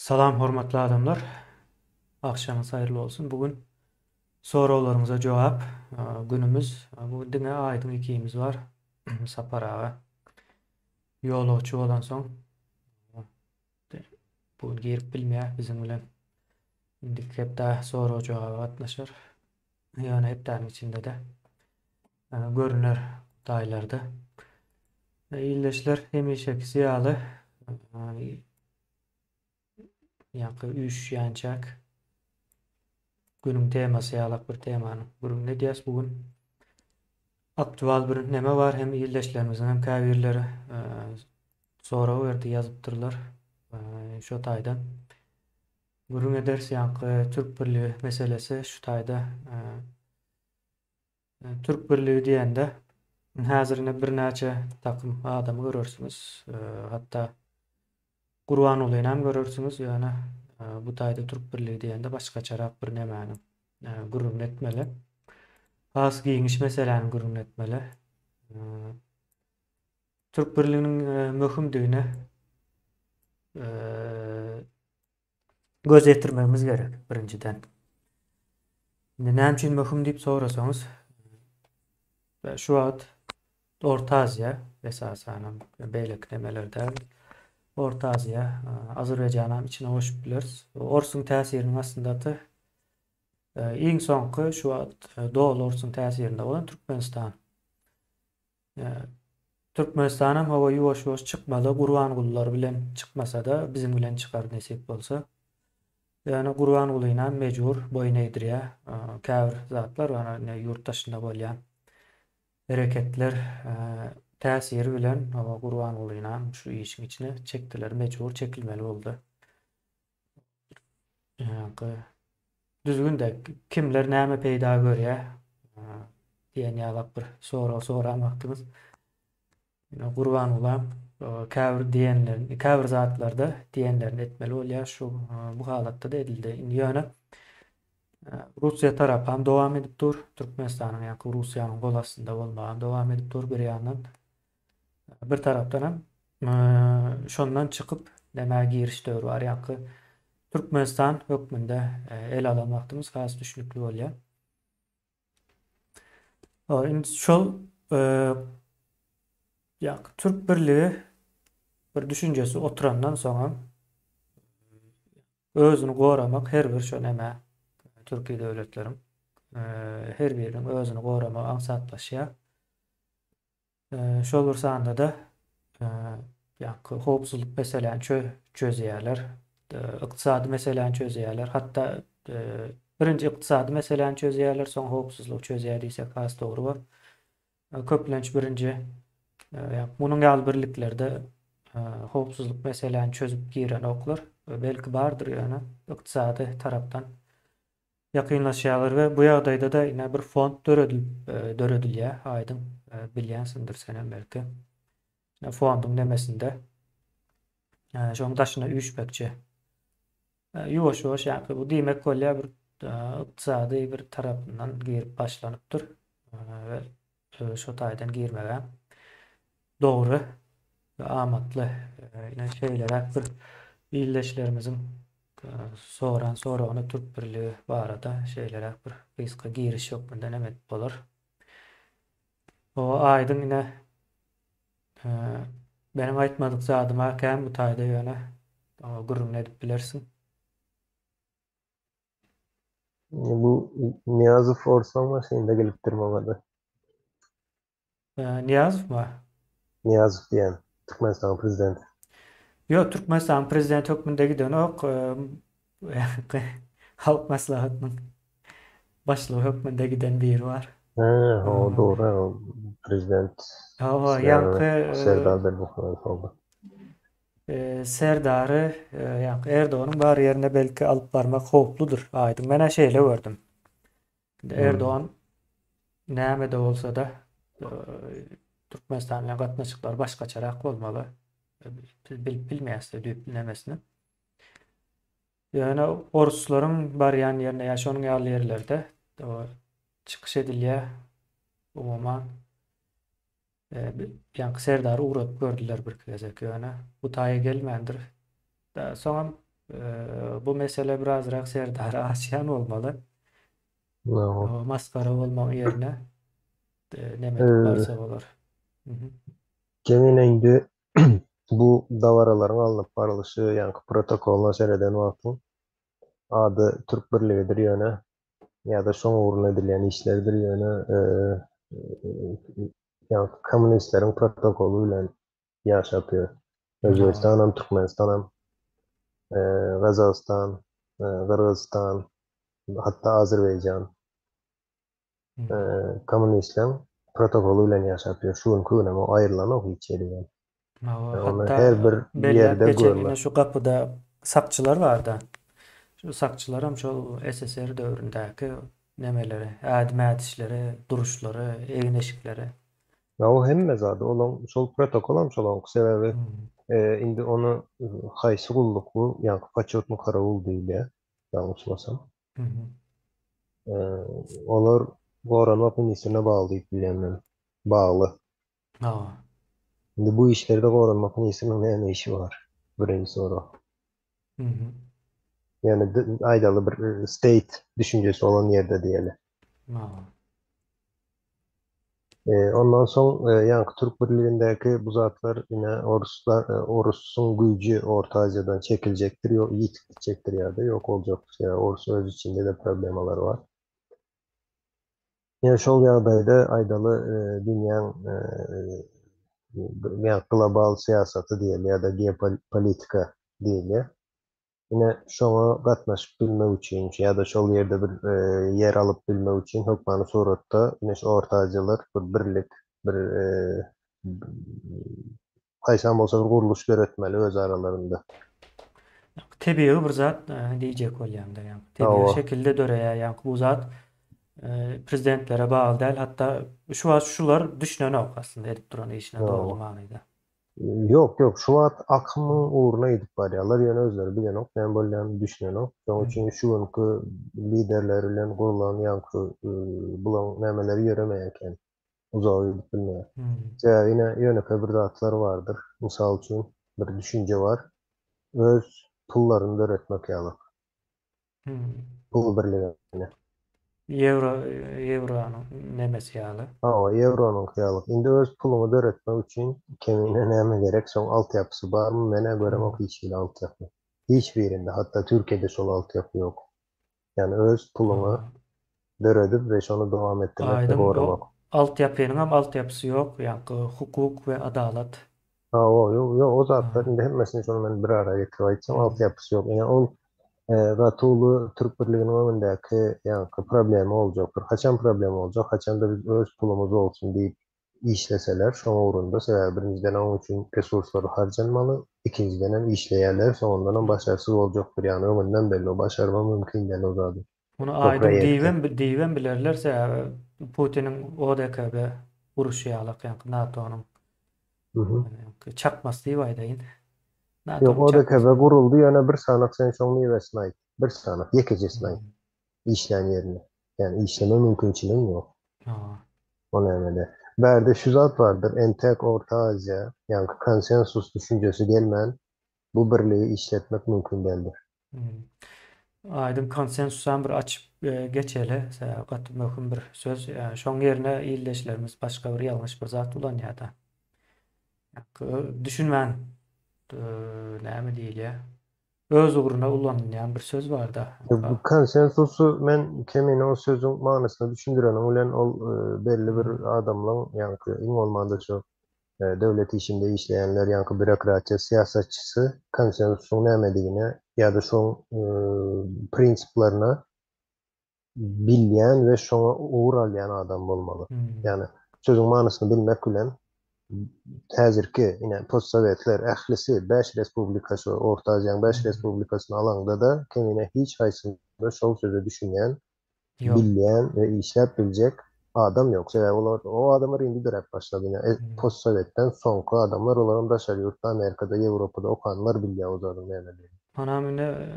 Salam hormatly adamlar. Agşamyňyz haýyrly bolsun. Bu gün soraglaryňyza jogap günümiz. Bu gün diňe Aýdyň ikimiz bar. Sapar aga ýolagçy bolansoň bu gün girip bilmeýär biziň bilen. Indiki hepde sorag jogaba gatnaşar. Ýöne hepdäniň içinde-de görüner taýlarda. Ildeşler hemişekisi ýaly ýaňky üýşýänçäk günüň temasy ýalak bir temany gürrüň edýäs bu gün. Aktual bir neme bar hem ildeşlerimiziň hem käbirleri sorag berdi ýazypdyrlar. Şo taýdan gürrüň ederis ýaňky Türk birligi meselesi şu taýda Türk birligi diýende häzir ine birnäçe takym adamy görersiňiz. Hatda Gurbangulyny hem görersiňiz, ýöne bu taýda Türk birligi diýende başgaçarak bir nemäniň gürrüňini etmeli. Has giňiş meseläniň gürrüňini etmeli. Türk birliginiň möhümdigine göz ýetirmegimiz gerek birinjiden. Indi näme üçin möhüm diýip sorasaňyz, şu wagt Orta Aziýa esasanam beýleki nemeler däl. Orta Aziýa, Azerbaýjanam içine goşup bileris. Orsuň täsiriniň astyndaky iň soňky şu wagt doly orsuň täsirinde bolan Türkmenistan. Türkmenistanam hawa ýuwaş-ýuwaş çykmaly, Gurbangulylar bilen çykmasada biziň bilen çykar nesip bolsa. Ýöne Gurbangulyňam mejbur boýun egdirýär käbir zatlar bar ine ýurt daşynda bolýan hereketler täsiri bilen hawa Gurbangulyňam şu işiň içine çekdiler mejbur çekilmeli boldy. Düzgünde kimler näme peýda görýär diýen ýalak bir sorag soran wagtyňyz Gurbangulam käbir diýenlerini, käbir zatlarda diýenlerini etmeli bolýar. Şu bu halatda-da edildi. Indi ýöne Russiýa tarapam dowam edip dur. Türkmenistanyň ýa-da Russiýanyň gol astynda bolmagam dowam edip dur bir ýandan. Bir tarapdan hem şondan çykyp nämä giriş döwri bar. Ýaňky Türkmenistan hökmünde ele alan wagtymyz has düşnükli bolýar. Indi şol ýaňky Türk birligi bir düşünjesi oturandan soňam özüni goramak her bir şo nämä türki döwletleriň her biriniň özüni goramagy aňsatlaşýar. Şol bir sanda-da ýaňky howpsuzlyk meseläni çözýärler, ykdysady meseläni çözýärler. Hatda birinji ykdysady meseläni çözýärler, soň howpsuzlygy çözýär diýsek has dogry bolar. Köplenç birinji munuň ýaly birliklerde howpsuzlyk meseläni çözüp girenoklar. Belki bardyr ýöne ykdysady tarapdan Ýakynlaşýarlar we bu ýagdaýda-da ine bir fond döredilip döredilýär aýdyň bilýänsiňdir senem belki. Ine fonduň nemesinde şoň daşyna üýşmekçi. Ýuwaş ýuwaş ýa bu diýmek bolýar bir ykdysady bir tarapyndan girip başlanypdyr we şo taýdan girmegem dogry we amatly. Ine şeýleräk bir ildeşlerimiziň soran soragyna Türk birligi barada şeýleräk bir gysga giriş hökmünde näme edip bolar. O aýdyň ine meniň aýtmadyk zadyma kän bu taýda ýöne gürrüňini edip bilersiň. Bu Nyýazow orsaň maşynda gelipdir maňada. Nyýazowmy? Nyýazow diýen Türkmenistanyň prezidenti. Ýok, Türkmenistanyň prezidenti hökmünde gidenok. Halk maslahatynyň başlygy hökmünde giden biri bar. Hä, o dogry, o prezident. Hawa, ýaňky Serdar Berdimuhamedow boldy. Serdary ýaňky Erdoganyň bar ýerine belki alyp barmak howpludyr, aýdyň. Men-ä şeýle gördüm. Indi Erdogan näme-de bolsa-da Türkmenistan bilen gatnaşyklary başgaçarak bolmaly. Biz bilip bilmeýäs-de düýpli nemesini. Ýöne orslaryň barýan ýerine ýa şonuň ýaly ýerlerde çykyş edilýär. Umuman ýaňky Serdary ugradyp gördüler birki gezek ýöne bu taýa gelmändir. Soňam. Bu mesele birazrak Serdary aşýan bolmaly. No. Masgara bolmagyň ýerine neme edip barsa bolar. Kemine indi bu dabaralaryň alnyp barlyşy, ýaňky protokolyna sereden wagtyň ady Türk birligidir ýöne ýa-da şoň ugruna edilýän işlerdir ýöne ýaňky kommunistleriň protokoly bilen ýaşap ýör. Özbegistanam, Türkmenistanam, Gazagystan, Gyrgyzystan, hatda Azerbaýjan kommunistleň protokoly bilen ýaşap ýör. Şu günki günem o aýrylanok hiç ýerden. Ony her bir ýerde görmek. Şu gapyda sakçylar barda. Şu sakçylaram şol SSR döwründäki nemeleri, ädim ädişleri, duruşlary, egin-eşikleri. Ýa o hemme zady olaň şol protokolam şolaňky sebäbi indi ony haýsy gulluk bu ýaňky poçetnyý karawul diýilýär ýalňyşmasam. Olar goranmak ministrine bagly diýip bilýän men. Bagly. Hawa. Indi bu işlerde goranmak ministriniň näme işi bar? Birinji sorag. Ýöne aýdaly bir state düşünjesi bolan ýerde diýeli. Hawa. Ondan soň ýaňky Türk birligindäki bu zatlar ine oruslar orusyň güýji Orta Aziýadan çekiljekdir, ýok ýitip gitjekdir ýa-da ýok boljakdyr. Sebäbi orus öz içinde-de problemalary bar. Ýöne şol ýagdaýda aýdaly dünýäň ýa global syýasaty diýeli ýa-da geopolitika diýeli. Ine, şoňa gatnaşyp bilmek üçin ýa-da şol ýerde bir ýer alyp bilmek üçin hökmany suratda ine şu Orta Aziýalar bir birlik, bir haýsam bolsa bir gurluş döretmeli öz aralarynda. Tebigy bir zat diýjek bolýaňda ýa. Tebigy şekilde döreýär ýa bu zat prezidentlere bagly däl hatda şu wagt şular düşünenok aslynda edip duran işine doly manyda. Ýok, ýok, şu wagt akymyň ugruna gidip barýarlar, ýöne özleri bilenok, näme bolýanyny düşünenok. Şonuň üçin şu günki liderler bilen gurlan ýaňky bulaň nämeleri ýöremeýär eken. Uzaga gidip bilmeýär. Sebäbi ine ýönekeý bir zatlar bardyr. Mysal üçin, bir düşünje bar. Öz pullaryny döretmek ýaly. Pul birligini. Ýewro, ýewronyň nemesi ýaly. Hawa, ýewronyňky ýaly. Indi öz puluňy döretmek üçin kemine näme gerek? Şoň altyapysy barmy? Men-ä göremok hiç hili altyapy. Hiç birinde, hatda Türkiýede şol altyapy ýok. Ýagny öz puluňy döredip we şony dowam etdirmek we Aýdyň, o goramak. altyapynyňam altyapysy ýok, ýaňky hukuk we adalat. Hawa, ýok, ýok, o zatlar indi hemmesini şony men bir ara getirip aýtsam, altyapysy ýok. Ine ol gaty uly Türk birliginiň öňündäki ýaňky problema boljakdyr. Haçan problema boljak? Haçanda biz öz pulumyz bolsun diýip işleseler şoň ugrunda, sebäbi birinjiden oň üçin resurslar harjanmaly, ikinjidenem işleýärler, soňundanam başarsyz boljakdyr, ýagny öňünden belli, o başarma mümkin däl o zady, Muny o aýdyň proýekti. diýibem diýibem bilerler, sebäbi Putiniň ODKB uruşy ýalak ýaňky NATO-nyň çakmasy diýip aýdaýyn. Ýok, NATO-nyň ODKB çakmasy. guruldy, ýöne bir sanak sen şoň miwesini aýt, bir sanak, ýekejesini aýt, işlän ýerini. Ýagny işleme mümkinçiligiň ýok. O nämede. Bärde şu zat bardyr, entek Orta Aziýa, ýaňky konsensus düşünjesi gelmän, bu birligi işletmek mümkin däldir. Aýdyň konsensusam bir açyp geçeli. Sebäbi gaty möhüm bir söz. Şoň ýerine ildeşlerimiz başga bir ýalňyş bir zat ulanýar-da. Düşünmän näme diýilýär? Öz ugruna ulanylýan bir söz barda. Bu konsensusy men kemine o sözüň manysyny düşündireniň bilen ol belli bir adamlaň ýaňky iň bolmanda şu döwlet işinde işleýänler ýaňky býurokratiýa syýasatçysy konsensusyň nämedigine ýa-da şoň prinsiplerine bilýän we şoňa ugur alýan adam bolmaly. Ýagny sözüň manysyny bilmek bilen häzirki ine postsowetler ählisi bäş respublika şu Orta Aziýanyň bäş respublikasyny alaňda-da kemine hiç haýsynda şol söze düşünýän, bilýän we işläp biljek adam ýok. Sebäbi olar o adamlar indi döräp başlady. Ine postsowetden soňky adamlar olaram daşary ýurtda Amerikada, Ýewropada okanlar bilýär o zadyň nämedigini. Onam ine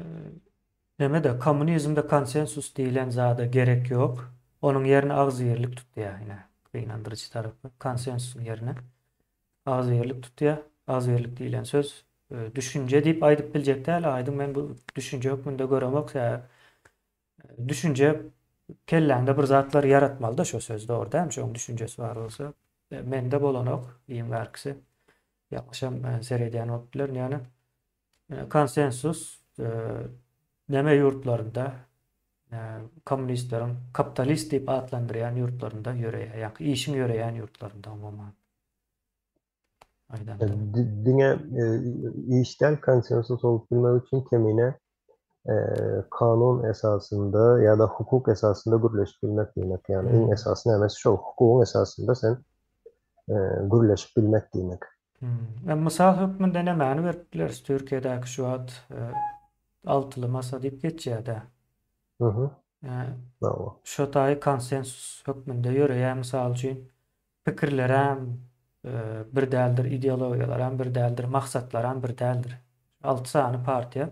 Neme-de, kommunizmde konsensus diýlen zada gerek ýok. Onuň ýerini agzybirlik tutýar, ine, gynandyryjy tarapy, konsensusyň ýerine agzybirlik tutýar. Agzybirlik diýlen söz Düşünje diýip aýdyp biljek däl aýdyň men bu düşünje hökmünde göremok sebäbi düşünje kelläňde bir zatlar ýaratmalyda şo söz dogry dälmi şoň düşünjesi bar bolsa mende bolanok iň bärkisi ýalňyşam seredýän bolup bilerin ýöne konsensus neme ýurtlarynda kommunistleriň kapitalist diýip atlandyrýan ýurtlarynda ýöreýär ýa-da işiň ýöreýän ýurtlarynda umuman aýdanda. Diňe iş däl konsensus bolup bilmek üçin kemine kanun esasynda ýa-da hukuk esasynda gürleşip bilmek diýmek. Ýagny iň esasy nämesi şol hukugyň esasynda sen gürleşip bilmek diýmek. Hmm. Mysal hökmünde nämäni berip bileris? Türkiýedäki şu wagt altyly masa diýip geçýär-de. Mhm. Şo taýy konsensus hökmünde ýöreýär mysal üçin. Pikirlerem bir däldir, ideologiýalaram bir däldir, maksatlaram bir däldir. Alty sany partiýa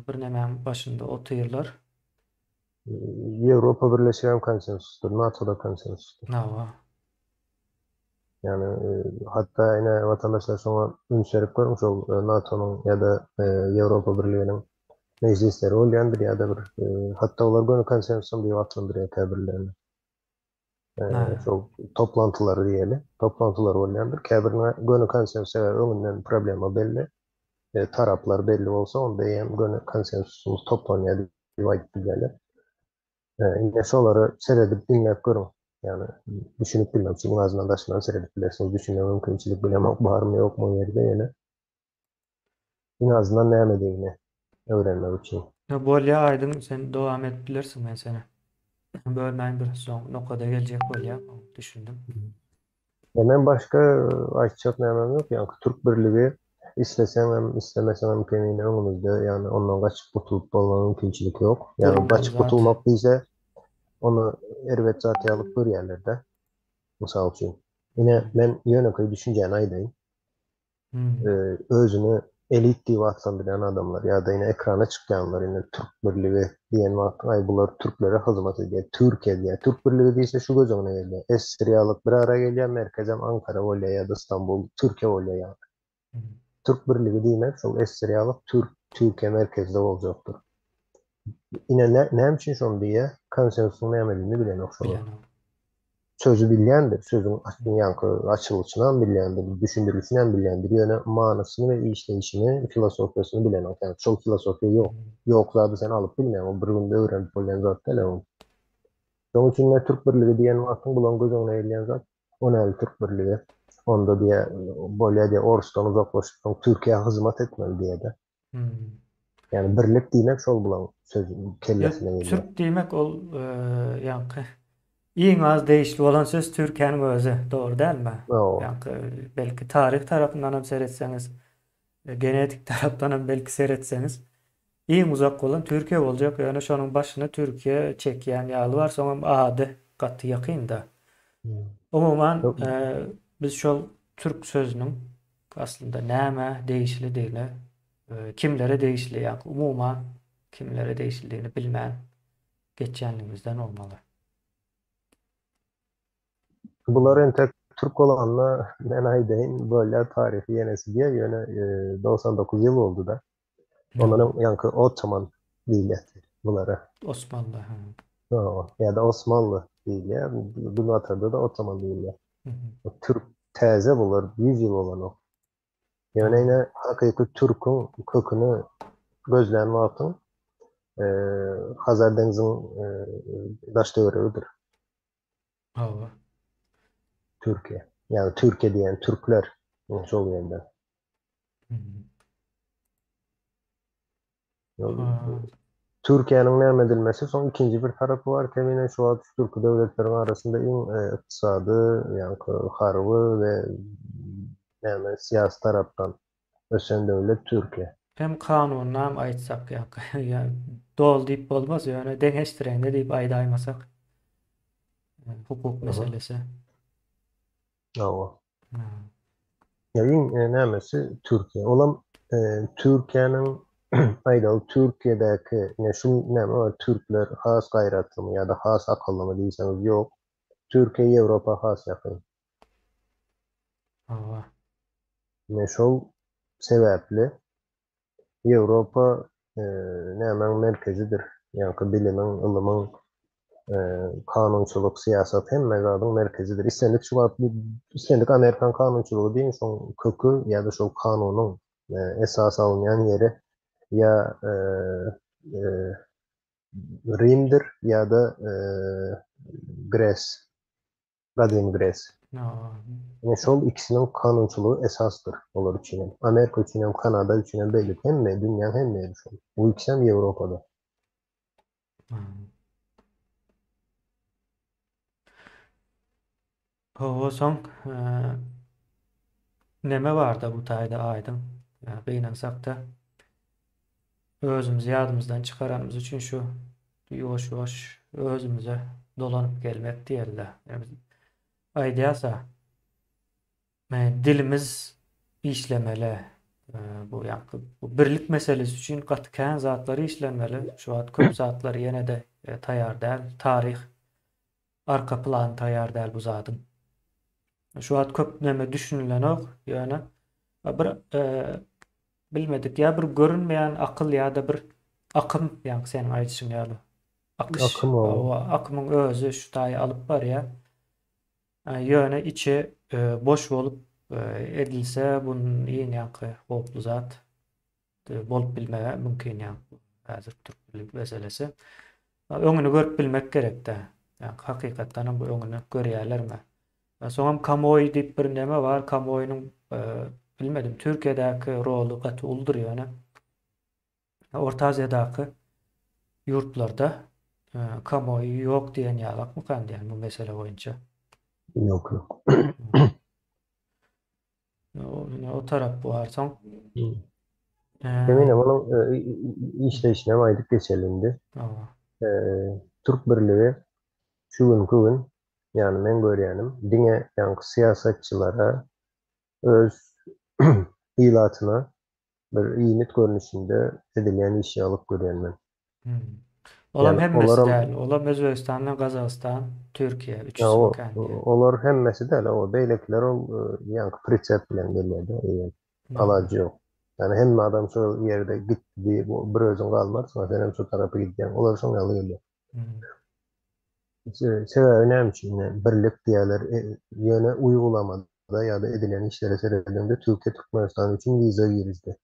bir nemäň başynda otyrlar. Ýewropa Birleşigem konsensusdyr, NATO-da konsensusdyr. Hawa. Ýagny hatda ine watandaşlar şoňa üns berip görüň, şol NATO-nyň ýa-da Ýewropa Birliginiň mejlisleri bolýandyr ýa-da bir hatda olar göni konsensusam diýip atlandyrýar käbirlerini. Şol toplantylary diýeli. Toplantylar bolýandyr. Käbirine göni konsensus sebäbi öňünden problema belli. Taraplar belli bolsa onda hem göni konsensusymyz toplanýar diýip aýdyp bilýärler. Indi şolary seredip diňläp görüň. Ýagny düşünip bilmek üçin iň azyndan daşyndan seredip bilersiňiz. Düşünme mümkinçilik bilemok barmy ýokmy o ýerde ýöne iň azyndan nämedigini öwrenmek üçin. Bolýa Aýdyň sen dowam edip bilersiň men seni bölmäýin bir soň nokada geljek bolýaň düşündim. Ýa men başga aýtjak nämem ýok ýaňky türk birligi isleseňem islemeseňem kemine öňümizde ýagny ondan gaçyp gutulyp bolma mümkinçilik ýok. Ýagny gaçyp gutulmak diýse ony erbet zat ýaly görýärlerde. Mysal üçin. Ine men ýönekeý düşünjäni aýdaýyn. Özüni elit diýip atlandyrýan adamlar ýa-da ine ekrana çykýanlar ine Türk birligi diýen wagtyň aý bular türklere hyzmat edýär, Türkiýe diýýär. Türk birligi diýse şu göz öňüne gelýär. Essiriýalyk bir ara gelýär, merkezem Ankara bolýar ýa-da Stambul, Türkiýe bolýar ýagny. Türk birligi diýmek şol Essiriýalyk türk Türkiýe merkezde boljakdyr. Ine näme üçin şony diýýär? Konsensusyň nämedigini bilenok şolar. Sözi bilýändir, sözüň ýaňky açylyşynam bilýändir, düşündirilişinem bilýändir, ýöne manysyny we işleýşini, filosofiýasyny bilenok. Ýagny şol filosofiýa ýok. Ýok zady sen alyp bilmeýäň, ol bir günde öwrenip bolýan zat däl ol. Şonuň üçin ine Türk birligi diýen wagtyň bulaň göz öňüne gelýän zat, o näli Türk birligi? Onda diýýär, bolýa diýýär, orusdan uzaklaşyp soň Türkiýä hyzmat etmeli diýýär-de. Ýagny birlik diýmek şol bulaň söz kellesine gelýär. Türk diýmek ol ýaňky iň az degişli bolan söz Türkiýäniň özi, dogry dälmi? Ýaňky belki taryh tarapyndan hem seretseňiz, genetik tarapdan hem belki seretseňiz, iň uzak bolan Türkiýe boljak, ýöne şonuň başyny Türkiýe çekýän ýaly bar, soňam ady gaty ýakyn-da. Umuman, biz şol türk sözüniň Aslynda nämä degişlidigini, kimlere degişli, ýa umuman kimlere degişlidigini bilmän geçýänligimizden bolmaly. Bular entek türk bolanda men aýdaýyn bolýa taryhy ýenesi diýe ýöne 99 ýyl boldy-da. Ondan öň ýaňky Ottoman diýilýärdi bulara. Osmanly, ha. Ýa-da Osmanly diýilýär. Günbatarda-da Ottoman diýilýär. Türk täze bular 100 ýyl bolanok. Ýöne ine hakyky türküň köküni gözlän wagtyň Hazar deňziň daş-töweregidir. Hawa. Türkiýe. Ýagny Türkiýe diýen türkler şol ýerde. Türkiýäniň näme edilmesi, soň ikinji bir tarapy bar, kemine şu wagt şu türki döwletleriň arasynda iň ykdysady, ýaňky harby we näme syýasy tarapdan ösen döwlet Türkiýe. Hem kanunynam aýtsak ýaňky ýa doly diýip bolmaz, ýöne deňeşdireňde diýip aýdaýmasak hukuk meselesi. Hawa. Ýa iň nämesi Türkiýe. Olam Türkiýäniň aýdaly Türkiýedäki ine şu näme bar türkler has gaýratlymy ýa-da has akyllymy diýseňiz ýok. Türkiýe Ýewropa has ýakyn. Hawa. Ine şol. sebäpli Ýewropa nämäň merkezidir, ýaňky bilimiň, ylymyň, kanunçylyk, syýasat hemme zadyň merkezidir. Islendik şu wagt islendik amerikan kanunçylygy diýiň, şoň köki ýa-da şol kanunyň esas alynýan ýeri ýa Rimdir ýa-da Gres. Gadymy Gres. Ine şol ikisiniň kanunçylygy esasdyr olar üçin hem. Amerika üçin hem, Kanada üçin hem beýleki hemme dünýäň hemme ýeri şol. Bu ikisi hem Ýewropada. Hawa soň neme barda bu taýda aýdyň gynansakda özümizi ýadymyzdan çykaranymyz üçin şu ýuwaş ýuwaş özümize dolanyp gelmek diýeli. Aýdýasa dilimiz işlemeli. Bu ýaňky bu birlik meselesi üçin gaty kän zatlar işlenmeli. Şu wagt köp zatlar ýene-de taýýar däl. Taryh arka plany taýýar däl bu zadyň. Şu wagt köp neme düşünilenok, ýöne bir bilmedik ýa bir görünmeýän akyl ýa-da bir akym, ýaňky seniň aýdyşyň ýaly. Akyş, Akym o. akymyň özi şu taýy alyp barýar. Ýöne içi boş bolup edilse, bu iň ýaňky howply zat bolup bilmegi mümkin ýaňky häzirki türk dili meselesi. Öňüni görüp bilmek gerekdä. Ýaňky hakykatdan hem bu öňüni görýärlermi? Soňam kamuoýy diýip bir neme bar, kamuoýynyň bilmedim Türkiýedäki roly gaty uludyr ýöne Orta Aziýadaky ýurtlarda kamuoýy ýok diýen ýalakmykan diýen bu mesele boýunça. Ýok, ýok. O tarap bar soň. Emine munuň işleýşini hem aýdyp geçeli indi. Türk birligi şu günki gün, ýagny meň görýänim, diňe ýaňky syýasatçylara öz ilatyna bir iýmit görnüşinde edilýän iş ýalyk görýän men. Olam hemmesi däl. Olam Özbegistan bilen Gazagystan, Türkiýe üçüsi kän. Olar hemmesi däl, o beýlekiler ol ýaňky prisep bilen gelýär-de, eýýäm. Alajy ýok. Ýani hemme adam şol ýerde gitdi diýip, bir özüň galmarsyň, sen hem şo tarapa gidýäň. Olar şoň ýaly gelýär. Sebäbi näme üçin? Birlik diýýärler, ýöne uýgulamada ýa-da edilen işlere seredeniňde Türkiýe Türkmenistan üçin wiza girizdi.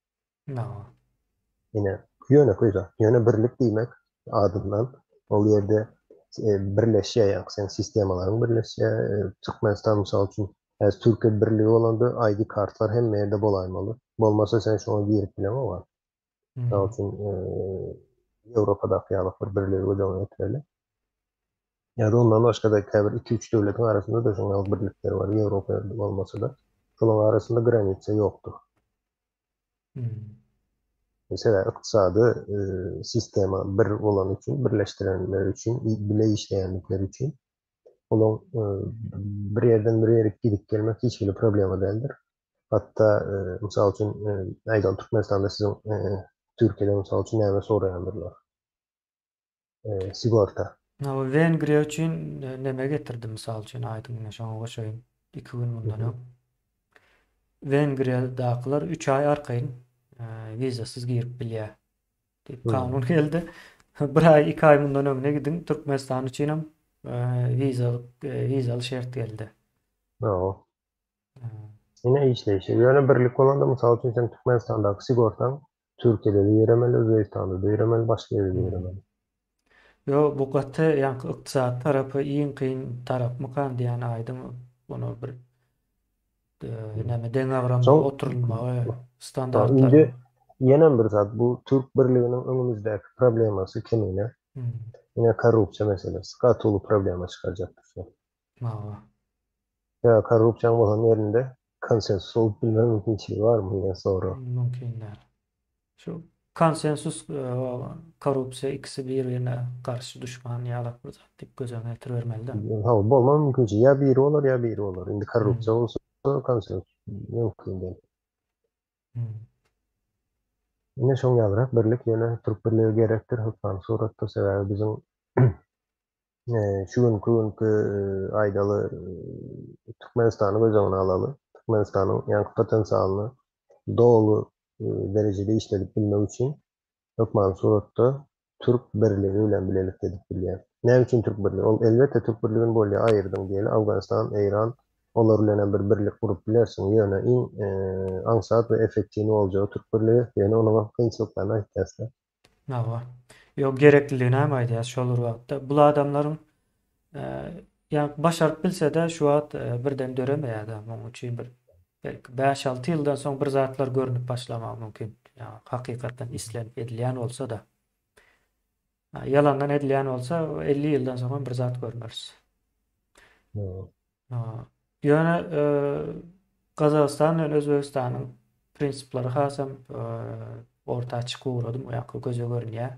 Ine, ýönekeý zat. Ýöne birlik diýmek adyndan ol ýerde birleşýär, ýagny seň sistemalaryň birleşýär. Türkmenistan mysal üçin, häzir Türkiýe birligi bolanda ID kartlar hemme ýerde bolaýmaly. Bolmasa sen şoňa girip bileňok. Mysal üçin, Ýewropadaky ýaly bir birligi göz öňüne getireli. Ýa-da ondan başga-da käbir iki-üç döwletiň arasynda-da şonuň ýaly birlikler bar, Ýewropa bolmasa-da. Şolaryň arasynda granitsa ýokdur. Sebäbi ykdysady sistema bir bolany üçin, birleşdirenleri üçin, bile işleýändikleri üçin olaryň bir ýerden bir ýere gidip gelmek hiç hili problema däldir. Hatda, mysal üçin, aýdaly Türkmenistanda siziň Türkiýede mysal üçin näme soraýandyrlar? Sigorta. Hawa, Wengriýa üçin neme getirdi mysal üçin aýdyň ine şoňa goşaýyn. 2 gün mundan öň. Wengriýadakylar 3 aý arkaýyn wizasyz girip bilýär diýip kanun geldi. Bir aý, 2 aý mundan öňüne gidiň Türkmenistan üçinem wizaly wizaly şert geldi. Hawa. Ine işleýşi. Ýöne birlik bolanda mysal üçin sen Türkmenistandaky sigortaň Türkiýede-de ýöremeli, Özbegistanda-da ýöremeli, başga ýerde-de ýöremeli. Ýok, bu gaty ýaňky ykdysady tarapy iň kyn tarapmykan diýýän aýdyň muny bir näme deňagramly oturylmagy standartlaryň. Indi ýenem bir zat bu Türk birliginiň öňümizdäki problemasy kemine ine korrupsiýa meselesi gaty uly problema çykarjakdyr şol. Hawa. Ýa korrupsiýaň bolan ýerinde konsensus bolup bilme mümkinçiligi barmy diýen sorag. Mümkin däl. Şu konsensus korrupsiýa ikisi bir-birine garşy duşman ýalak bir zat diýip göz öňüne getiribermeli-dä. Hawa, bolma mümkinçiligi. Ýa biri bolar, ýa biri bolar. Indi korrupsiýa bolsa konsensus mümkin däl. Ine şoň ýalyrak birlik ýöne türk birligi gerekdir hökmany suratda sebäbi biziň Şu günki günki aýdaly Türkmenistany göz öňüne alaly. Türkmenistanyň ýaňky potensialyny doly derejede işledip bilmek üçin hökmany suratda Türk birligi bilen bilelikde edip bilýär. Näme üçin Türk birligi? Ol elbetde Türk birligini bolýar aýyrdyň diýeli Afganistan, Eýran olar bilen hem bir birlik gurup bilersiň. Ýöne iň aňsat we effektiwni boljagy Türk birligi. Ýöne onuň hem kynçylyklaryny aýtýas-da. Hawa. Ýok, gerekliligini hem aýdýas şol bir wagtda. Bul adamlaryň ýa başaryp bilse-de şu wagt birden döremeýär-de. Munuň üçin bir belki bäş-alty ýyldan soň bir zatlar görnüp başlamagy mümkin. Ýa hakykatdan islenip edilýän bolsa-da. Ýalandan edilýän bolsa 50 ýyldan soň hem bir zat görmeris. Ýöne Gazagystan bilen Özbegistanyň prinsipleri hasam orta çykyp ugrady, bu ýaňky göze görünýär.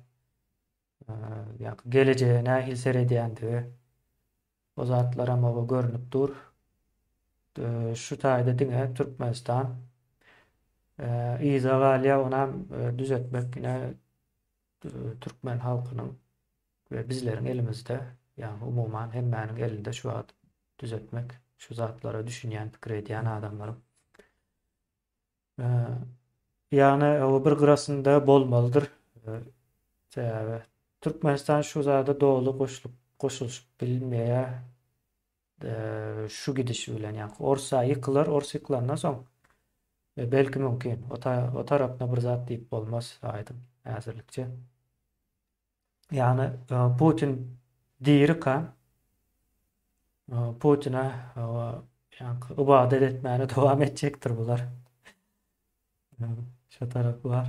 Ýaňky gelejege nähili seredýändigi o zatlaram oba görnüp dur. Şu taýda diňe Türkmenistan yza galýar, onam düzetmek ine türkmen halkynyň we bizleriň elimizde, ýagny umuman hemmäniň elinde şu wagt düzetmek, şu zatlara düşünýän, pikir edýän adamlaryň. Ýagny o bir gyrasynda bolmalydyr. Sebäbi Türkmenistan şu zada doly goşulyp goşulyşyp bilmeýär. Şu gidişi bilen, ýagny Orsa ýykylar, Ors ýykylandan soň belki mümkin. O, ta, o tarapyna bir zat diýip bolmaz aýdyň häzirlikçe. Ýagny Putin dirika Putine ýagny ybadat etmäne dowam etjekdir bular. Şu tarapy bar.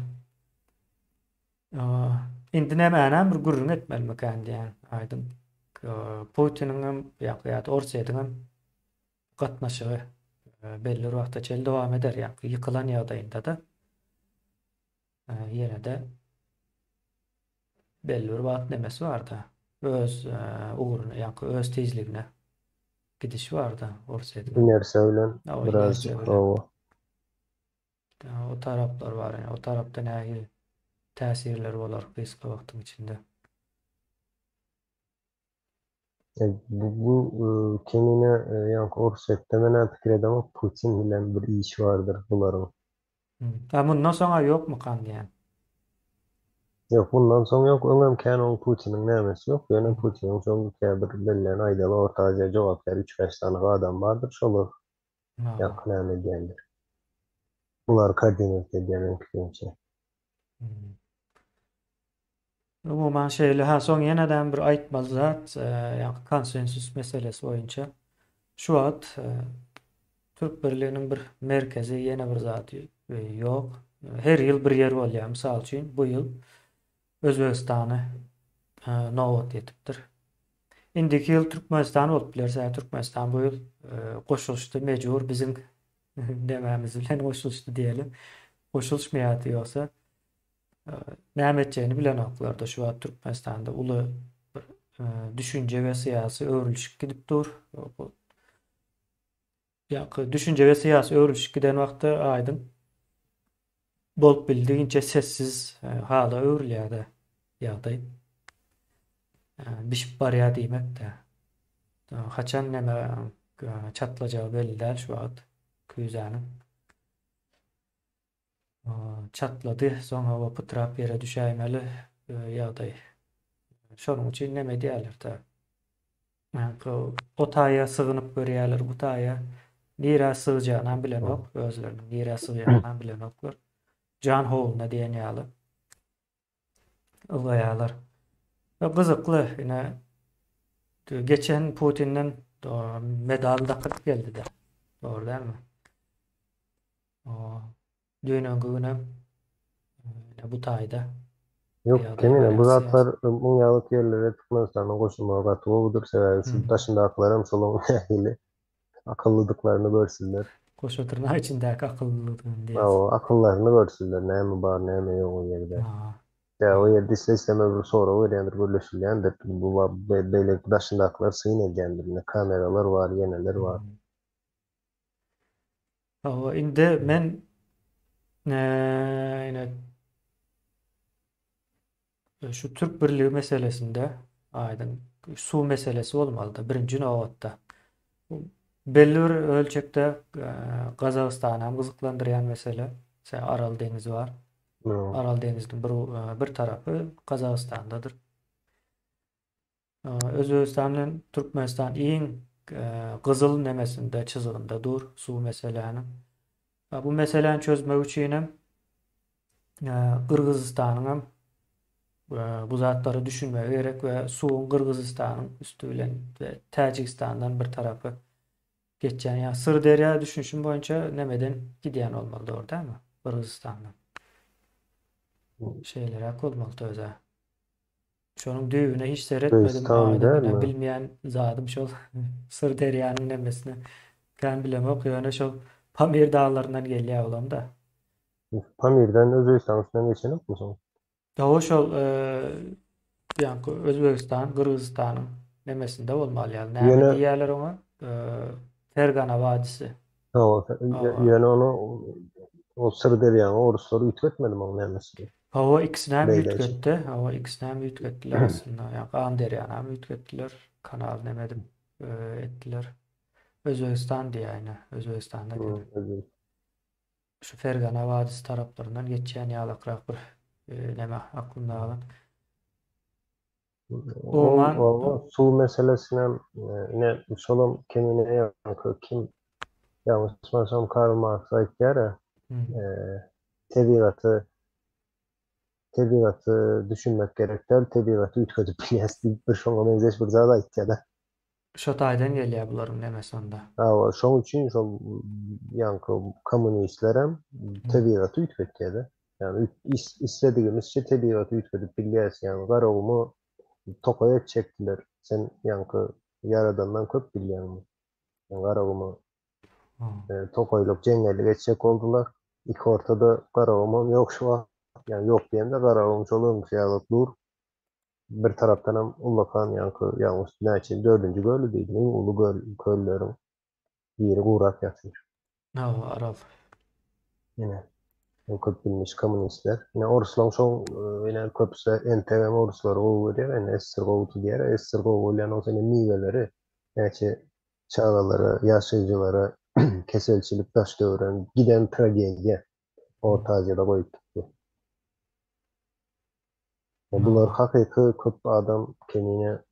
Indi nämänem bir gürrüň etmelimikän diýýän aýdyň. Putiniň hem ýa-da Orsýetiň hem gatnaşygy belli bir wagta çenli dowam eder, ýa-da ýykylan ýagdaýynda-da ýene-de belli bir wagt nemesi bar-da, öz ugruna, ýa-da öz tizligine gidişi bar-da Orsýetiň. Inersiýa bilen birazjyk, hawa. O taraplar bar. O tarapda nähili täsirler bolar gysga wagtyň içinde? E, bu, bu e, kemine e, ýaňky Orsýetde men pikir edemok Putin bilen bir iş bardyr bularyň. Hmm. Ha mundan soňa ýokmykan diýen. Ýok, mundan soň ýok. Öňem kän oň Putiniň nämesi ýok. Ýöne Putiniň şol käbir bellän aýdaly Orta Aziýa jogapkär üç-bäş sany adam bardyr. Şolar Ýa näme edýändir. Bular koordinat edýär meň pikirimçe. Hmm. Umuman şeýle, ha soň ýenedem bir aýtmaly zat, e, ýa konsensus meselesi boýunça. Şu wagt e, Türk birliginiň bir merkezi ýene bir zady e, ýok. Her ýyl bir ýer bolýar. Mysal üçin, bu ýyl Özbegistana nobat ýetipdir. Indiki ýyl Türkmenistan bolup biler. Sebäbi Türkmenistan bu ýyl goşulyşdy mejbur biziň demämiz bilen goşulyşdy diýeli. Goşulyşmaýardy ýogsa. Näme etjegini bilenoklar-da şu wagt Türkmenistanda uly bir düşünje we syýasy öwrülişik gidip dur. Ýa düşünje we syýasy öwrülişik giden wagtda aýdyň bolup bildigiçe sessiz e, hala öwrülýär-de ýagdaý. E, bişip barýar diýmek-de. E, haçan näme çatlajagy belli däl şu wagt küýzäniň. Çatlady, soň hawa pytrap ýere düşäýmeli ýagdaý. Şonuň üçin neme edýärler-de. O taýa sygynyp görýärler, bu taýa nirä sygjagynam bilenok, özleriniň nirä sygýanynam bilenoklar. Jan howluna diýen ýaly ylgaýarlar. Gyzykly, ine geçen Putinden medal dakyp geldi-de. Dogry dälmi? Düýn öňki günem ine bu taýda. Ýok, kemine bu zatlar muň ýaly ýerlere Türkmenistanyň goşulmagy gaty gowudyr, sebäbi şu daşyndakylaram şolaň nähili akyllydyklaryny görsünler. Goşa dyrnak içindäki akyllydygyny diýýäs. Hawa, akyllaryny görsünler, näme bar, näme ýok o ýerde. Sebäbi o ýerde isle-islemez bir sorag berýändir, gürleşilýändir, bu beýleki daşyndakylar syn edýändir, ine kameralar bar, ýeneler bar. Hawa, indi men ine şu Türk birligi meselesinde aýdyň suw meselesi bolmalydy birinji nobatda. Belli bir ölçekde Gazagystany hem gyzyklandyrýan mesele. Sen Aral deňizi bar. Aral deňiziniň bir bir tarapy Gazagystandadyr. Özbegistan bilen Türkmenistan iň gyzyl nemesinde, çyzygynda dur suw meseläniň. Bu meseläni çözmek üçin hem Gyrgyzystanyň hem bu zatlara düşünmegi gerek we suwuň Gyrgyzystanyň üsti bilen we Täjigistandan bir tarapy geçýän. Ýa Syrderýa düşünişim boýunça nemeden gidýän bolmaly dogry dälmi? Gyrgyzystandan. Şeýleräk bolmaly özä. Şonuň düýbüne hiç seretmedim. Gyrgyzystan Aýdyň ine dälmi? bilmeýän zadym şol Syrderýanyň nemesini kän bilemok ýöne şol Pamir daglaryndan gelýär olam-da. Pamirden Özbegistanyň üstünden geçenokmy soň? Hawa şol ýaňky Özbegistan, Gyrgyzystanyň nemesinde bolmaly ýaly. Näme Ýöne diýýärler oňa? Fergana wadysy. Hawa, Hawa. ýöne ony o Syrderýany oruslar üýtgetmedimi oň nämesini? Hawa ikisini hem Beýle işi. üýtgetdi. Hawa ikisini hem üýtgetdiler aslynda. Ýaňky Amyderýany hem üýtgetdiler. Kanal neme edip etdiler. Özbegistan diýýär ine. Özbegistanda eken. Özbek. Şu Fergana wadysy taraplaryndan geçýän ýalakrak bir neme aklymda galan. Ol Umuman oba suw meselesinem ine şolam kemine ýaňky kim ýalňyşmasam Karl Marks aýtýar-a tebigaty tebigaty düşünmek gerek däl, tebigaty üýtgedip bilýäs diýip bir şoňa meňzeş bir zat aýtýar-da. Şo taýdan gelýär bularyň nemesi onda. Hawa, şoň üçin şol ýaňky kommunistlerem tebigaty üýtgetýär-de. Ýagny isledigimizçe tebigaty üýtgedip bilýäris. Ýagny Garagumy tokaý etjekdiler. Sen ýaňky Ýaradandan köp bilýäňmi? Garagumy tokaýlyk, jeňňellik etjek boldular. Iki ortada Garagumam ýok şu wagt. Ýagny ýok diýemde Garagum şol öňküsi ýaly dur. Bir tarapdanam ullakan ýaňky ýalňyş näçe dördünji göli diýdim iň uly göl kölleriň biri gurap ýatyr. Hawa Aral. Ine o köp bilmiş kommunistler. Ine oruslaň şoň ine köpüsi entegem oruslary gowy görýär ine ssr gowudy diýýär. Ssr gowy bolýan bolsa ine miweleri näçe çagalara ýaşaýjylara keselçilik daş döwren giden tragediýa Orta Aziýada goýup gitdi. Bular hakyky köp adam kemine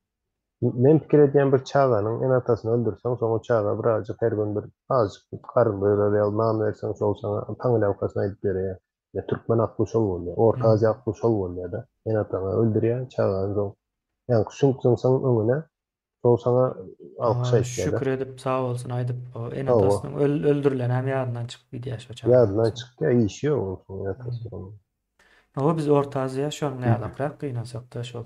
Men pikir edýän bir çaganyň ene-atasyny öldürseň soň o çaga birazjyk her gün bir azjyk garyn doýurar ýaly nan berseň şol saňa taňryýalkasyn aýdyp berýär. Ýa türkmen akly şol bolýar. Orta Aziýa akly şol bolýar-da. Ene-ataňy öldürýär, çagany soň ýaňky süňk zyňsaň öňüne şol saňa alkyş aýtýar-da. Şükür edip sag bolsun aýdyp o Hawa. ene-atasynyň öldürilenem ýadyndan çykyp gidýär şo çaganyň Ýadyndan soň. çykýar, işi ýok onuň ene-atasynyň onuň. Hawa biz Orta Aziýa şonuň ýalakrak gynansakda şol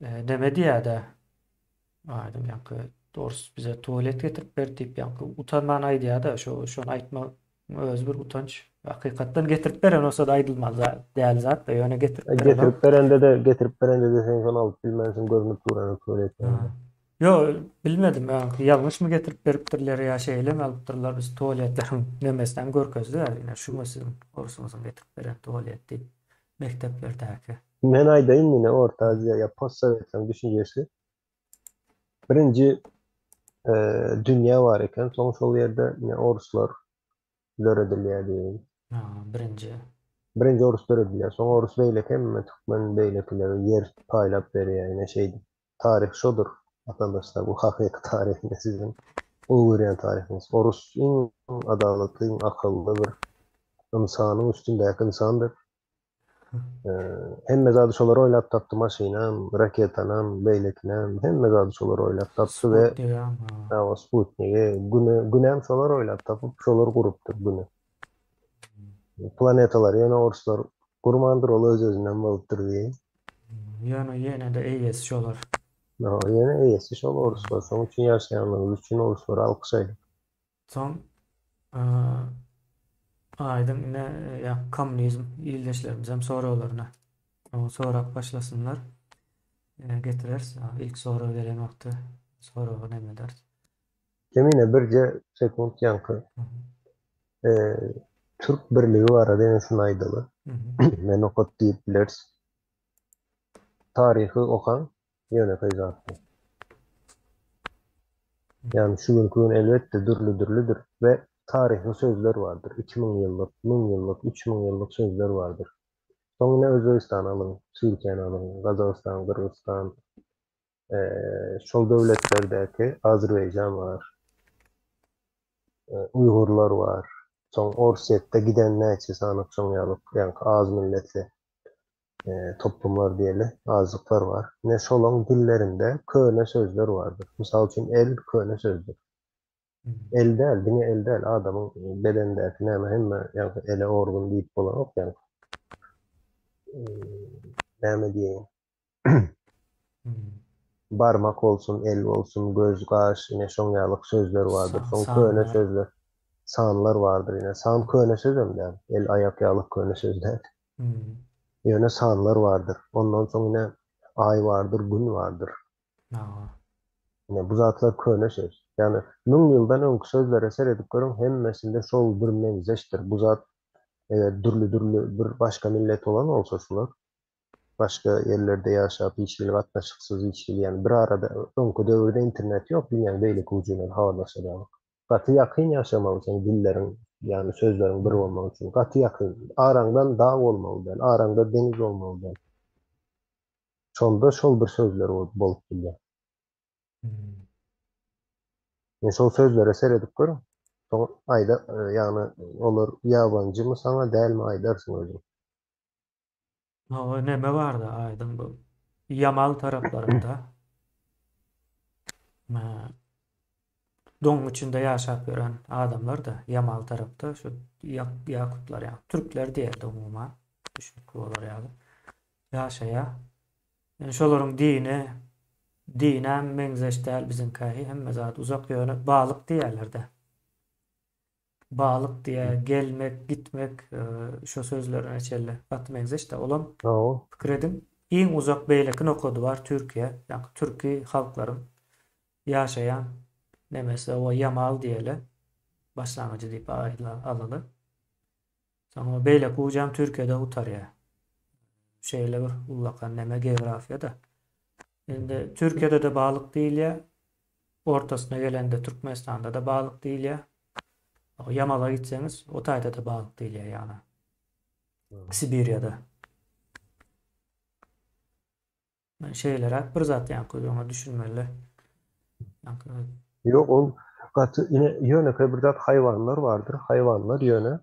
neme diýýädä aýdyň ýaňky ors bize tualet getirip berdi diýip ýaňky utanman aýdýada şo şony aýtmak özi bir utanç hakykatdan getirip beren bolsada aýdylmaly däl zat da ýöne getirip berenok. Getirip berende-de getirip berende-de sen şony alyp bilmänsiň görnüp dur ene tualet ýanynda. Ýo bilmedim ýaňky ýalňyşmy getirip beripdirler ýa şeýlemi alypdyrlar biz tualetleriň nemesinem görkezdiler ine şumy siziň orsuňyzyň getirip beren tualet diýip mekdeplerdäki. Men aýdaýyn ine Orta Aziýa ýa postsowetleriň düşünjesi birinji dünýä bar eken soň şol ýerde ine oruslar döredilýär diýeýin. Ha birinji. Birinji orus döredilýär soň orus beýleki hemme türkmen beýlekilere ýer paýlap berýär ine şeýdip. Taryh şodur, watandaşlar, bu hakyky taryh ine siziň gowy görýän taryhyňyz. Orus iň adalatly, iň akylly bir ynsanyň üstündäki ynsandyr. Hemme zady şolar oýlap tapdy, maşynam, raketanam, beýlekinem, hemme zady şolar oýlap tapdy we Sputnigam, ha. Hawa, sputnigi, güni, günem şolar oýlap tapyp, şolar gurupdyr güni. Planetalary ýöne oruslar gurmandyr, ol öz-özünden bolupdyr diýeýin. Ýöne ýene-de eýesi şolar. Hawa, ýene eýesi şol oruslar. Şonuň üçin ýaşaýanlygymyz üçin oruslara alkyş aýdyň. Soň aýdyň ine ýa kommunizm ildeşlerimizem soraglaryny sorap başlasynlar. Getireris. Ilk sorag gelen wagty soragy neme ederis. Kemine birje sekunt ýaňky Türk birligi barada ýene şuny aýdaly. Men okat diýip bileris. Taryhy okaň ýönekeý zat bu. Ýagny şu günki gün elbetde dürli-dürlüdir we. taryhy sözler bardyr. 2000 ýyllyk, 1000 ýyllyk, 3000 ýyllyk sözler bardyr. Soň ine Özbegistany alyň, Türkiýäni alyň, Gazagystan, Gyrgyzystan, şol döwletlerdäki Azerbaýjan bar, uýgurlar bar. Soň Orsýetde giden näçe sany şoň ýaly, ýaňky az milletli toplumlar diýeli, azlyklar bar. Ine şolaň dillerinde köne sözler bardyr. Mysal üçin el köne sözdür. El däl, diňe el däl, adamyň bedendäki näme hemme ýaňky ele organ diýip bolanok ýaňky. Näme diýeýin. Barmak bolsun, el bolsun, göz, gaş, ine şoň ýalyk sözler bardyr. Soň köne sözler, sanlar bardyr ine. San köne sözem däl. El, aýak ýalyk köne söz däl. Ýöne sanlar bardyr. Ondan soň ine aý bardyr, gün bardyr. Ine bu zatlar köne söz. Ýagny müň ýyldan öňki sözlere seredip görüň, hemmesinde şol bir meňzeşdir. Bu zat eger dürli-dürli bir başga millet bolan bolsa şular, başga ýerlerde ýaşap hiç hili gatnaşyksyz hiç hili ýagny bir arada öňki döwürde internet ýok dünýäň beýleki ujundan habarlaşarýalyk. Gaty ýakyn ýaşamaly seň dilleriň ýagny sözleriň bir bolmagy üçin gaty ýakyn araňdan dag bolmaly däl araňda deňiz bolmaly däl şonda şol bir sözler bolup bilýär. Men şol sözlere seredip görüň soň aýda ýagny olar ýabanjymy saňa dälmi aýdarsyň özüň. Hawa neme barda aýdyň bu Ýamal taraplarynda doň içinde ýaşap ýören adamlar-da Ýamal tarapda şu ýakutlar ýa türkler diýerdi umuman düşnükli bolar ýaly ýaşaýar. Ýöne şolaryň dini dinäm meňzeş däl biziňkä hemme zat uzak ýöne balyk diýýärler-de. Balyk diýýär, gelmek, gitmek şo sözlerine çenli gaty meňzeş-de. Olam pikir ediň, iň uzak beýleki nokady bar Türkiýe, ýagny türki halklaryň ýaşaýan nemesi o Ýamal diýeli, başlangyjy diýip alaly. Soňra beýleki ujam Türkiýede gutarýar. Şeýle bir ullakan neme geografiýada. Indi Türkiýede-de balyk diýilýär. Ortasyna gelende Türkmenistanda-da balyk diýilýär. Ýamala gitseňiz, o taýda-da balyk diýilýär ýagny. Sibiriýada. Şeýleräk bir zat ýaňky öňe düşünmeli. Ýaňky Ýok, ol gaty ine ýönekeý bir zat haýwanlar bardyr. Haýwanlar ýöne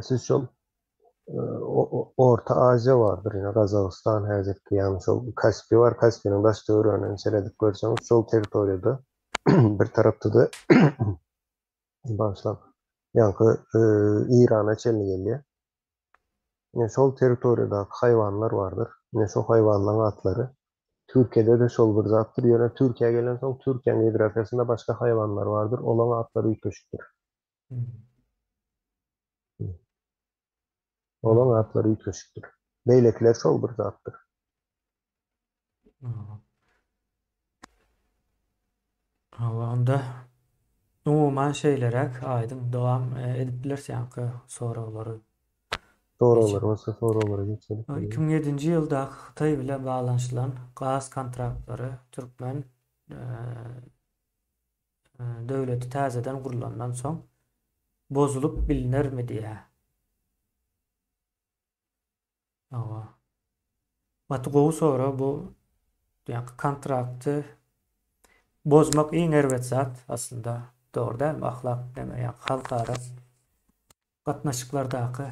siz şol Orta Aziýa bardyr, ine Gazagystan häzirki, ýagny şol Kaspi bar, Kaspiniň daş töweregine seredip görseňiz, şol territoriýada bir tarapda-da bagyşlaň, ýaňky Eýrana çenli gelýär. Ine şol territoriýadaky haýwanlar bardyr. Ine şo haýwanlaryň atlary. Türkiýede-de şol bir zatdyr. Ýöne Türkiýä gelensoň Türkiýäň geografiýasynda başga haýwanlar bardyr. Olaň atlary üýtgeşikdir. Olaň atlary üýtgeşikdir. Beýlekiler şol bir zatdyr. Hawa, onda umuman şeýleräk aýdyň dowam edip bileris ýaňky soraglary. Soraglar bolsa soraglara geçelim. 2007-nji ýyldaky Hytaý bilen baglanyşylan gaz kontraktlary türkmen döwleti täzeden gurlandan soň bozulyp bilnermi diýýär. Hawa. Gaty gowy sorag bu. Ýa kontrakty bozmak iň erbet zat aslynda. Dogry dälmi? Ahlak neme ýa halkara gatnaşyklardaky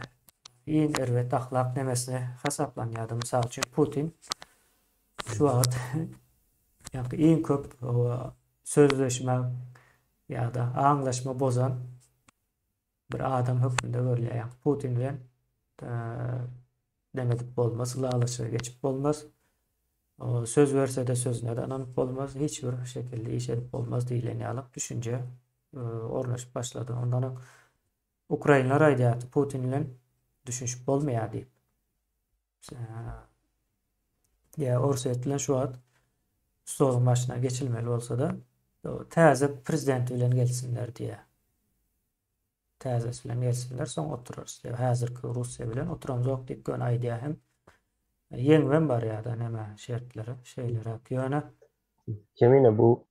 iň erbet ahlak nemesine hasaplanýardy. Mysal üçin Putin şu wagt ýa iň köp sözleşme ýa-da aňlaşma bozan bir adam hökmünde görülýär. Ýagny Putin bilen neme edip bolmaz, ylalaşyga geçip bolmaz. Söz berse-de sözüne-de ynanyp bolmaz, hiç bir şekilde iş edip bolmaz diýlen ýaly düşünje ornaşyp başlady. Ondan öň ukrainler aýdýardy, Putin bilen düşünişip bolmaýar diýip. Ýa Orsýet bilen şu wagt stoluň başyna geçilmeli bolsa-da, täze prezident bilen gelsinler diýýär. Täzesi bilen gelsinler, soň oturarys diýýär. Häzirki Russiýa bilen oturamzok diýip göni aýdýar hem. Ýeňibem barýar-da näme şertleri şeýleräk. Ýöne Kemine bu.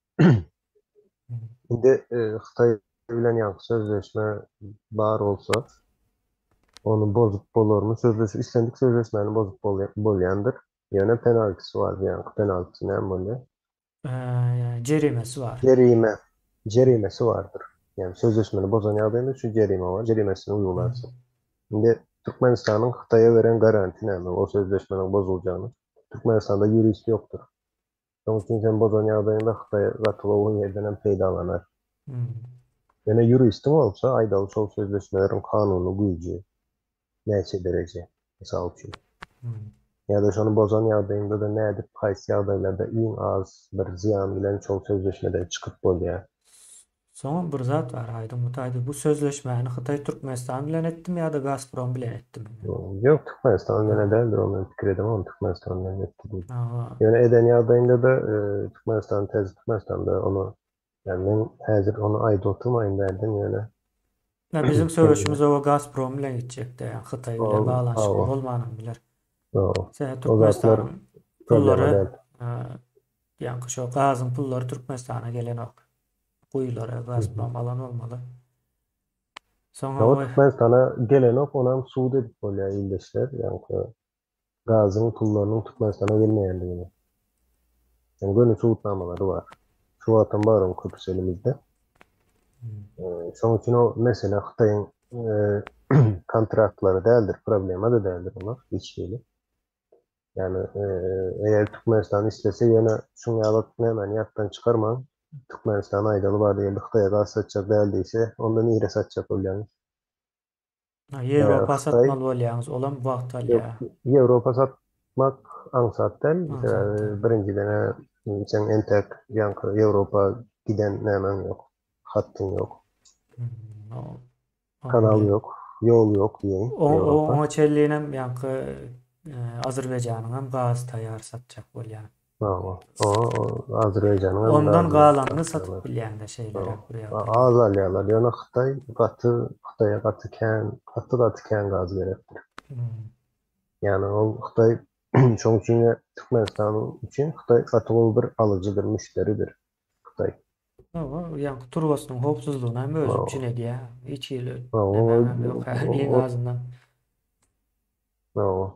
Indi Hytaý bilen ýaňky sözleşme bar bolsa, ony bozup bolarmy? Sözleş islendik sözleşmäni bozup bolýandyr. Ýöne penaltisi bar, ýaňky penaltisi näme bolýar? Jerimesi bar. Jerime. Jerimesi bardyr. Ýagny sözleşmeni bozan ýagdaýynda üçin jerime bar, jerimesini uygularsyň. Indi Türkmenistanyň Hytaýa beren garanti näme o sözleşmeniň bozuljagyny? Türkmenistanda ýurist ýokdur. Şonuň üçin sen bozan ýagdaýyňda Hytaý gaty gowy ýerden hem peýdalanar. Ýöne ýuristiň bolsa, aýdaly şol sözleşmeleriň kanuny güýji näçe dereje, mysal üçin. Ýa-da şony bozan ýagdaýyňda-da nädip, haýsy ýagdaýlarda iň az bir zyýan bilen şol sözleşmeden çykyp bolýar. Soňam bir zat bar aýdyň bu taýda bu sözleşmäni Hytaý Türkmenistan bilen etdimi ýa-da Gazprom bilen etdimi? Ýok Türkmenistan bilen däldir ol men pikir edemok Türkmenistan bilen etdi diýip. Ýöne eden ýagdaýynda-da Türkmenistan täze Türkmenistanda ony ýa men häzir ony aýdyp oturmaýyn bärden ýöne. Ýa biziň söweşimiz oba Gazprom bilen gitjekde ýa Hytaý bilen baglanyşykly bolmanam biler. Sebäbi Türkmenistanyň pullary ýaňky şo gazyň pullary Türkmenistana gelenok. Guýulara Gazprom alan bolmaly. Soňra Hawa Türkmenistana gelenok onam sud edip bolýar ildeşler ýaňky gazyň pullarynyň Türkmenistana gelmeýändigini. Ýani göni subutnamalary bar. Şu wagtam bar oň köpüsi elimizde. Şoň üçin o mesele Hytaýyň kontraktlary däldir, problema-da däldir olar hiç hili. Ýagny, eger Türkmenistan islese ýöne şuň ýaly nämäni ýatdan çykarmaň, Türkmenistan aýdaly bar diýeli Hytaýa gaz satjak däl diýse, onda nirä satjak bolýaňyz? Ýewropa satmaly bolýaňyz, olam wagt alýar. Ýok, Ýewropa satmak aňsat däl. Sebäbi birinjiden-ä seň entek ýaňky Ýewropa giden nämäň ýok, hattyň ýok. Kanal ýok, ýol ýok diýeýin Ýewropa. Oňa çenlinem ýaňky Azerbaýjanyňam gazy taýýar satjak bolýan. Hawa, Azerbaýjanyň hem Ondan galanyny satyp bilýäň-de şeýleräk bir ýagdaý. Az alýarlar, ýöne Hytaý gaty, Hytaýa gaty kän, gaty-gaty kän gaz gerekdir. Ýagny ol Hytaý şoň üçin Türkmenistan üçin Hytaý gaty gowy bir alyjydyr, müşderidir Hytaý. Hawa, ýaňky turbasynyň howpsuzlygyny hem özi üpjün edýär. Hiç hili nämäňem ýok, iň azyndan. Hawa.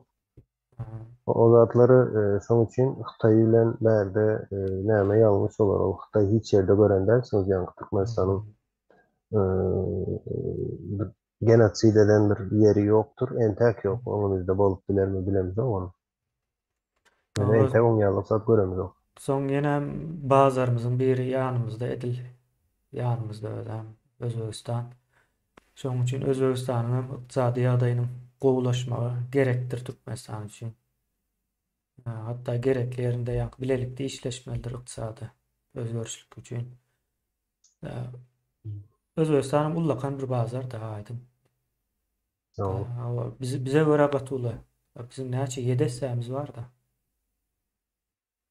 O zatlary şoň üçin Hytaý bilen bärde näme ýalňyş olar, ol Hytaý hiç ýerde gören dälsiňiz ýaňky Türkmenistanyň bir genosid eden bir ýeri ýokdur, entäk ýok, öňümizde bolup bilermi bilemzok ony. Ýöne entäk oň ýaly zat göremzok. Soň ýenem bazarymyzyň biri ýanymyzda edil ýanymyzda özem Özbegistan. Şonuň üçin Özbegistanyň hem ykdysady ýagdaýynyň gowulaşmagy gerekdir Türkmenistan üçin. Hatda gerekli ýerinde ýaňky bilelikde işleşmelidir ykdysady özgerişlik üçin. Özbegistan hem ullakan bir bazar daha aýdyň. Hawa, bize görä gaty uly. Biziň näçe ýedi essämiz bar-da.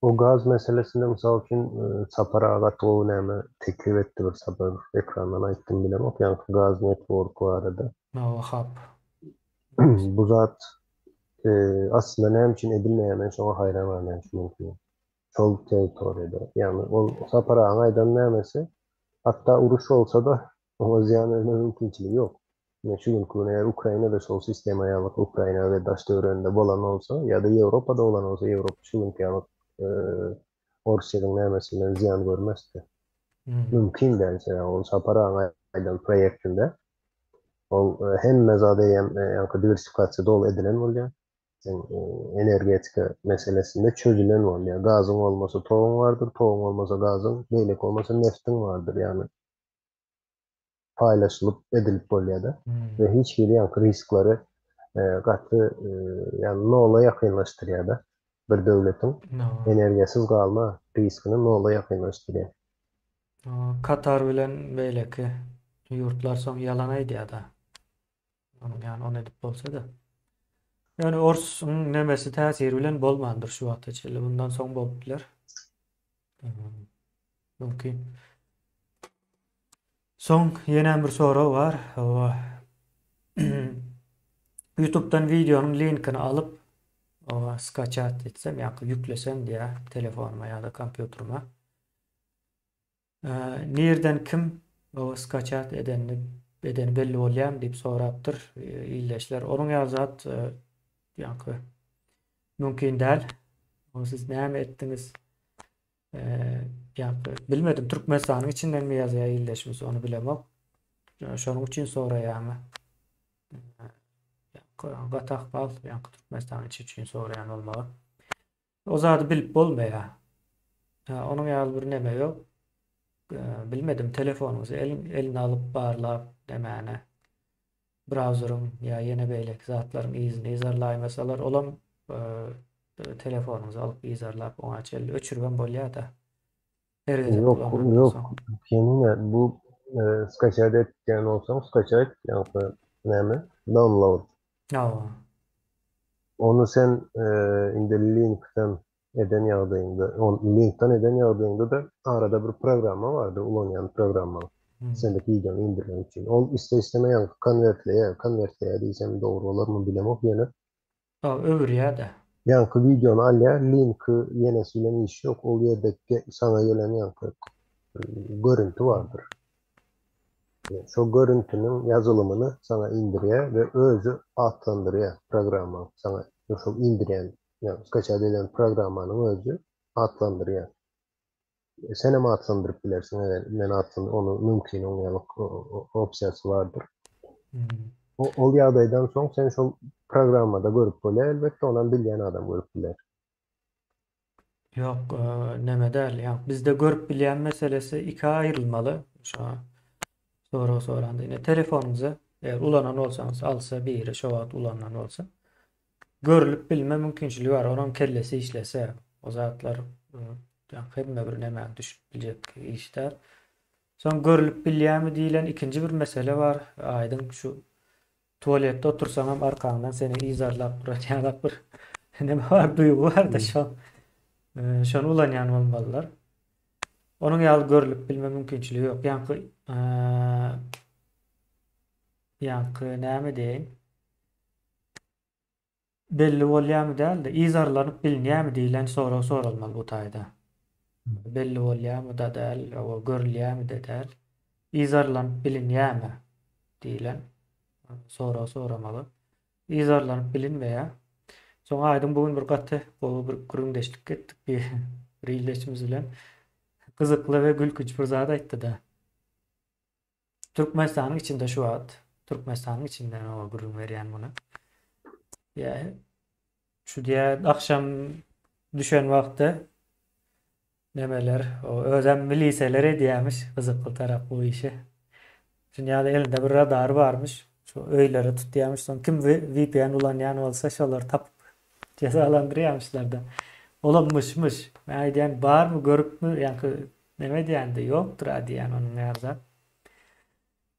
O gaz meselesinde mysal üçin Sapar aga gaty gowy näme teklip etdi bir sapar ekrandan aýtdym bilemok ýaňky gaz network barada. Hawa hub. Bu zat aslynda näme üçin edilmeýär men şoňa haýran galýan şu günki gün. Şol territoriýada. Ýagny ol Sapar agaň aýdan nämesi hatda uruş bolsa-da Oňa zyýan berme mümkinçiligi ýok. Ine, şu günki gün eger Ukrainada şol sistema ýalyk Ukraina we daş-töwereginde bolan bolsa ýa-da Ýewropada bolan bolsa, Ýewropa şu günki ýalyk Orsýetiň nämesinden zyýan görmezdi. Mümkin däl, sebäbi ol Sapar agaň aýdan proýektinde ol hemme zat eýýäm ýaňky diwersifikasiýa doly edilen bolýar. Energetika meselesinde çözülen bolýar. Gazyň bolmasa toguň bardyr, toguň bolmasa gazyň, beýleki bolmasa neftiň bardyr. Ýagny paýlaşylyp edilip bolýar-da. We hiç hili ýaňky risklary gaty ýagny nola ýakynlaşdyrýar-da. Bir döwletiň energiýasyz galma riskini nola ýakynlaşdyrýar. Katar bilen beýleki ýurtlar soň ýalan aýdýar-da. Onuň ýany ony edip bolsa-da. Ýöne orsuň nemesi täsiri bilen bolmandyr şu wagta çenli. Bundan soň bolup biler. Mümkin. Soň ýene bir sorag bar. Hawa. YouTube'dan wideonyň linkini alyp, owa, skaçat etsem, ýa-da ýüklesem diýä, telefonyma ýa-da kompýuterime. Nirden kim o skaçat edenini edeni belli bolýarmy diýip sorapdyr ildeşler. Onuň ýaly zat ýaňky mümkin däl. Ony siz näme etdiňiz? Ýaňky bilmedim Türkmenistanyň içindenmi ýazýar ildeşimiz ony bilemok. Şonuň üçin soraýarmy? Gaty ahmal ýaňky Türkmenistanyň içi üçin soraýan bolmagy. O zady bilip bolmaýar. Onuň ýaly bir neme ýok. Bilmedim telefonyňyzy eline alyp barlap nämäni brauzeriň ýa ýene beýleki zatlaryň yzyny yzarlaýmasalar olam telefonyňyzy alyp yzarlap oňa çenli öçüribem bolýar-da. Her gezek Ýok, ýok. Kemine bu skaçat etýän bolsaň, skaçat ýa-da näme? Download. Hawa. Ony sen indi linkden eden ýagdaýyňda, linkden eden ýagdaýyňda-da arada bir programma bardyr, ulanýan programma. Islendik wideony indirmek üçin. Ol iste-isteme ýaňky konwertleýär, konwertleýär diýsem dogry bolarmy bilemok ýöne. Ol öwürýär-de. Ýaňky wideony alýar, linki ýenesi bilen işi ýok, ol ýerde saňa gelen ýaňky görüntü bardyr. Şo görüntiniň ýazylymyny saňa indirýär we özi atlandyrýar programma saňa şol indirýän ýa skaçat eden programmanyň özi atlandyrýar. Senem atlandyryp bilersiň eger men atlan ony mümkin oň ýaly opsiýasy bardyr. Ol ýagdaýdan soň sen şol programmada görüp bolýar elbetde onam bilýän adam görüp biler. Ýok, neme däl. Ýa bizde görüp bilýän meselesi ikä aýrylmaly. Şo sorag soranda ine telefonyňyzy eger ulanan bolsaňyz alsa biri şo wagt ulanan bolsa görülip bilme mümkinçiligi bar. Onuň kellesi işlese o zatlar hemme bir nämäni düşüp biljek iş däl. Soň görülip bilýärmi diýlen ikinji bir mesele bar. Aýdyň şu Tualetde otursaňam arkaňdan seni yzarlap duran ýalak bir neme bar, duýgy bar-da şo. Şony ulanýan bolmalylar. Onuň ýaly görlüp bilme mümkinçiligi ýok. Ýaňky ýaňky näme diýeýin? Belli bolýarmy däl-de, yzarlanyp bilinýärmi diýlen sorag soralmaly bu taýda. Belli bolýarmy-da däl, hawa, görülýärmi-de däl. Yzarlanyp bilinýärmi diýlen sorag soramaly. Yzarlanyp bilinmeýär. Soň Aýdyň bu gün bir gaty gowy bir gürrüňdeşlik etdik bir bir ildeşimiz bilen. Gyzykly we gülkünç bir zat aýtdy-da. Türkmenistanyň içinde şu wagt Türkmenistanyň içinde oňa gürrüň berýän muny. Ýa şu diýä akşam düşen wagtda nemeler o özem miliseler edýämiş gyzykly tarap bu işi. Şuny ýaly elinde bir radar barmyş. Şu öýleri tutýamyş. Soň kim VPN ulanýan bolsa şolary tapyp jezalandyrýamyşlar-da. Olam myş-myş. Men aýdýan barmy görüpmi ýaňky Neme diýende ýokdur-a diýýän onuň ýaly zat.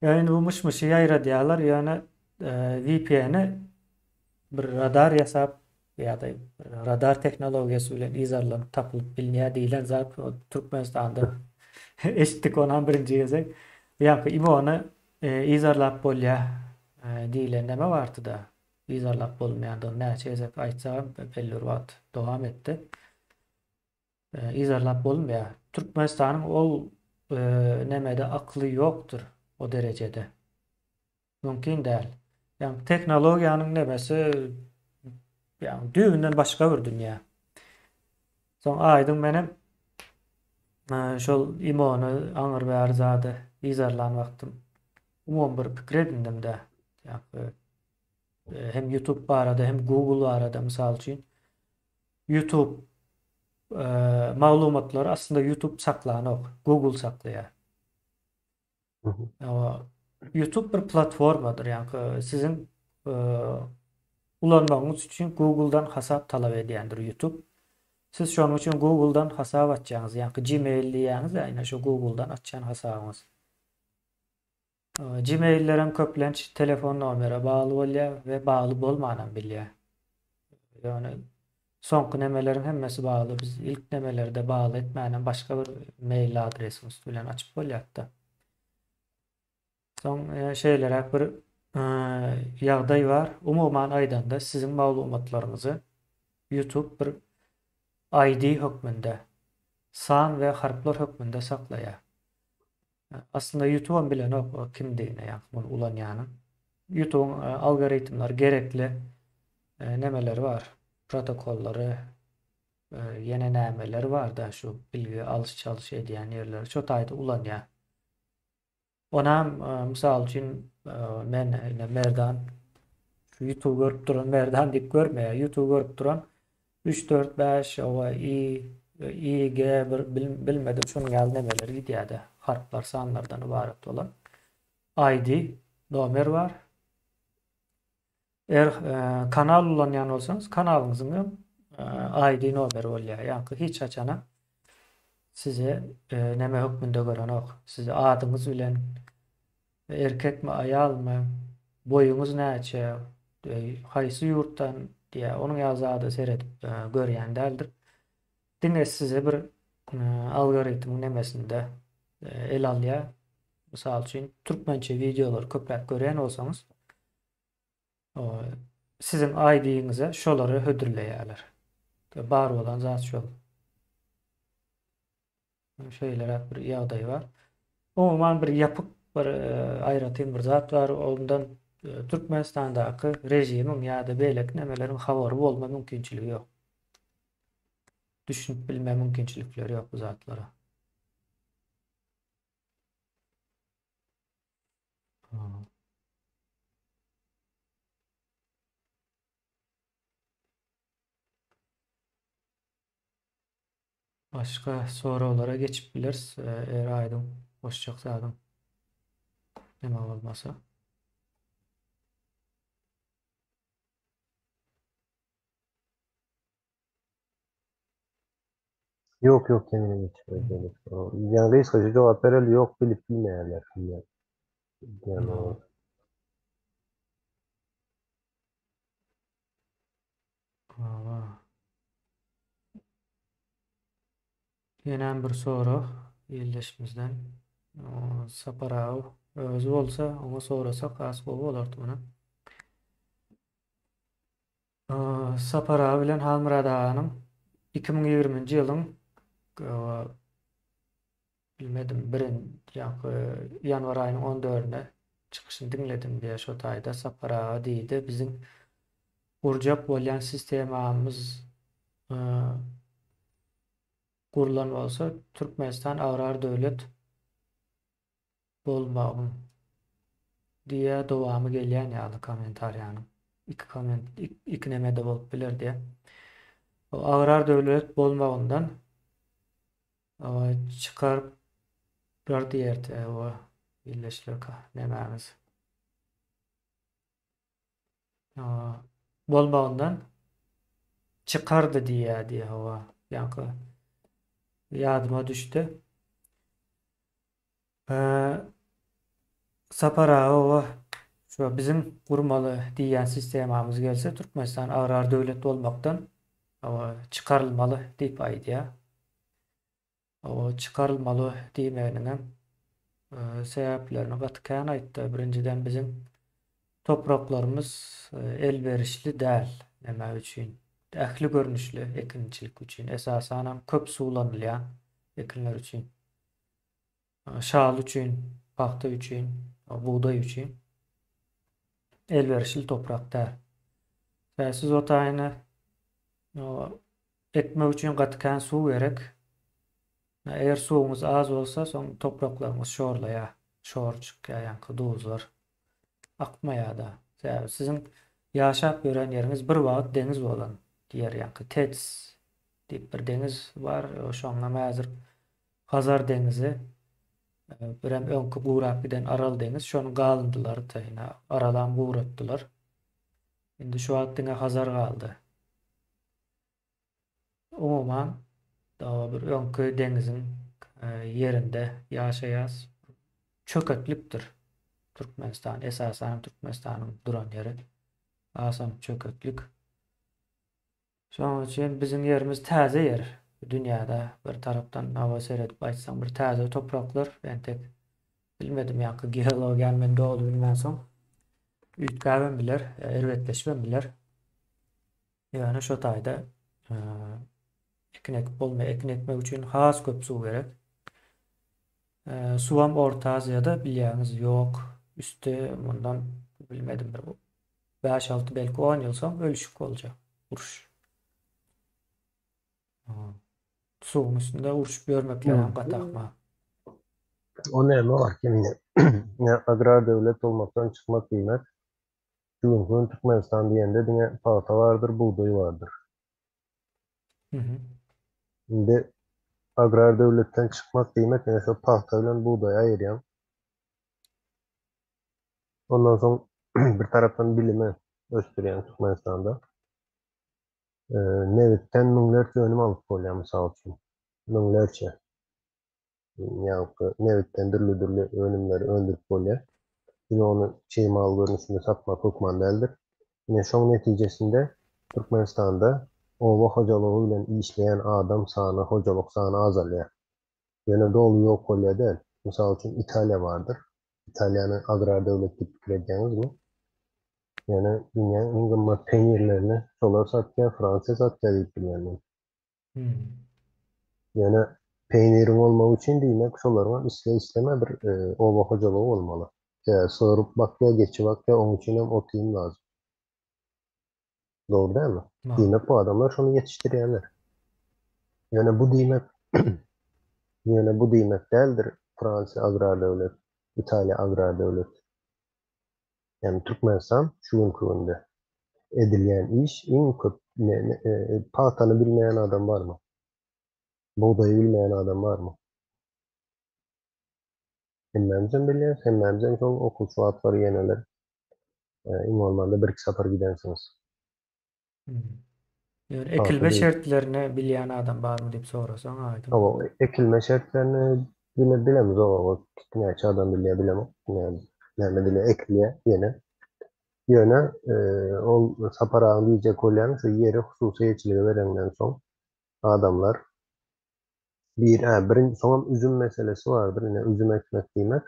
Ýöne indi bu myş-myşy ýaýradýarlar, ýöne VPN-i bir radar ýasap ýa-da radar tehnologiýasy bilen yzarlanyp tapylyp bilinýär diýlen zat Türkmenistanda eşitdik onam birinji gezek. Ýaňky IMO-ny yzarlap bolýar diýlen neme bardy-da. Yzarlap bolmaýandygyny näçe gezek aýtsagam belli bir wagt dowam etdi. Yzarlap bolmaýar. Türkmenistanyň ol nemede akly ýokdur o derejede. Mümkin däl. Ýagny tehnologiýanyň nemesi ýagny düýbünden başga bir dünýä. Soň aýdyň menem şol imony aňyr bäri zady yzarlan wagtym umumy bir pikir edindim-de. Ýagny hem YouTube barada hem Google barada mysal üçin YouTube maglumatlary aslynda YouTube saklanok, Google saklaýar. YouTube bir platformadyr, ýagny siziň ulanmagyňyz üçin Google-dan hasap talap edýändir YouTube. Siz şonuň üçin Google-dan hasap açýaňyz, ýagny Gmail diýýäňiz, ýa-da şu Google-dan açýan hasabyňyz. Gmaillerem köplenç telefon nomere bagly bolýar we bagly bolmanam bilýär. Ýöne soňky nemeleriň hemmesi bagly. Biz ilk nemelerde bagly etmänem başga bir mail adresiň üsti bilen açyp bolýardy. Soň e, şeýleräk bir e, ýagdaý bar. Umuman aýdanda siziň maglumatlaryňyzy YouTube bir ID hökmünde, san we harplar hökmünde saklaýar. Aslynda YouTube-am bilenok o kimdigini ýa muny ulanýanyň. YouTube-yň algoritmleri gerekli nemeleri bar, protokollary, ýene nämeleri bar-da şu bilgi alyş-çalyş edýän ýerleri şo taýda ulanýar. Onam mysal üçin men ine Merdan şu YouTube görüp duran Merdan diýip görmeýär. YouTube görüp duran 3 4 5 owa i i g bir bilmedim şunuň ýaly nemeler gidýärdi. Harplar sanlardan ybarat bolan ID nomer bar. Eger kanal ulanýan bolsaňyz, kanalyňyzyň hem ID nomeri bolýar. Ýaňky hiç haçana size neme hökmünde görenok. Sizi adyňyz bilen erkekmi, aýalmy, boýuňyz näçe, haýsy ýurtdan diýä, onuň ýaly zada seredip görýän däldir. Diňe size bir algoritmiň nemesinde el alýar. Mysal üçin, türkmençe wideolary köpräk görýän bolsaňyz, Siziň ID-ňize şolary hödürleýärler. Bar bolan zat şol. Şeýleräk bir ýagdaý bar. Umuman bir ýapyk bir e, aýratyn bir zat bar. Ondan e, Türkmenistandaky režimiň ýa-da beýleki nemeleriň habary bolma mümkinçiligi ýok. Düşünip bilme mümkinçilikleri ýok bu zatlara. Başga soraglara geçip bileris. Eger aýdyň goşjak zadyň neme bolmasa. Ýok, ýok, kemine geçip. Ýa gysgaça jogap bereli, ýok bilip bilmeýärler. Ýa. Hawa. Ýenem bir sorag ildeşimizden. Sapar aga özi bolsa, oňa sorasak has gowy bolardy muny. Sapar aga bilen Halmyrat aganyň 2020-nji ýylyň bilmedim birin ýaňky ýanwar aýynyň on dördüne çykyşyny diňledim diýýär şo taýda Sapar aga diýdi biziň gurjak bolýan sistemamyz gurlan bolsa Türkmenistan agrar döwlet bolmagyň diýä dowamy gelýän ýaly kommentariýanyň. Iki komment iki nemede bolup biler diýä. O agrar döwlet bolmagyndan çykaryp bir diýerdi o illeşler nemämiz. Bolmagyndan çykardy diýýär diýýär hawa. Ýaňky ýadyma düşdi. Sapar aga oba şu biziň gurmaly diýýän sistemamyz gelse Türkmenistan agrar döwlet bolmakdan hawa çykarylmaly diýip aýdýar. Hawa çykarylmaly diýmeginiňem sebäplerini gaty kän aýtdy. Birinjiden biziň topraklarymyz elwerişli däl näme üçin ähli görnüşli ekinçilik üçin esasanam köp suwlanylýan ekinler üçin. Şaly üçin, pagta üçin, bugdaý üçin elwerişli toprak däl. Sebäbi o taýyny ekmek üçin gaty kän suw gerek. Eger suwuňyz az bolsa, soň topraklaryňyz şorlaýar. Şor çykýar, ýaňky duzlar akmaýar-da. Sebäbi siziň ýaşap ýören ýeriňiz bir wagt deňiz bolan ýer, ýaňky TEDS diýip bir deňiz bar, şoňam häzir Hazar deňizi, birem öňki gurap giden Aral deňiz, şonuň galyndylary-da, ine, Aralam guratdylar. Indi şu wagt diňe Hazar galdy. Umuman, bir öňki deňiziň ýerinde ýaşaýas. Çöketlikdir Türkmenistan, esasanam Türkmenistanyň duran ýeri. Hasam çöketlik. Şonuň üçin biziň ýerimiz täze ýer. Dünýäde bir tarapdan hawa seredip aýtsaň bir täze topraklar entek bilmedim ýaňky geologiýany men doly bilmänsoň üýtgäbem biler, erbetleşibem biler. Ýöne şo taýda ekin ekip bolmaýar. Ekin ekmek üçin has köp suw gerek. Suwam Orta Aziýada bilýäňiz ýok. Üsti mundan bilmedim bir 5-6 belki 10 ýyl soň ölüşik boljak. Uruş. Suwuň üstünde urşup ýörmekleri hem gaty ahmal. O näme bar kemine? Agrar döwlet bolmakdan çykmak diýmek, şu günki gün Türkmenistan diýende diňe pagta bardyr, bugdaý bardyr. Indi agrar döwletden çykmak diýmek, ýene şo pagta bilen bugdaýy aýyrýaň. Ondan soň bir tarapdan bilimi ösdürýäň Türkmenistanda. Nebitden müňlerçe önüm alyp bolýar, mysal üçin. Müňlerçe. Ýagny nebitden dürli-dürli önümleri öndürip bolýar. Ýöne ony çig mal görnüşinde satmak hökman däldir. Ine şoň netijesinde Türkmenistanda oba hojalygy bilen işleýän adam sany, hojalyk sany azalýar. Ýöne doly ýok bolýar däl. Mysal üçin Italiýa bardyr. Italiýany agrar döwlet diýip pikir edýäňizmi? Ýöne dünýäň iň gymmat peýnirlerini şolar satýar, Fransiýa satýar diýip bilýän men. Ýöne peýniriň bolmagy üçin diýmek şolaryňam isle-isleme bir oba hojalygy bolmaly. Sebäbi sygyr bakýar, geçi bakýar, oň üçinem ot-iým lazym. Dogry dälmi? Diýmek bu adamlar şony ýetişdirýärler. Ýöne bu diýmek ýöne bu diýmek däldir, Fransiýa agrar döwlet, Italiýa agrar döwlet. Ýagny Türkmenistan şu günki günde edilýän iş iň köp pagtany bilmeýän adam barmy? Bugdaýy bilmeýän adam barmy? Hemmämizem bilýäris, hemmämizem şol okuwçy wagtlary ýeneler iň bolmanda bir-iki sapar gidensiňiz. Ýöne ekilme şertlerini bilýän adam barmy diýip sorasaň aýdyň. Hawa, ekilme şertlerini bile bilemizok, näçe adam bilýär bilemok. Näme dile ekilýär ýene. Ýöne ol Sapar agaň diýjek bolýany şu ýeri hususy eýeçilige berenden soň adamlar Bir, hä, birinji, soňam üzüm meselesi bardyr. Ine, üzüm ekmek diýmek,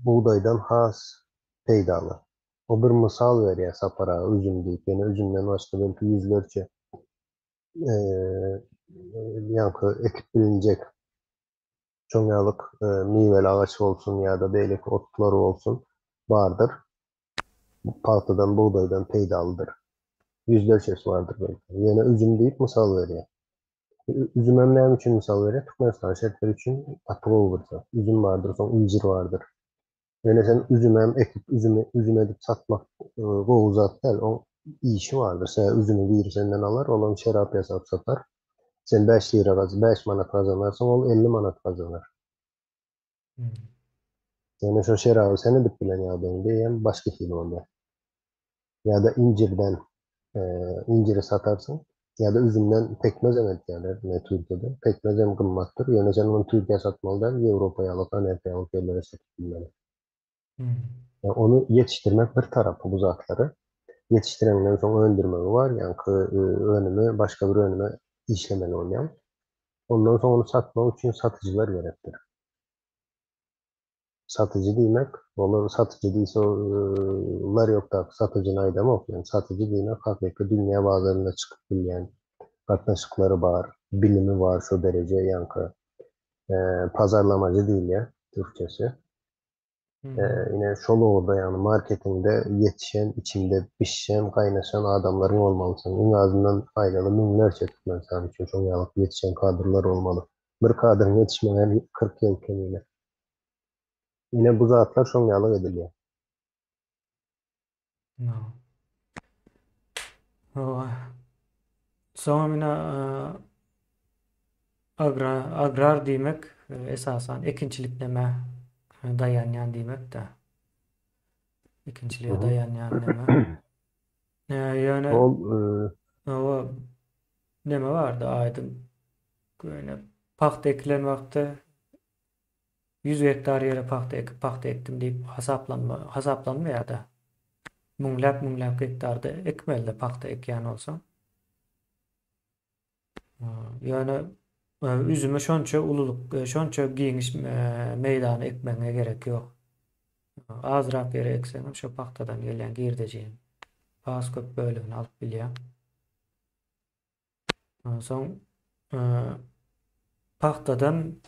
bugdaýdan has peýdaly. O bir mysal berýär Sapar aga, üzüm diýip. Ýöne üzümden başga belki ýüzlerçe, ýaňky ekip bilinjek şoň ýalyk miweli agaç bolsun ýa-da beýleki otlar bolsun bardyr. Pagtadan, bugdaýdan peýdalydyr. Ýüzlerçesi bardyr belki. Ýöne üzüm diýip mysal berýär. Üzümem näme üçin mysal berýär? Türkmenistan şertleri üçin gaty gowy bir zat. Üzüm bardyr, soň injir bardyr. Ýöne sen üzümem ekip, üzümi üzüm edip satmak gowy zat däl. Oň işi bardyr. Sebäbi üzümi biri senden alar, olam şerap ýasap satar. Sen 5 lira gaz, 5 manat gazanarsyň, ol 50 manat gazanar. Ýöne şo şeraby sen edip bilen ýagdaýyňda eýýäm başga hili bolýar. Ýa-da injirden injiri satarsyň, ýa-da üzümden pekmezem edýärler ine Türkiýede. Pekmezem gymmatdyr, ýöne sen ony Türkiýä satmaly däl, Ýewropa ýaly, Amerika ýaly ýerlere satyp bilmeli. Ýa ony ýetişdirmek bir tarapy bu zatlary. Ýetişdireninden soň öndürmegi bar, ýaňky önümi başga bir önüme işlemeli bolýaň. Ondan soň ony satmak üçin satyjylar gerekdir. Satyjy diýmek, olar satyjy diýse, larýokdaky satyjyny aýdamok men. Satyjy diýmek hakyky dünýä bazaryna çykyp bilýän, gatnaşyklary bar, bilimi bar şo dereje ýaňky pazarlamajy diýilýär türkçesi. Ine şol ugurda ýagny marketingde ýetişen, içinde bişen, gaýnaşan adamlaryň bolmalysyň. Iň azyndan aýdaly müňlerçe Türkmenistan üçin şoň ýaly ýetişen kadrlar bolmaly. Bir kadryň ýetişmegi hem 40 ýyl kemine. Ine bu zatlar şoň ýaly edilýär. No. Hawa. Soňam ine agra agrar diýmek esasan ekinçilik neme daýanýan diýmek-de. Ekinçilige daýanýan neme. Ýöne Ol hawa neme bardy aýdyň ýöne pagta ekilen wagtda 100 gektar ýere pagta ekip pagta ekdim diýip hasaplanma hasaplanmaýar-da. Müňläp müňläp gektarda ekmeli-de pagta ekýän bolsaň. Ýöne üzümi şonça ululyk, şonça giňiş meýdana ekmegiňe gerek ýok. Azrak ýere ekseňem şo pagtadan gelýän girdejiniň has köp bölegini alyp bilýäň. Soň pagtadan.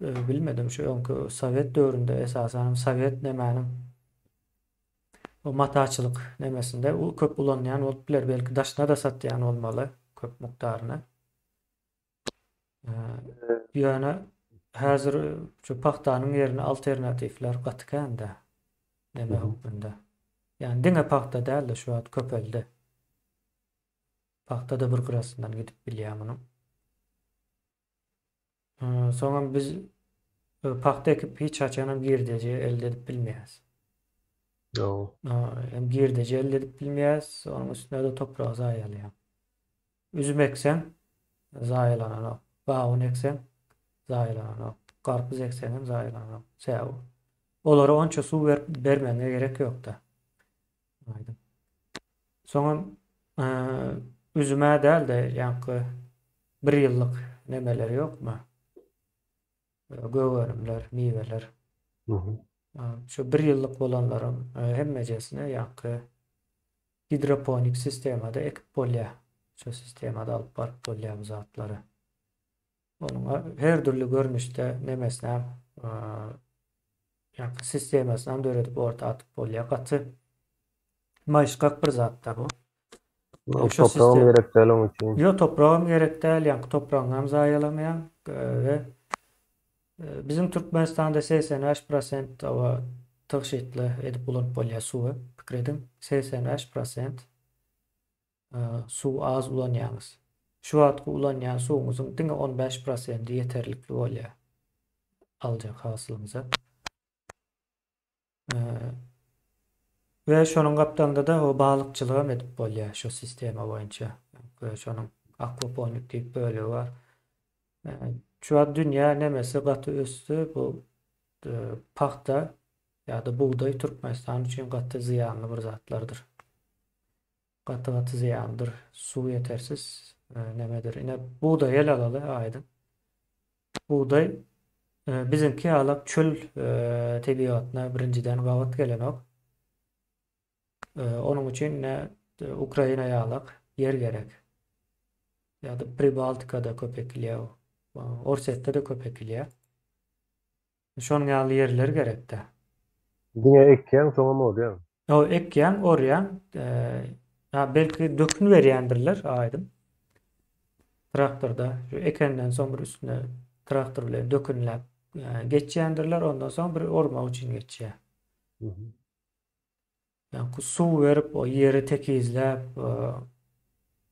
bilmedim şu öňki sowet döwründe esasanam sowet nemäniň o mataçylyk nemesinde köp ulanýan bolup biler belki daşyna-da satýan bolmaly köp mukdaryny. Ýöne häzir şu pagtanyň ýerine alternatiwler gaty kän-dä. Neme hökmünde. Ýani diňe pagta däl-de şu wagt köpeldi. Pagta-da bir gyrasyndan gidip bilýär munuň. Soňam biz pagta ekip hiç haçanam girdeji elde edip bilmeýäris. Ýok. Hem girdeji elde edip bilmeýäris, onuň üstüne-de topragy zaýalaýar. Üzüm ekseň, zaýalananok. Gawun ekseň, zaýalananok. Garpyz ekseň hem zaýalananok. Sebäbi olara onça suw berip bermegiňe gerek ýok-da. Aýdyň. Soňam üzüm-ä däl-de, ýaňky bir ýyllyk nemeler ýokmy? Gök önümler, miweler. Şu bir ýyllyk bolanlaryň hemmejesini ýaňky Gidroponik sistemada ekip bolýar. Şo sistemada alyp baryp bolýar bu zatlary. Onuň her dürli görnüşde nemesinem ýa sistemasynam döredip orta atyp bolýar. Gaty maýyşgak bir zatda bu. Şo topragam gerek däl onuň üçin. Ýok, topragam gerek däl, ýaňky topragyňam zaýalamaýaň we Biziň Türkmenistanda 85 prosent oba tygşytly edip ulanyp bolýar suwy. Pikir ediň, 85 prosent suw az ulanýaňyz. Şu wagtky ulanýan suwuňyzyň diňe 15 prosendi ýeterlikli bolýar aljak hasylyňyza. We şonuň gapdalynda-da o balykçylygam edip bolýar şu sistema boýunça. Şonuň akwaponik diýip bölegi bar. Şu wagt dünýä nemesi gaty ösdi. Bu pagta ýa-da bugdaý Türkmenistan üçin gaty zyýanly bir zatlardyr. Gaty-gaty zyýanlydyr. Suw ýetersiz nemedir. Ine bugdaýy ele alaly aýdyň. Bugdaý biziňki ýalak çöl tebigatyna birinjiden gabat gelenok. Onuň üçin ine Ukraina ýalak ýer gerek. Ýa-da Pribaltikada köp ekilýär. Orsýetde-de köp ekilýär. Şonuň ýaly ýerler gerekdä. Diňe ekýäň soňam orýaň. Hawa ekýäň orýaň ýa belki dökün berýändirler aýdyň. Traktorda şu ekenden soň bir üstüne traktor bilen dökünläp geçýändirler ondan soň bir ormak üçin geçýär. Ýaňky suw berip o ýeri tekizläp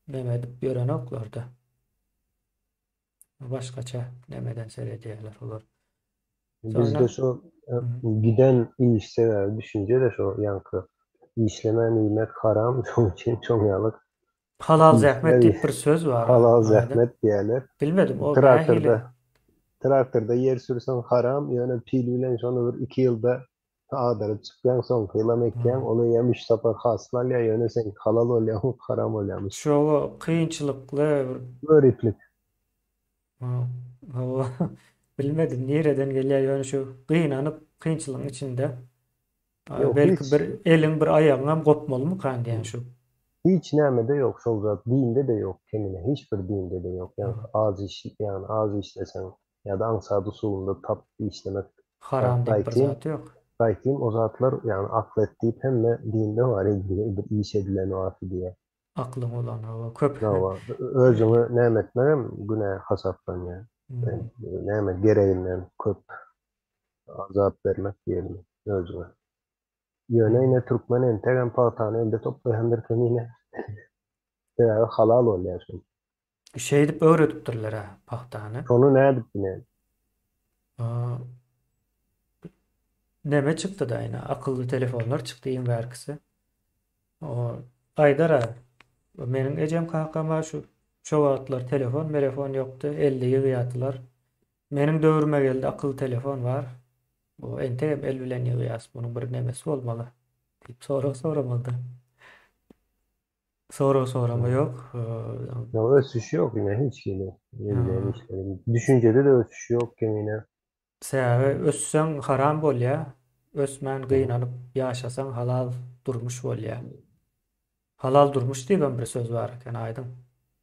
neme edip ýörenoklarda. Başgaça nemeden seredýärler olar. Bizde şu giden iş sebäbi düşünje-de şu ýaňky işlemän iýmek haram şoň üçin şoň ýaly Halal zähmet diýip bir söz bar. Halal zähmet diýýärler. Bilmedim o nähili. Traktorda ýer sürseň haram ýöne pil bilen şony bir iki ýylda Agdaryp çykýaň soňky ýylam ekýäň ol eýýäm üç sapar hasyl alýar ýöne seňki halal bolýar oňki haram bolýarmyş. Şowa kynçylykly bir. Göriplik. Hawa bilmedim nireden gelýär ýöne şu gynanyp kynçylygyň içinde Ýok belki hiç. bir eliň bir aýagyňam gopmalymykan diýän şu. Hiç nämede ýok şol zat dinde-de ýok kemine hiç bir dinde-de ýok ýaňky az iş ýagny az işleseň ýa-da aňsat usulynda tap işlemek Haram diýip bir gaýtym zat ýok. gaýtym o zatlar ýagny akl et diýip hemme dinde bar edilýär bir iş edilen wagty diýýär. Aklyň bolan hawa köp. Hawa özüňi näme etmegem günä hasaplanýar. Näme gereginden köp azap bermek diýelim özüňe. Ýöne ine türkmen entegem pagtany elde toplaýandyr kemine. Sebäbi halal bolýar şol. Şeýdip öwredipdirler-ä pagtany. Şony nädip bilen? Neme çykdy-da ine, akylly telefonlar çykdy iň bärkisi. O aýdar-a, meniň ejem kakam-a şu şo wagtlar telefon, melefon ýokdy, elde ýygýardylar. Meniň döwrüme geldi akylly telefon bar. Bu entegem el bilen ýygýas, munuň bir nemesi bolmaly diýip sorag soramalydy. Sorag sorama ýok. Ýok, ösüş ýok ine hiç hili. Edilýän işleriň. Düşünjede-de ösüş ýok kemine. Sebäbi össeň haram bolýar, ösmän gynanyp ýaşasaň halal durmuş bolýar. Halal durmuş diýibem bir söz bar eken aýdyň.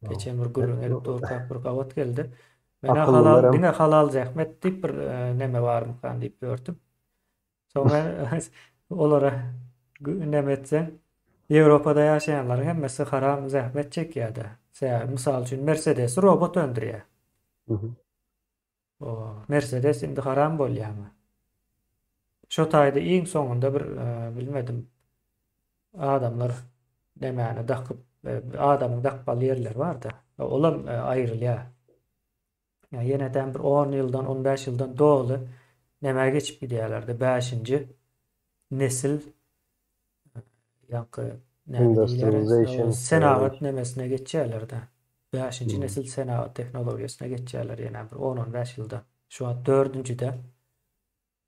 Geçen bir gürrüň edip durkak bir gabat geldi. Men halal Akyllylaram diňe halal zähmet diýip bir neme barmykan diýip ýördüm. Soň men olara neme etseň, Ýewropada ýaşaýanlaryň hemmesi haram zähmet çekýär-de. Sebäbi mysal üçin Mersedesi robot öndürýär. O Mersedes indi haram bolýarmy? Şo taýda iň soňunda bir bilmedim adamlar nemäni dakyp adamyň dakmaly ýerleri barda. Olam aýrylýar. Ýa ýenedem bir 10 ýyldan, 15 ýyldan doly nämä geçip gidýärler-de, bäşinji nesil ýaňky näme diýilýär, Industrialization senagat nemesine geçýärler-de. Bäşinji Hmm. nesil senagat tehnologiýasyna geçýärler ýene bir 10-15 ýyldan. Şu wagt dördünjide.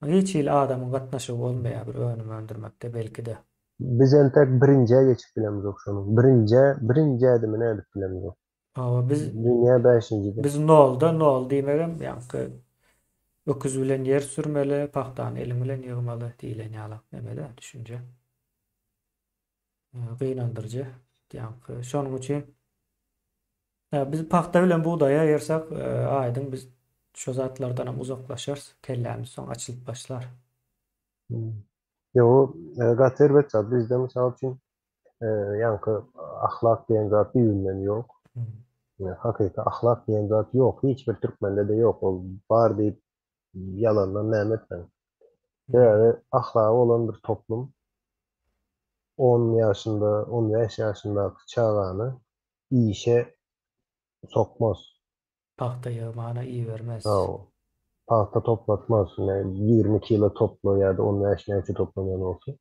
Hiç hili adamyň gatnaşygy bolmaýar bir önüm öndürmekde belki-de. Biz entek birinjä geçip bilemzok şonuň. Birinjä, birinji ädimini ädip bilemzok. Hawa biz Dünýä bäşinjide. biz nolda nol diýmegem ýaňky öküz bilen ýer sürmeli, pagtany eliň bilen ýygmaly diýlen ýalak neme-de düşünje. Gynandyryjy. Ýaňky şonuň üçin biz pagta bilen bugdaýy aýyrsak, aýdyň biz şo zatlardanam uzaklaşarys. Kellämiz soň açylyp başlar. Hmm. Ýok, gaty erbet zat. Bizde mysal üçin ýaňky ahlak diýen zat düýbünden ýok. Hmm. Hakyky ahlak diýen zat ýok. Hiç bir türkmende-de ýok. Ol bar diýip ýalandan näme etseň. Hmm. Sebäbi ahlagy bolan bir toplum 10 ýaşynda, 15 ýaşyndaky çagany işe sokmaz. Pagta ýygmana ibermez. Hawa. Pagta toplatmaz. Ine, 20 kilo topla ýa-da 15 näçe toplanýan bolsa.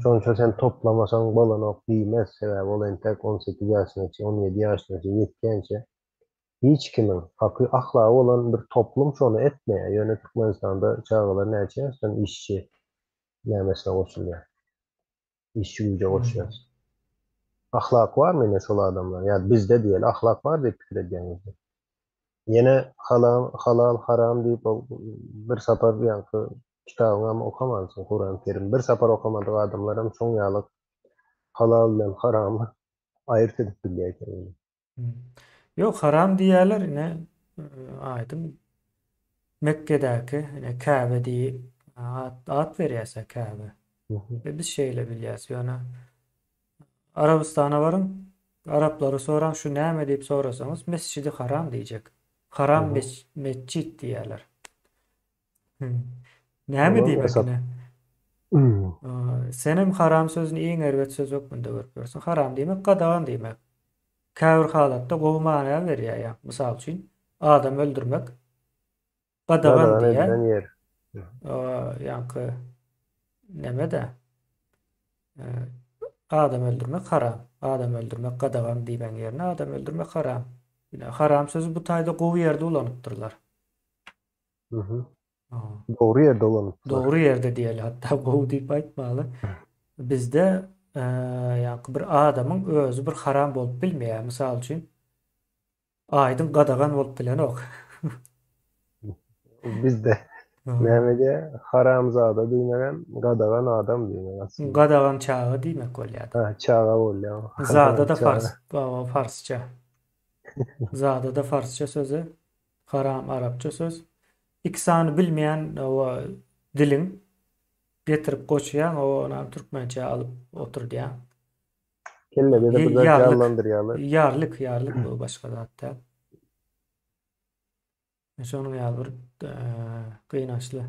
Şonça sen toplamasaň bolanok diýmez. Sebäbi ol entek 18 ýaşyna çenli, 17 ýaşyna çenli ýetýänçä hiç kimiň haky, ahlagy bolan bir toplum şony etmeýär. Ýöne Türkmenistanda çagalar näçe ýaşdan işçi nämesine goşulýar? Işçi güýje goşýar. Ahlak barmy ine şol adamlar? Ýa bizde diýeli ahlak bar diýip pikir edýäňizmi? Ýene halal, halal, haram diýip ol bir sapar ýaňky kitabyňam okamansyň Kuran Kerim. Bir sapar okamadyk adamlaram şoň ýaly halal bilen haramy aýyrt edip bilýär eken. Ýok, haram diýýärler ine aýdyň Mekgedäki ine Käbe diýip at, at berýärse Käbe. We biz şeýle bilýäs ýöne Arabystana baryň, araplary soraň şu näme diýip sorasaňyz Mesjidi Haram diýjek. Haram mesjid diýýärler. Näme diýmek ine? Senem haram sözüni iň erbet söz hökmünde görüp ýörsüň. Haram diýmek gadagan diýmek. Käbir halatda gowy many berýär ýa. Mysal üçin, adam öldürmek gadagan Gadagan diýýär. edilen ýer. Ýaňky neme-de adam öldürmek haram. Adam öldürmek gadagan diýmegiň ýerine adam öldürmek haram. Ine, haram sözi bu taýda gowy ýerde ulanypdyrlar. Mhm. Dogry ýerde ulanypdylar. Dogry ýerde diýeli, hatda gowy diýip aýtmaly. Bizde ýaňky bir adamyň özi bir haram bolup bilmeýär. Mysal üçin, aýdyň gadagan bolup bilenok. Bizde näme diýýär? Haramzada diýmegem gadagan adam diýmek aslynda. Gadagan çaga diýmek bolýar. Ha, çaga bolýar. Zada-da fars, farsça. Zada-da farsça sözi. Haram arapça söz. Iki sany bilmeýän owa diliň getirip goşýaň owa onam türkmençä alyp oturdýaň. Kellede-de bir zat Ýarlyk. janlandyrýarlar. Ýarlyk, ýarlyk bu başga zat däl. Şonuň ýaly bir gynançly.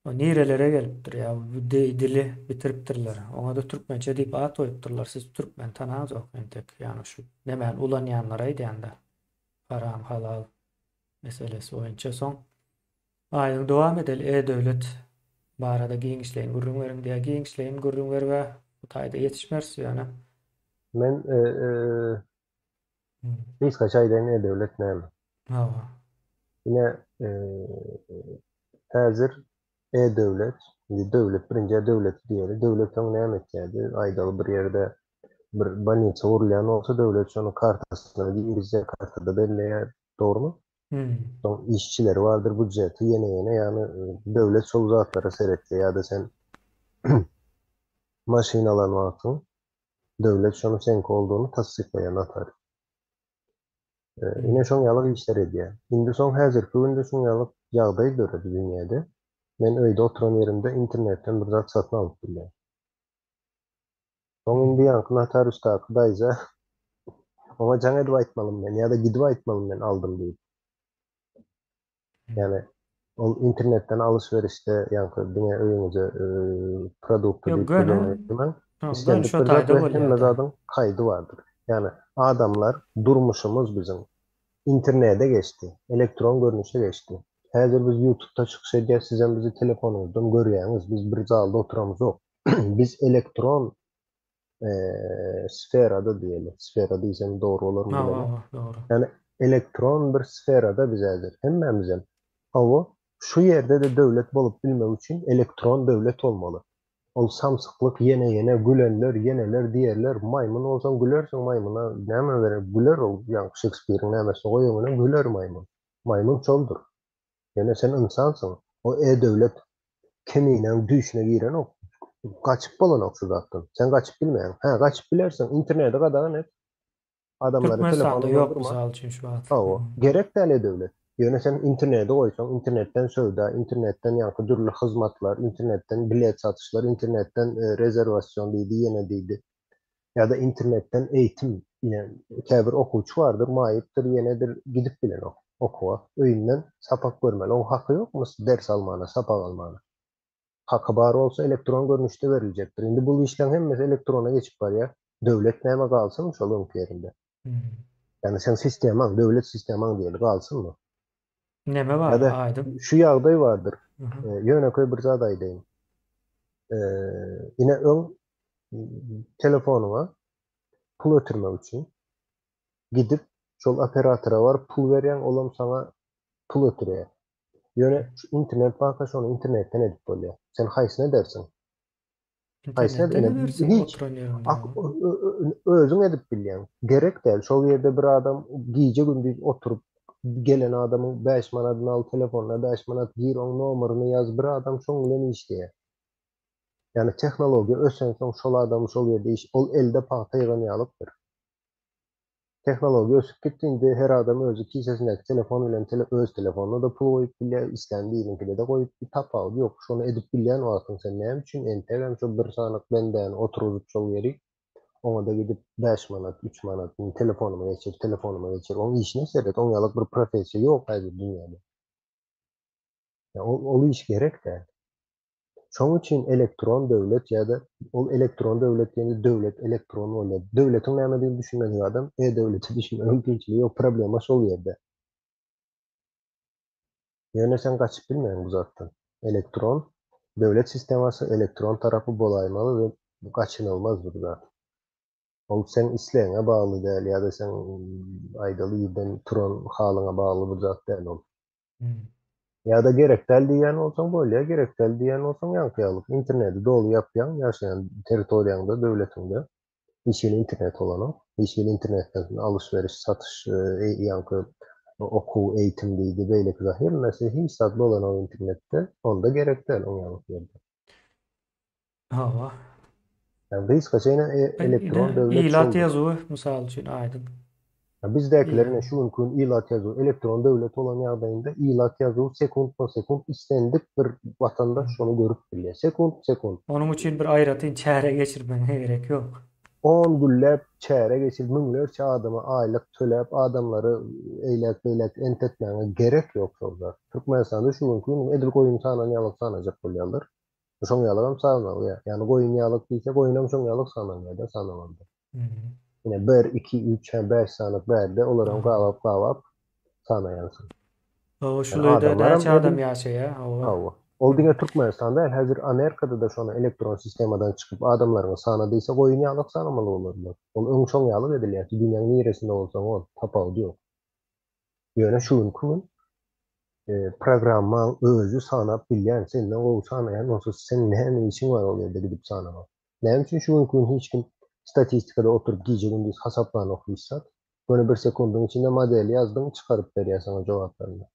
O nirelere gelipdir ýa bu dili bitiripdirler. Oňa-da türkmençe diýip at goýupdyrlar. Siz türkmen tanaňzok entek. Ýagny şu nemäni ulanýanlara aýdýan-da. Haram halal meselesi boýunça soň aýdyň dowam edeli e-döwlet barada giňişleýin gürrüň beriň diýýär. Giňişleýin gürrüň beribä bu taýda ýetişmeris ýöne. Men gysgaça aýdaýyn e-döwlet näme? Hawa. Ine häzir e-döwlet, indi döwlet birinjä döwleti diýeli. Döwlet öň näme etýärdi? Aýdaly bir ýerde bir bolnisa gurulýan bolsa döwlet şony kartasyna girizýär, kartada belleýär, dogrumy? Soň işçileri bardyr, budjeti ýene-ýene, ýagny döwlet şol zatlara seretýär ýa-da sen maşyn alan wagtyň döwlet şony seňki boldugyny tassyklaýar notarius. Ine şoň ýaly işler edýär. Indi soň häzirki günde şoň ýaly ýagdaý döredi dünýäde. Men öýde oturan ýerimde internetden bir zat satyn alyp bilýän. Soň indi ýaňky notariusdaky daýza oňa jaň edip aýtmalym men ýa-da gidip aýtmalym men aldym diýip. Ýagny ol internetden alyş-berişde ýaňky diňe öýüňize produkty Ýok diýip göz göni öňüne getirmäň. göni Islendik şo bir zat taýda we hemme bolýada. zadyň kaýdy bardyr. Ýagny adamlar durmuşymyz biziň internede geçdi, elektron görnüşe geçdi. Häzir biz ýutubda çykyş edýäs, sizem bizi telefonyňyzdan görýäňiz, biz bir zalda oturamyzok. Biz elektron sferada diýeli. Sfera diýsem dogry bolarmy Hawa, bilemok. hawa, dogry. Ýagny elektron bir sferada biz häzir hemmämizem. Hawa, şu ýerde-de döwlet bolup bilmek üçin elektron döwlet bolmaly. Ol samsyklyk ýene-ýene gülenler, ýeneler diýerler, maýmyn bolsaň gülersiň maýmyna näme gerek, güler ol ýaňky Şekspiriň nämesini goý öňüne güler maýmyn. Maýmyn şoldur. Ýöne sen ynsansyň. O e-döwlet keminäň düýşüne girenok. Gaçyp bolanok şu zatdan. Sen gaçyp bilmeýäň. Hä, gaçyp bilersiň. Interneti gadagan et. Adamlary Türkmenistanda telefona ýok ynandyrma. mysal üçin şu wagt. Hawa, gerek däl e-döwlet. Ýöne sen interneti goýsaň, internetden söwda, internetden ýaňky dürli hyzmatlar, internetden bilet satyşlar, internetden rezerwasion diýdi, ýene diýdi. Ýa-da internetden eýitim, ine, käbir okuwçy bardyr, maýypdyr, ýenedir, gidip bilenok okuwa, öýünden sapak görmeli. Oň haky ýokmy ders almana, sapak almana? Haky bar bolsa elektron görnüşde beriljekdir. Indi bul işleň hemmesi elektrona geçip barýar. Döwlet näme galsynmy şol öňki ýerinde? Ýagny seň sistemaň, döwlet sistemaň diýeli galsynmy? Neme bar, Ýa-da aýdyň. şu ýagdaý bardyr. Ýönekeý bir zat aýdaýyn. Ine öň telefonyňa pul ötürmek üçin gidip şol operatora baryp pul berýäň, olam saňa pul ötürýär. Ýöne şu internet banka şony internetden edip bolýar. Sen haýsyny edersiň? Haýsyny Internetden ine edersiň hiç oturan ýeriňde. ak özüň edip bilýäň. Gerek däl. Şol ýerde bir adam gije gündiz oturyp gelen adamyň 5 manadyny al telefonyna 5 manat gir oň nomerini ýaz bir adam şoň bilen işleýär. Ýagny tehnologiýa ösensoň şol adam şol ýerde iş ol elde pagta ýygan ýalykdyr. Tehnologiýa ösüp gitdi indi her adam özi kisesindäki telefon bilen tele öz telefonyna-da pul goýup bilýär islän biriňkide-de goýup bir tapawudy ýok şony edip bilýän wagtyň sen näme üçin entegem şo bir sanyk bendäni oturyzyp şol ýeri oňada gidip 5 manat 3 manat telefonyma geçir telefonyma geçir oň işine seret oň ýalyk bir professiýa ýok häzir dünýäde ýa ol ol iş gerek däl. Şonuň üçin elektron döwlet ýa-da ol elektron döwlet diýende döwlet elektron bolýar. Döwletiň nämedigini düşünmedik adam e-döwlete düşünme mümkinçiligi ýok. Problema şol ýerde. Ýöne sen gaçyp bilmeýäň bu zatdan. Elektron döwlet sistemasy elektron tarapy bolaýmaly we bu gaçynylmaz bir zat. Ol seň islegiňe bagly däl ýa-da seň aýdaly irden turan halyňa bagly bir zat däl ol. Ýa-da gerek däl diýýän bolsaň bolýar, gerek däl diýýän bolsaň ýaňky ýaly interneti doly ýapýaň, ýaşaýan territoriýaňda, döwletiňde hiç hili internet bolanok. Hiç hili internetden alyş-beriş, satyş, ýaňky okuw, eýitim diýdi, beýleki zat hemmesi hiç zat bolanok internetde, onda gerek däl oň ýaly ýerde. Hawa. Ýa gysgaça ýene elektron döwlet Ilat ýazuwy mysal üçin aýdyň. Bizdäkiler ine şu günki gün ilat ýazuwy elektron döwlet bolan ýagdaýynda ilat ýazuwy sekuntma sekunt islendik bir watandaş şony görüp bilýär. Sekunt sekunt. Onuň üçin bir aýratyn çäre geçirmegiňe gerek ýok. On günläp çäre geçirip müňlerçe adama aýlyk töläp adamlary eýläk beýläk entetmäňe gerek ýok şol zat. Türkmenistanda şu günki gün edil goýun sanan ýalyk sanajak bolýarlar. Şoň ýalygam sanalýar. Ýagny goýun ýalyk diýse, goýunam şoň ýalyk sanalýar-da, sanalanda. Ine, bir, iki, üç, hä, bäş sanyk bärde, olaram gabap-gabap sanaýansyň. Hawa, şul öýde näçe adam ýaşaýar, hawa. Hawa. Ol diňe Türkmenistanda däl, häzir Amerikada-da şony elektron sistemadan çykyp, adamlaryňy sana diýse, goýun ýalyk sanamaly bolarlar. Ol öň şoň ýalyk edilýärdi, dünýäň niresinde bolsaň bol, tapawudy ýok. Ýöne şu günki gün programmaň özi sanap bilýän, senden gowy sanaýan bolsa seň näme işiň bar ol ýerde gidip sanamak? Näme üçin şu günki gün hiç kim statistikada oturyp gije-gündiz hasaplanok hiç zat? Göni bir sekundyň içinde modeli ýazdyň çykaryp berýär saňa jogaplaryny.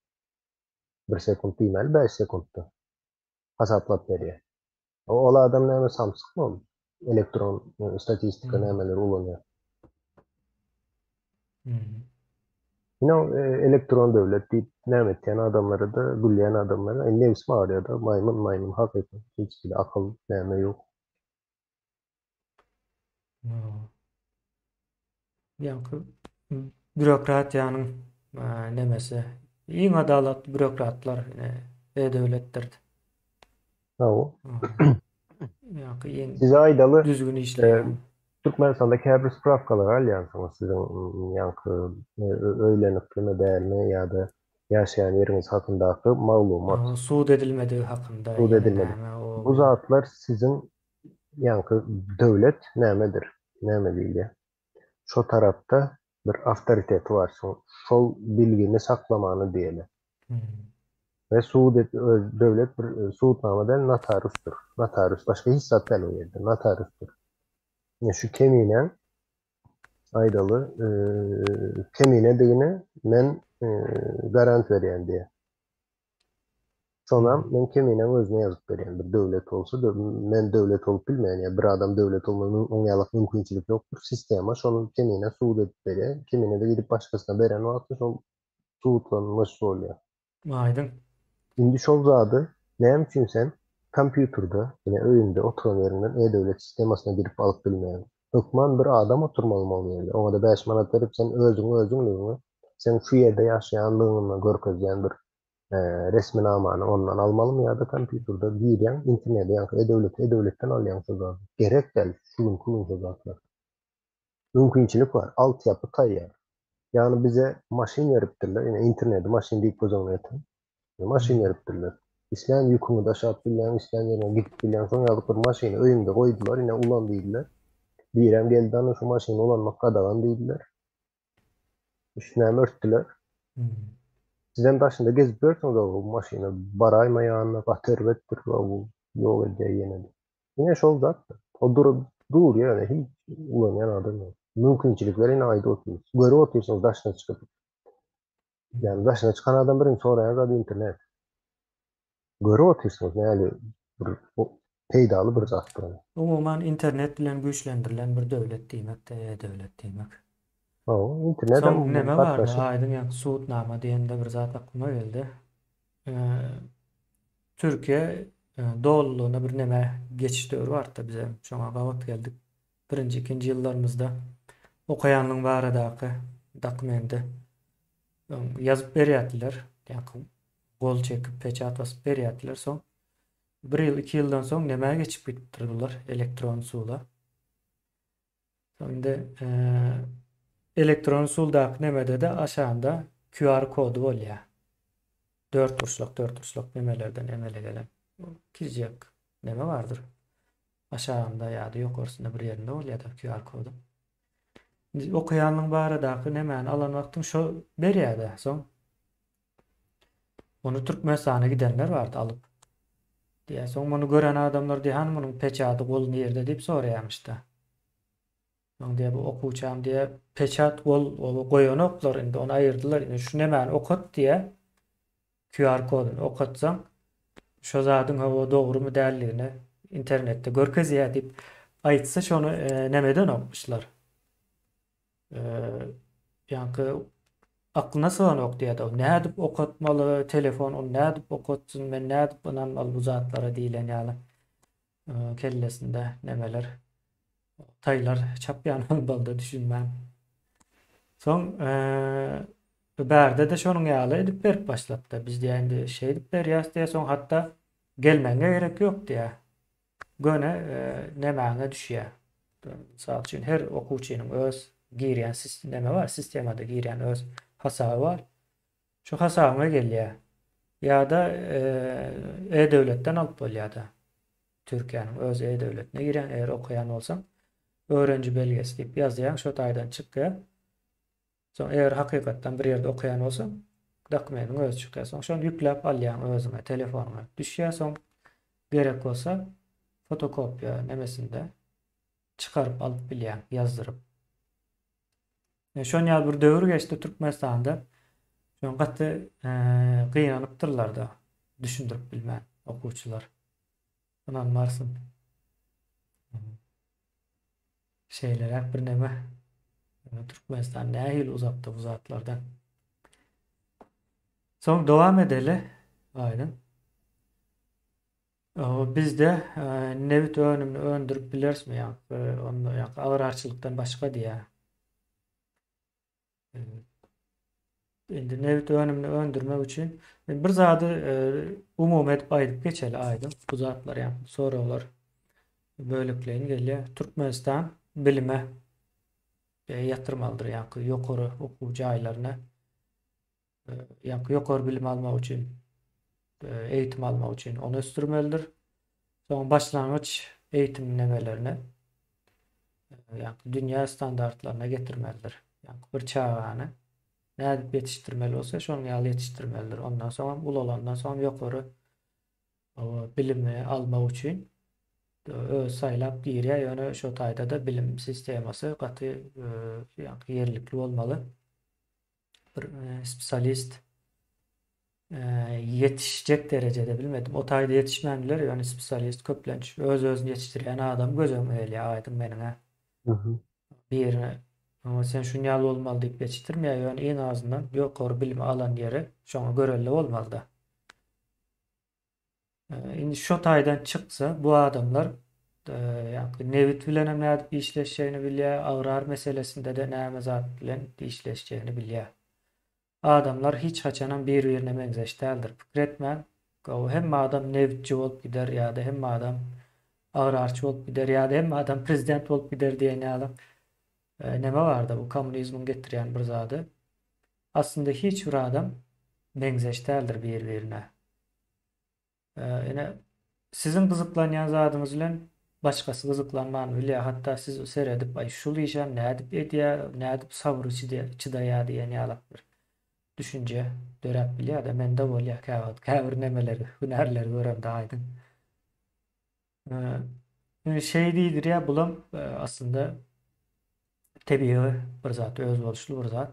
Bir sekunt diýmäli 5 sekuntda hasaplap berýär. Ol adam näme samsykmy ol? Elektron statistika nämeleri ulanýar? Ine elektron döwlet diýip näme etýän adamlara-da, gülýän adamlara nebsim agyrýar-da, maýmyn maýmyn hakyky hiç hili akyl näme ýok. Ýaňky bürokratiýanyň nemesi iň adalatly bürokratlar e-döwletdir. Hawa. Ýaňky iň Size aýdaly, düzgün işleýän. Türkmenistanda käbir sprawkalary alýansyňyz siziň ýaňky öýlenipdimi dälmi ýa-da ýaşaýan ýeriňiz hakyndaky maglumat. Sud edilmedigi hakynda Sud ýene edilmedik. näme o Bu zatlar siziň ýaňky döwlet nämedir? Näme diýilýär? Şo tarapda bir awtoriteti bar şoň şol bilgini saklamany diýeli. We sud et öz döwlet bir sudnama däl notariusdyr. Notarius başga hiç zat däl o ýerde notariusdyr. Ine şu keminäň aýdaly keminedigini men garant berýän diýýär. Şonam men keminäň özüne ýazyp berýän. Bir döwlet bolsa, men döwlet bolup bilmeýän ýa bir adam döwlet bolmaga oň ýalak mümkinçilik ýokdur. Sistema şony keminä subut edip berýär. Kemine-de gidip başgasyna beren wagty şol subutlanmyş bolýar. Aýdyň. Indi şol zady näme üçin sen kompýuterde, ine öýüňde oturan ýeriňden e-döwlet sistemasyna girip alyp bilmeýäň? Hökman bir adam oturmalymy ol ýerde? Oňa-da 5 manat berip sen özüň özüňligiňi, seň şu ýerde ýaşaýanlygyňy görkezýän bir resminamany ondan almalymy ýa-da kompýuterde girýäň internete ýaňky e-döwlete e-döwletden alýaň şo zady. Gerek däl şu günki gün şo zatlar. Mümkinçilik bar, altyapy taýýar. Ýagny bize maşyn beripdirler, ine interneti maşyn diýip göz öňüne getiriň. Maşyn beripdirler. Islän ýüküňi daşap bilýäň, islän ýeriňe gidip bilýäň. Şoň ýaly bir maşyny öýüňde goýdular, ine ulan diýdiler. Birem geldi ana şu maşyny ulanmak gadagan diýdiler. Üstünem örtdüler. Sizem daşynda gezip ýörsüňiz o maşyna baraýma ýanyna gaty erbetdir bu ýok edýär ýene. Ine şol zat. O durup dur ýöne hiç ulanýan adam ýok. Mümkinçilikleri ine aýdyp otyrys. Görüp otyrsyňyz daşyna çykyp. Ýani daşyna çykan adam birinji soraýan zady internet. Görüp otyrsyňyz näli bir peýdaly bir zat bu. Umuman internet bilen güýçlendirilen bir döwlet diýmek-de e-döwlet diýmek. Hawa, internet Soň neme bardy, aýdyň ýaňky sudnama diýende bir zat aklyma geldi. Türkiýe dolulygyna bir neme geçiş döwri bardy bize şoňa gabat geldik. Birinji, ikinji ýyllarymyzda okaýanlygyň baradaky dokumenti ýazyp berýärdiler. Ýa-da gol çekip, peçat basyp berýärdiler. Soň bir ýyl, iki ýyldan soň nämä geçip gidipdir bular elektron usula. Indi elektron usuldaky nemede-de aşagynda QR kody bolýar. Dörtburçluk, dörtburçluk nemelerden emele gelen kiçijek neme bardyr. Aşagynda ýa-da ýokarsynda bir ýerinde bolýar-da QR kody. Indi okaýanlygyň baradaky nemäni alan wagtyň şo berýär-de soň. Ony Türkmenistana gidenler bardy alyp. Diýýär. Soň muny gören adamlar diýýär, hany munuň peçady, goly nirde diýip soraýarmyş-da. Soň diýýär, bu okuwçam diýýär, peçat, gol ol goýanoklar indi, ony aýyrdylar. Indi şu nemäni okat diýýär. QR koduny okatsaň, şo zadyň hawa dogrumy däldigini internetde görkezýär diýip aýtsa, şony e, neme edenokmyşlar. Ýaňky aklyna syganok diýýärdi. Nädip okatmaly, telefon ony nädip okatsyn, men nädip ynanmaly bu zatlara diýlen ýaly kellesinde nemeler taýlar çapýan boldy düşünmän. Soň bärde-de şonuň ýaly edip berip başlapdy. Biz diýýär indi şeýdip berýäs diýýär, soň hatda gelmegiňe gerek ýok diýýär. Göni nemäňe düşýär. Mysal üçin her okuwçynyň öz girýän neme bar, sistemada girýän öz hasaby bar. Şu hasabyňa gelýär. Ýa-da e-döwletden alyp bolýar-da. Türkiýäniň öz e-döwletine girýän, eger okaýan bolsaň, öwrenji belgesi diýip ýazýaň, şo taýdan çykýar. Soň eger hakykatdan bir ýerde okaýan bolsaň, dokumentiň özi çykýar. Soň şony ýükläp alýaň özüňe, telefonyňa. Düşýär soň gerek bolsa fotokopiýa nemesinde çykaryp alyp bilýäň, ýazdyryp. E, şon ýaly bir döwür geçdi Türkmenistanda. Şoň gaty e, gynanypdyrlar-da, düşündirip bilmän okuwçylar. Ynanmarsyň. Şeýleräk birneme Türkmenistan nähili uzakda bu zatlardan. Soň dowam edeli. Aýdyň. Bizde nebit önümini öndürip bilerismi ýa onda ýa agrarçylykdan başga diýýär. Indi nebit önümini öndürmek üçin bir zady umumy edip aýdyp geçeli aýdyň. Bu zatlar ýa soraglar bölekleýin gelýär. Türkmenistan bilime ýatyrmalydyr ýa ýokary okuw jaýlaryna ýa ýokary bilim almak üçin eýitim almak üçin ony ösdürmelidir. Soň başlangyç eýitim nemelerini ýa dünýä standartlaryna getirmelidir. Ýa bir çagany nädip ýetişdirmeli bolsa, şonuň ýaly ýetişdirmelidir. Ondan soň hem ulalandan soň ýokary bilimi almak üçin öz saýlap girýär. Ýöne şo taýda-da bilim sistemasy gaty ýerlikli bolmaly. Bir spesialist ýetişjek derejede bilmedim. O taýda ýetişmän biler, ýöne spesialist köplenç öz-özüni ýetişdirýän adam göz öňüme gelýär aýdyň meniň-ä. Birine Oňa sen şuny ýaly bolmaly diýip ýetişdirmeýär, ýöne iň azyndan ýokary bilim alan ýeri şoňa görelde bolmaly-da. Indi şo taýdan çyksa bu adamlar ýa-da nebit bilen hem nädip işleşjegini bilýär, agrar meselesinde-de näme zat bilen işleşjegini bilýär. Adamlar hiç haçanam bir-birine meňzeş däldir. Pikir etmäň, gowy hemme adam nebitçi bolup gider ýa-da hemme adam agrarçy bolup gider ýa-da hemme adam prezident bolup gider diýen ýaly neme barda bu kommunizmiň getirýän bir zady. Aslynda hiç bir adam meňzeş däldir bir-birine. Ine, siziň gyzyklanýan zadyňyz bilen başgasy gyzyklanman bilýär. Hatda siz seredip, aý, şul işem nädip edýär, nädip sabry çydaýar diýen ýalak bir düşünje döräp bilýär-de. Mende bolýar käwagt käbir nemeleri, hünärleri göremde aýdyň. Şeý diýdirýär, bulam aslynda tebigy bir zat, özboluşly bir zat.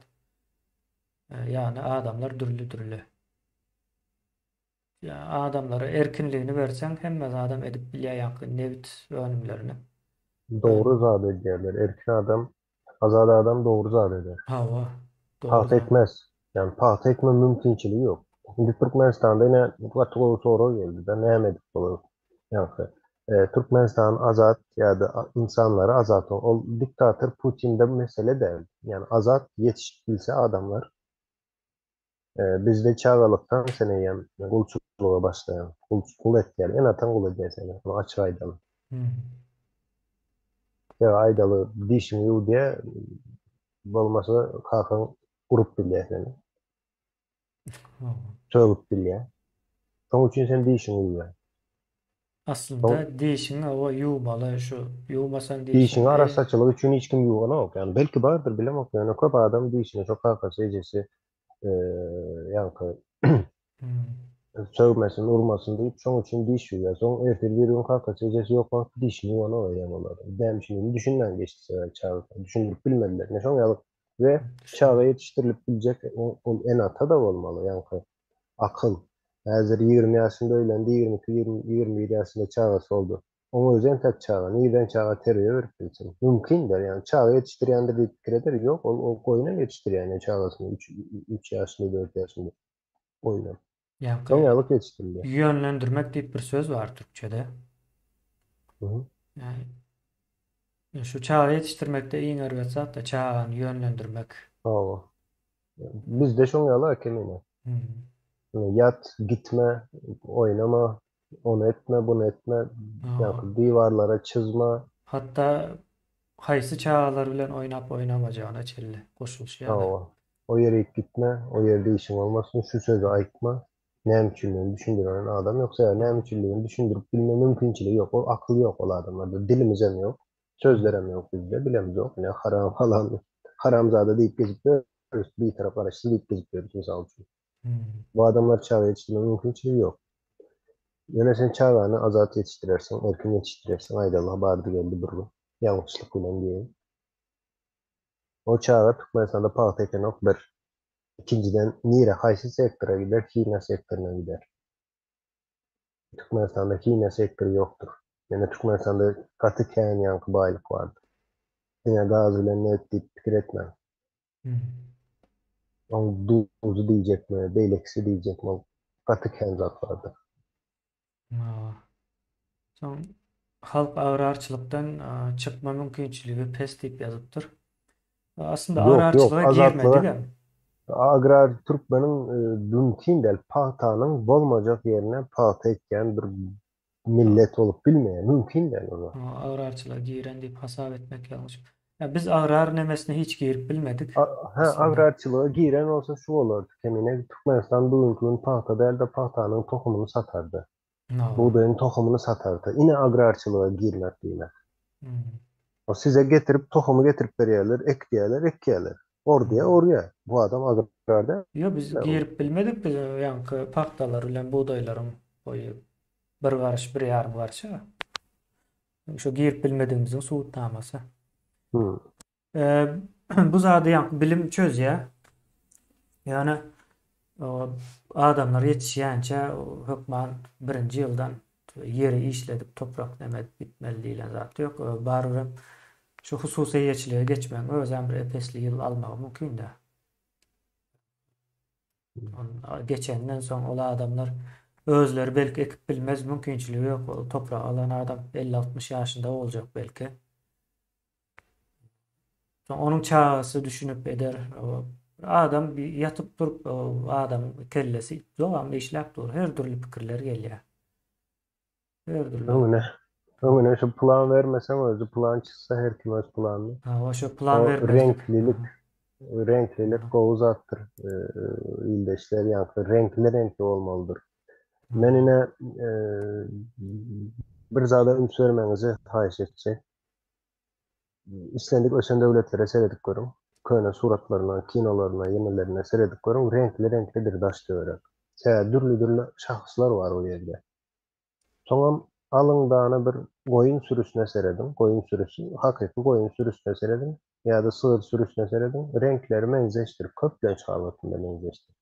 Ýagny adamlar dürli-dürli. Ýa adamlara erkinligini berseň hemme zadam edip bilýär ýaňky nebit önümlerini. Dogry zat edýärler. Erkin adam, azat adam dogry zat eder. Hawa, dogry Pagta zat. ekmez. Ýagny pagta ekme mümkinçiligi ýok. Indi Türkmenistanda ine gaty gowy sorag geldi-de, näme edip bolar? Ýaňky Türkmenistan azat ýa-da ynsanlary azat ol diktator Putinde mesele däl. Ýagny azat ýetişip bilse adamlar Bizde çagalykdan sen eýýäm gulçulyga başlaýaň. Gul, gul etýär. Ene-ataň gul edýär seni. Muny açyk aýdaly. Ýa aýdaly dişiňi ýuw diýýär, bolmasa kakaň urup bilýär seni. Sögüp bilýär. Şoň üçin sen dişiňi ýuwýaň. Aslynda dişiňi hawa ýuwmaly şu ýuwmasaň Dişiňi dişiň arassaçylyk üçin hiç kim ýuwanok. Ýagny belki bardyr bilemok ýöne köp adam dişini şo kakasy ejesi ýaňky sögmesin urmasyn diýip şoň üçin diş ýuwýar. Soň ertir bir gün kakasy ejesi ýok wagty dişini ýuwanok eýýäm ol adam. Näme üçindigini düşünmän geçdi sebäbi çaga düşündirip bilmediler. Ine şoň ýaly we çaga ýetişdirilip biljek ol ene-ata-da bolmaly ýaňky Akyl. Häzir 20 ýaşynda öýlendi, 22, 21 ýaşynda çagasy boldy. Oň özi entek çaga. Nirden çaga terbiýe berip bilsin? Mümkin däl. Ýagny çaga ýetişdirýändir diýip pikir eder. Ýok, ol ol goýunam ýetişdirýär ine çagasyny 3 3 ýaşynda, 4 ýaşynda. Goýunam. Ýaňky Şoň ýalyk ýetişdirilýär. ýönlendirmek diýip bir söz bar türkçede. Ýagny şu çaga ýetişdirmekde iň erbet zat-da çagany ýönlendirmek. Hawa. Bizde şoň ýaly kemine. Ýat, gitme, oýnama, ony etme, buny etme, ýa-da diwarlara çyzma. Hatda haýsy çagalar bilen oýnap oýnamajagyna çenli goşulyşýar-da. Hawa. O ýerik gitme, o ýerde işiň bolmasyn, şu sözi aýtma. Näme üçinligini düşündiren adam ýok. Sebäbi näme üçinligini düşündirip bilme mümkinçiligi ýok. Ol akyl ýok ol adamlarda. Dilimizem ýok. Sözlerem ýok bizde, bilemzok. Ine haram halam, haramzada diýip gezip ýörüs, bitarap garaşsyz diýip gezip ýörüs mysal üçin. Bu adamlar çaga ýetişdirme mümkinçiligi ýok. Ýöne sen çagany azat ýetişdirersiň, erkin ýetişdirersiň, aýdaly bardy geldi bir gün, ýalňyşlyk bilen diýeýin. O çaga Türkmenistanda pagta ekenok bir. Ikinjiden nire, haýsy sektora gider, himiýa sektoryna gider. Türkmenistanda himiýa sektory ýokdur. Ýöne Türkmenistanda gaty kän ýaňky baýlyk bardyr. Diňe gaz bilen nebit diýip pikir etmäň. Oň duzy diýjekmi, beýlekisi diýjekmi, ol gaty kän zat bardyr. Hawa. Soň halk agrarçylykdan çykma mümkinçiligi pes diýip ýazypdyr. Aslynda Ýok, ýok, agrarçylyga azatlyga girmedigem. agrar türkmeniň mümkin däl, pagtanyň bolmajak ýerine pagta ekýän bir millet bolup bilmeýär, mümkin däl o zat. Agrarçylyga giren diýip hasap etmek ýalňyş. Ýa biz agrar nemesine hiç girip bilmedik Hä, aslynda. agrarçylyga giren bolsa şu bolardy, kemine Türkmenistan bu günki gün pagta däl-de pagtanyň tohumyny satardy. Bugdaýyň tohumyny satardy. Ine agrarçylyga girmek diýmek. O size getirip tohumy getirip berýärler, ek diýýärler, ekýärler. Or diýýär, orýar. Bu adam agrar däl. Ýok, biz girip bilmedik, biz ýaňky pagtalar bilen bugdaýlaryň boýy bir garyş, bir ýarym garyş-a. Şo girip bilmedigimiziň subutnamasy. Bu zady ýaňky bilim çözýär. Ýöne adamlar ýetişýänçä hökman birinji ýyldan ýeri işledip, toprak neme edip gitmeli diýlen zat ýok. Barybirem şu hususy eýeçilige geçmegiň özem bir ep-esli ýyl almagy mümkin-dä. Geçenden soň ol adamlar özleri belki ekip bilmez, mümkinçiligi ýok. Ol topragy alan adam elli-altmyş ýaşynda boljak belki. Soň onuň çagasy düşünip eder. Adam ýatyp durup, adamyň kellesi dowamly işläp dur. Her dürli pikirler gelýär. Her dürli. Öňüne, öňüne şu plan bermeseň özi plan çyzsa her kim öz planyny. Hawa şu plan O bermezlik. reňklilik, reňklilik gowy zatdyr. Ildeşler ýaňky reňkli-reňkli bolmalydyr. Men ine bir zada üns bermegiňizi haýyş etjek. Islendik ösen döwletlere seredip görüň. Köne suratlaryna, kinolaryna, ýenelerine seredip görüň, reňkli-reňklidir daş-töwerek. Sebäbi dürli-dürli şahslar bar o ýerde. Soňam alyň dana bir goýun sürüsine serediň, goýun sürüsi, hakyky goýun sürüsine serediň ýa-da sygyr sürüsine serediň, reňkleri meňzeşdir, köplenç halatynda meňzeşdir.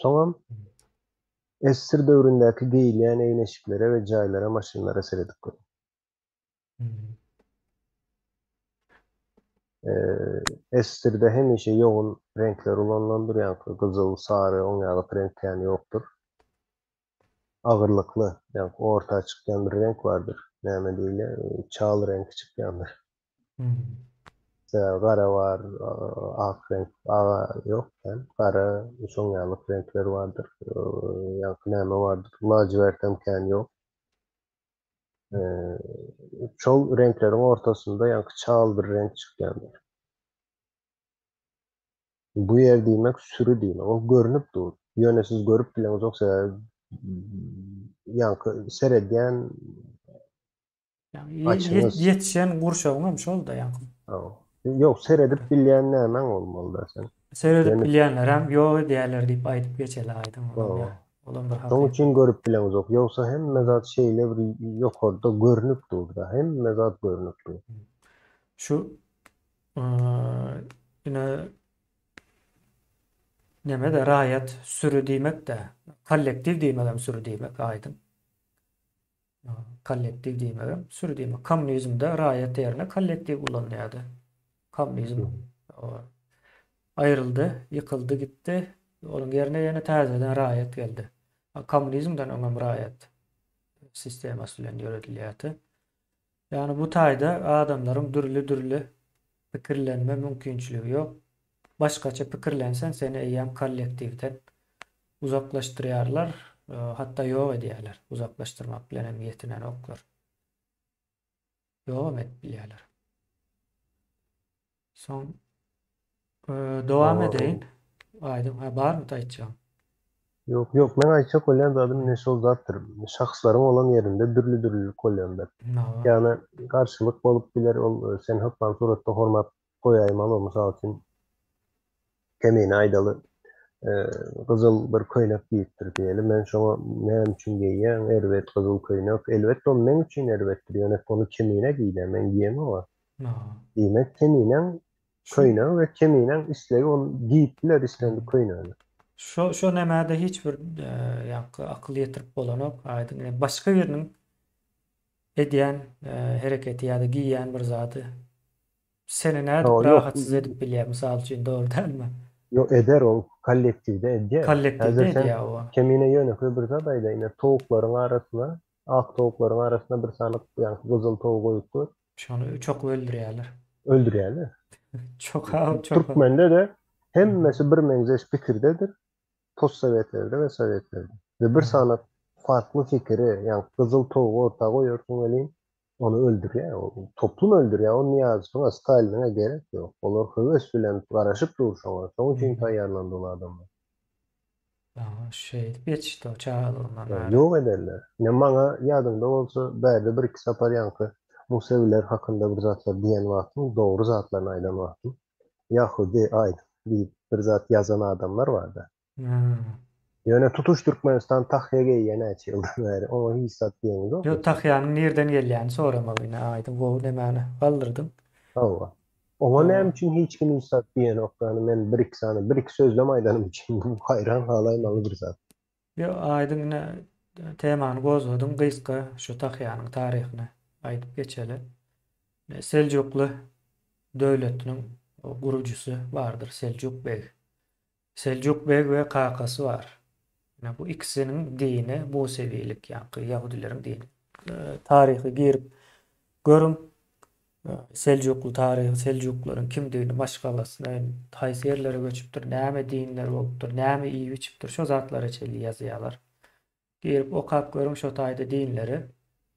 Soňam ssr döwründäki geýilýän egin-eşiklere we jaýlara, maşynlara seredip görüň. Ssr-de hemişe ýogyn reňkler ulanylandyr, ýaňky gyzyl, sary, oň ýaly reňk kän ýokdur. Agyrlykly, ýaňky orta çykýan bir reňk bardyr. Näme diýilýär? Çal reňki çykýandyr. Sebäbi gara bar, ak reňk, aga ýok kän. Gara, şoň ýaly reňkler bardyr. Ýaňky näme bardyr? Lajiwertem kän ýok. Şol reňkleriň ortasynda ýaňky çal bir reňk çykýandyr. Bu ýer diýmek süri diýmek. Ol görnüp dur. Ýöne siz görüp bileňizok sebäbi ýaňky seredýän açyňyz. Ýetişen gurşawyň hem şol-da ýaňky. Ýok, seredip bilýän nämäň bolmaly-da sen. Seredip bilýänlerem ýok edýärler diýip aýdyp geçeli aýdyň olam. Olam bir Şoň hakykat. üçin görüp bileňzok. Ýogsa hemme zat şeýle bir ýokarda görnüp dur-da. Hemme zat görnüp dur. Şu ine neme-de raýat süri diýmek-de, kollektiw diýmegem süri diýmek aýdyň. Kollektiw diýmegem süri diýmek. Kommunizmde raýat ýerine kollektiw ulanylýardy. Kommunizm aýryldy, ýykyldy gitdi. Onuň ýerine ýene täzeden raýat geldi. Kommunizmden öňem raýat sistemasy bilen ýöredilýärdi. Ýagny bu taýda adamlaryň dürli-dürli pikirlenme mümkinçiligi ýok. Başgaça pikirlenseň seni eýýäm kollektiwden uzaklaşdyrýarlar, hatda ýok edýärler. Uzaklaşdyrmak bilen hem ýetinenoklar. Ýogam edip bilýärler. Soň dowam edeýin. Aýdyň, ha barmy aýtjagyň? Ýok, ýok, meň aýtjak bolýan zadym ine şol zatdyr. Şahslaryň bolan ýerinde dürli-dürlülik bolýandyr. Ýagny garşylyk bolup biler, ol sen hökman suratda hormat goýaýmaly, mysal üçin, Kemine aýdaly, gyzyl bir köýnek geýipdir diýeli, men şoňa näme üçin geýýäň, erbet gyzyl köýnek, elbetde ol meň üçin erbetdir, ýöne ony Kemine geýdä, men geýemog-a. Diýmek, Keminäň köýnegi we Keminäň islegi ol geýip biler islendik köýnegini. Şo şo nämede hiç bir ýaňky akyl ýetirip bolanok, aýdyň. Ýa başga biriniň edýän hereketi ýa-da geýýän bir zady Seni nädip Ýok. rahatsyz edip bilýär, mysal üçin, dogry dälmi? Ýok eder ol kollektiwde edýär. Kollektiwde Häzir sen edýär o. Kemine ýönekeý bir zat aýdaýyn ine towuklaryň arasyna ak towuklaryň arasyna bir sany ýaňky gyzyl towugy goýup gör. Şony çokup öldürýärler. Öldürýärler. Çoka çoka. Türkmende-de hemmesi bir meňzeş pikirdedir postsowetlerde we sowetlerde. We bir sany farkly pikiri ýaňky gyzyl towugy orta goýarsyň welin Ony öldürýär, o toplum öldürýär, o Nyýazowyňa, Staliniňe gerek ýok. Olar höwes bilen garaşyp dur şoňa, şoň üçin taýýarlandy ol adamlar. Aha, şeýdip ýetişdi o çagalygyndan bäri. Ýok ederler. Ine maňa ýadyňda bolsa bärde bir-iki sapar ýaňky musewiler hakynda bir zatlar diýen wagtym, dogry zatlaryny aýdan wagtym, Ýahudy aý diýip bir zat ýazan adamlar bardy. Ýöne tutuş Türkmenistan tahýa geýýä näçe ýyldan bäri. Oňa hiç zat diýeňizok. Ýok tahýanyň nirden gelýänini soramaly ine aýdyň gowy nemäni galdyrdyň. Hawa. Oňa näme üçin hiç kim hiç zat diýenok ýagny men bir iki sany bir iki sözlem aýdanym üçin bu haýran galaýmaly bir zat. Ýok aýdyň ine temany gozgadyň gysga şu tahýanyň taryhyny aýdyp geçeli. Seljukly döwletiniň gurujysy bardyr Seljuk beg. Seljuk beg we kakasy bar. Ine bu ikisiniň dini musewilik ýaňky ýahudileriň dini. Taryhy girip görüň. Seljukly taryhy, seljuklaryň kimdigini, maşgalasyny, haýsy ýerlere göçüpdir, näme dinleri bolupdyr, näme iýip-içipdir, şo zatlara çenli ýazýarlar. Girip okap görüň şo taýda dinleri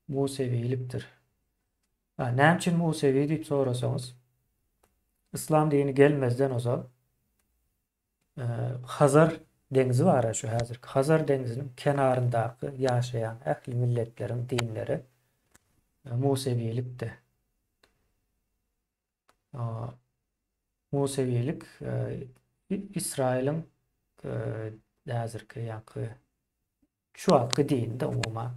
musewilikdir. A näme üçin musewi diýip sorasaňyz, yslam dini gelmezden ozal Hazar deňzi bar şu häzirki Hazar deňziniň kenaryndaky ýaşaýan ähli milletleriň dinleri musewilikdi. Musewilik Ysraýylyň häzirki ýaňky şu wagtky dini-de umuman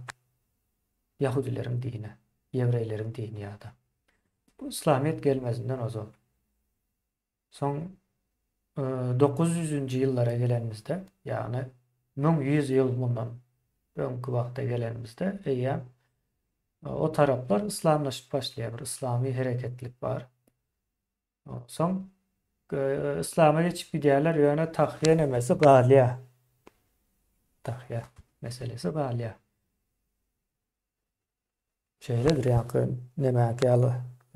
ýahudileriň dini, ýewreýleriň dini ýa-da. Bu yslamyýet gelmezinden ozal. Soň 900-nji ýyllara gelenimizde, ýagny 1100 ýyl mundan öňki wagta gelenimizde eýýäm o taraplar yslamlaşyp başlaýar, bir yslamy hereketlik bar. Soň yslama geçip gidýärler, ýöne tahýa nemesi galýar. Tahýa meselesi galýar. Şeýledir ýaňky nemäki ýaly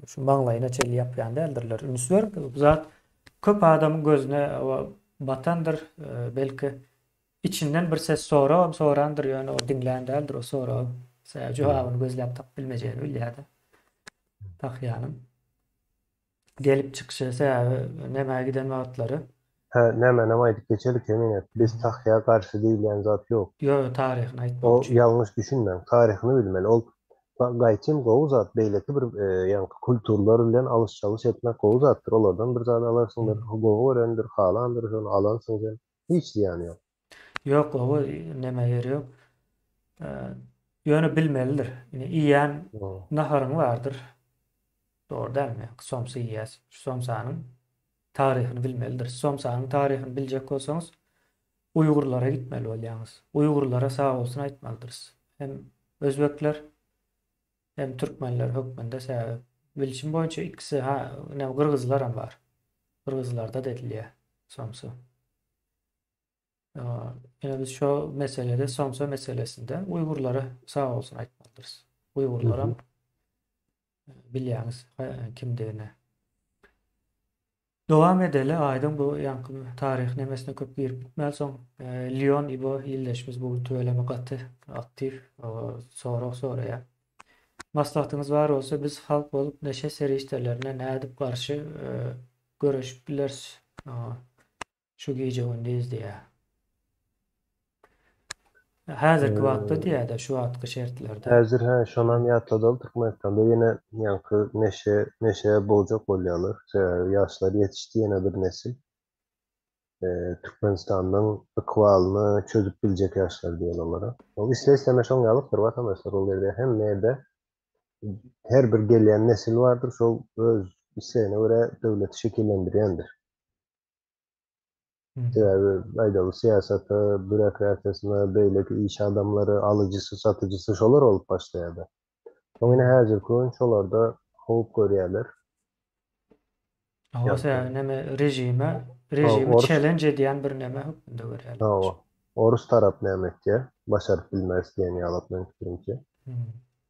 şu maňlaýyna çenli ýapýan däldirler. Üns ber, bu zat köp adamyň gözüne batandyr, belki içinden bir ses soragam sorandyr, ýöne o diňlän däldir o soragy. Sebäbi jogabyny gözläp tapyp bilmejegini bilýärdi. Tahýanyň gelip çykyşy sebäbi nämä giden wagtlary. Hä, nämänem aýdyp geçeli Kemine, biz tahýa garşy diýilýän zat ýok. Ýok, ýok, taryhyny aýtmak O üçin. ýalňyş düşünmäň, taryhyny bilmeli. Ol gaýtym gowy zat, beýleki bir ýaňky kulturlar bilen alyş-çalyş etmek gowy zatdyr. Olardan bir zat alarsyň, bir gowy görendir, halandyr, şony alansyň sen. Hiç zyýany ýok. Ýok, gowy neme ýeri ýok. Ýöne bilmelidir. Ine iýen naharyň bardyr. Dogry dälmi? Somsa iýýäs. Şu somsanyň taryhyny bilmelidir. Somsanyň taryhyny biljek bolsaňyz, uýgurlara gitmeli bolýaňyz. Uýgurlara sag bolsun aýtmalydyrys. Hem özbekler, hem türkmenler hökmünde sebäbi bilşim boýunça ikisi ha, ine gyrgyzlaram bar. Gyrgyzlarda-da edilýär somsa. Ine biz şu meselede, somsa meselesinde uýgurlara sag bolsun aýtmalydyrys. Uýgurlaram Bilýäňiz kimdigini. Dowam edeli Aýdyň bu ýaňky taryh nemesine köp girip gitmäli soň Leon Ibo ildeşimiz bu gün tüweleme gaty aktiw sorag soraýar. Maslahatyňyz bar bolsa biz halk bolup neşe serişdelerine nädip garşy göreşip bileris? Şu gije gündiz diýýär. Häzirki wagtda diýýär-de, şu wagtky şertlerde. Häzir hä, şonam ýatladaly Türkmenistanda ýene ýaňky neşe, neşä bogjak bolýarlar. Sebäbi ýaşlar ýetişdi ýene bir nesil. Türkmenistanyň ykbalyny çözüp biljek ýaşlar diýeli olara. Ol isle-isleme şoň ýalykdyr watandaşlar ol ýerde hemme ýerde her bir gelýän nesil bardyr, şol öz islegine görä döwleti şekillendirýändir. Sebäbi aýdaly syýasata, býurokratiýasyna, beýleki iş adamlary, alyjysy, satyjysy şolar bolup başlaýardy. Soň ine häzirki gün şolarda howp görýärler. Hawa, sebäbi neme režime, režimi çelenj edýän bir neme hökmünde görýärler. Hawa. Orus tarap näme etýär? Başaryp bilmeris diýen ýalak meň pikirimçe.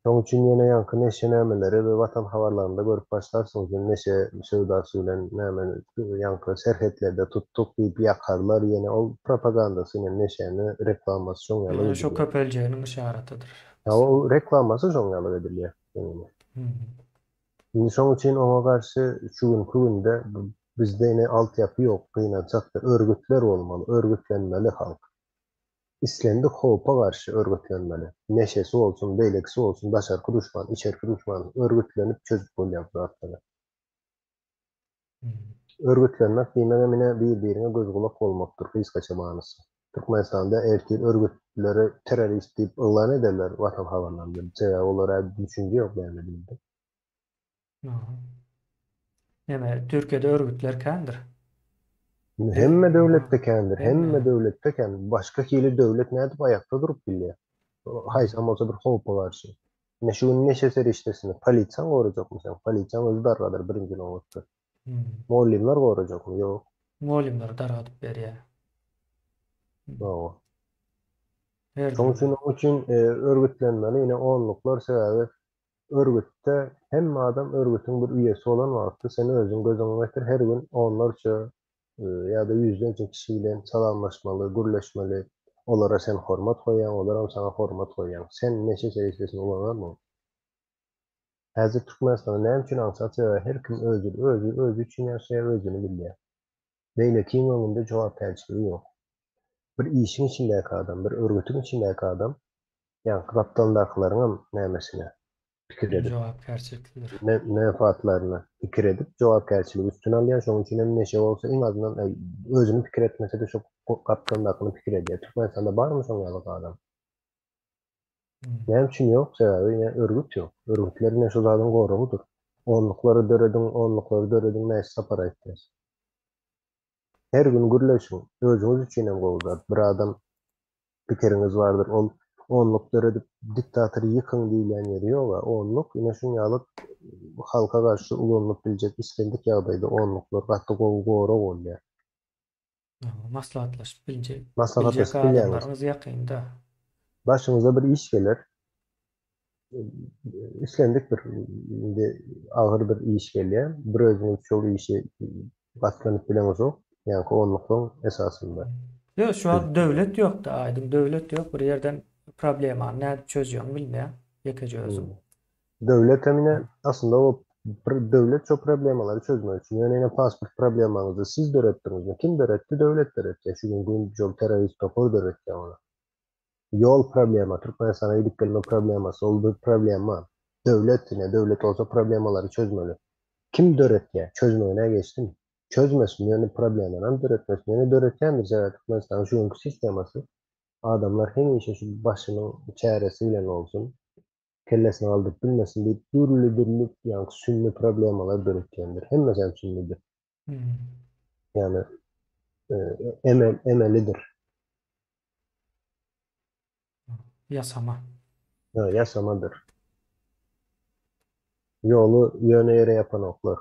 Şoň üçin ýene ýaňky neşe nämeleri we watan habarlarynda görüp başlarsyňyz ýene neşe söwdasy bilen näme ýaňky serhetlerde tutduk diýip ýakarlar ýene ol propagandasy ýene neşäni reklamasy şoň ýaly Ýöne şo edilýär. köpeljeginiň yşaratydyr. Hawa ol reklamasy şoň ýaly edilýär ýene. Indi şoň üçin oňa garşy şu günki günde bizde ine altyapy ýok gynansakda örgütler bolmaly örgütlenmeli halk. Islendik howpa garşy örgütlenmeli. Neşesi bolsun, beýlekisi bolsun, daşarky duşman, içerki duşman örgütlenip çözüp bolýar bu zatlary. Örgütlenmek diýmegem ine bir-biriňe göz-gulak bolmakdyr gysgaça manysy. Türkmenistanda ertir örgütleri terrorist diýip yglan ederler Watan habarlarynda. Sebäbi olara düşünje ýok näme diýildi. Näme, Türkiýede örgütler kändir. Hemme döwletde kändir, hemme döwletde kän. Başga hili döwlet nädip aýakda durup bilýär? Haýsam bolsa bir howpa garşy. Ine şu gün neşe serişdesini polisiýaň gorajakmy sen? Polisiýaň özi dargadar birinji nobatda. Mugallymlar gorajakmy? Ýok. Mugallymlar dargadyp berýär. Hawa. Şonuň üçin onuň üçin örgütlenmeli ine onluklar sebäbi Örgütde hemme adam örgütiň bir üýesi bolan wagty sen özüň göz öňüňe getir her gün onlarça ýa-da ýüzlerçe kişi bilen salamlaşmaly, gürleşmeli. Olara sen hormat goýýaň, olaram saňa hormat goýýaň. Sen neşe serişdesini ulanarmyň? Häzir Türkmenistanda näme üçin aňsat sebäbi her kim özi özi özi üçin ýaşaýar özüni bilýär. Beýlekiň öňünde jogapkärçiligi ýok. Bir işiň içindäki adam, bir örgütiň içindäki adam Ýaňky gapdalyndakylaryňam nämesine pikir edip. Jogapkärçiliklidir. Menfaatlaryna pikir edip jogapkärçiligi üstüne alýar. Şonuň üçin hem neşe bolsa iň azyndan özüni pikir etmese-de şo gapdalyndakyny pikir edýär. Türkmenistanda barmy şoň ýaly adam? Näme üçin ýok? Sebäbi ine örgüt ýok. Örgütler ine şu zadyň goragydyr. Onluklary dörediň, onluklary dörediň näçe sapar aýtýas. Her gün gürleşiň. Özüňiz üçin hem gowy zat. Bir adam pikiriňiz bardyr. Ol onluk döredip diktatory ýykyň diýilýän ýeri ýog-a. Onluk ine şuň ýaly halka garşy ulanylyp biljek islendik ýagdaýda onluklar gaty gowy gorag bolýar. Maslahatlaşyp biljek Maslahatlaşyp bilýäňiz. adamlaryňyz ýakynda. Başyňyza bir iş geler. Islendik bir indi agyr bir iş gelýär. Bir özüňiz şol işi gatlanyp bileňizok. Ýaňky onluklaň esasynda. Ýok, şu wagt döwlet ýokda, aýdyň döwlet ýok. Bir ýerden problemany nädip çözjegiňi bilmeýäň, ýekeje özüň. Döwlet hem ine aslynda o bir döwlet şo problemalary çözmek üçin. Ýöne ine pasport problemaňyzy siz döretdiňizmi? Kim döretdi? Döwlet döretdi. Şu gün gün şol terrorist topar döretdi ony. Ýol problema, Türkmenistana gidip gelme problemasy, ol bir problema. Döwlet ine, döwlet bolsa problemalary çözmeli. Kim döretýär? Çözmegine geçdim. Çözmesin, ýöne problemanam döretmesin. Ýöne döretýändir, sebäbi Türkmenistanyň şu günki sistemasy adamlar hemişe şu başynyň çäresi bilen bolsun, kellesini galdyryp bilmesin diýip dürli-dürli ýaňky sünni problemalar döretýändir. Hemmesem sünnidir. Ýagny emel emelidir. Ýasama. Ýa, ýasamadyr. Ýoly ýöne ýere ýapanoklar.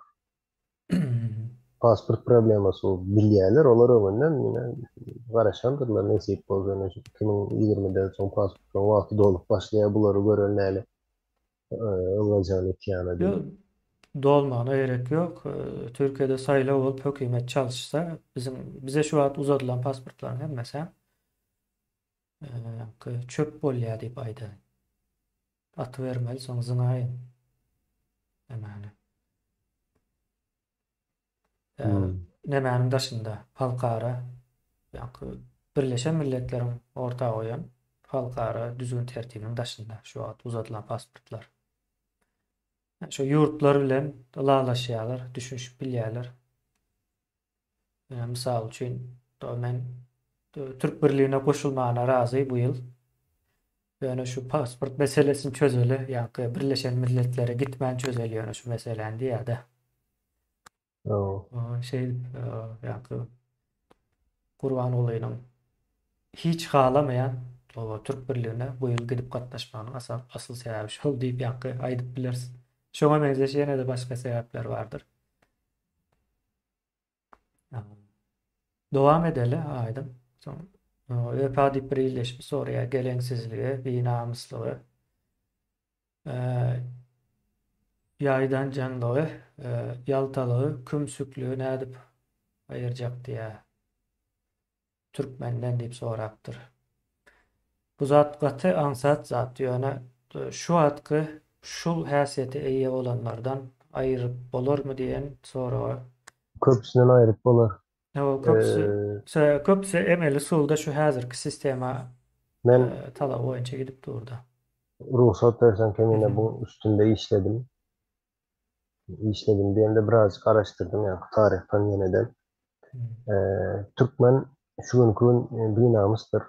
Pasport problemasy bu bilýärler, olar öňünden ine garaşandyrlar nesip bolsa ine şu 2020-den soň pasportlaryň wagty dolup başlaýar bulary gören näle ylgajany iki ýana diýip. Ýok, dolmagyna gerek ýok. Türkiýede saýlaw bolup hökümet çalyşsa, biziň bize şu wagt uzadylan pasportlaryň hemmesi çöp bolýar diýip aýdaýyn. Atybermeli soň zyňaýyn. Nämäni. Nämäniň daşynda halkara ýa-da Birleşen Milletleriň orta goýan halkara düzgün tertibiniň daşynda şu wagt uzadylan pasportlar. Şu ýurtlar bilen ylalaşýarlar, düşünişip bilýärler. Mysal üçin, men Türk birligine goşulmana razy bu ýyl. Ýöne şu pasport meselesini çözeli, ýa-da Birleşen Milletlere gitmän çözeli ýöne şu meseläni diýýär-de. Şeýdip, ýa-da Gurbangulynyň hiç halamaýan Türk birligine bu ýyl gidip gatnaşmagynyň asyl sebäbi şol diýip ýa-da aýdyp bileris. Şoňa meňzeş ýene-de başga sebäpler bardyr. Dowam edeli aýdyň. Soň Wepa diýip bir ildeşimiz soraýar, geleňsizligi, binamyslygy, ýaýdanjaňlygy, ýaltalygy, kümsükligi nädip aýyrjak diýýär. Türkmenden diýip sorapdyr. Bu zat gaty aňsat zat, ýöne şu wagtky şul häsiýete eýe bolanlardan aýyryp bolarmy diýen soraga. Köpüsinden aýryp bolar. Hawa, köpüsi köpüsi emeli usulda şu häzirki sistema Men talaby boýunça gidip durda. Rugsat berseň Kemine bu üstünde işledim. Işledim diýemde birazjyk araşdyrdym ýaňky taryhdan ýeneden. Türkmen şu günki gün binamysdyr.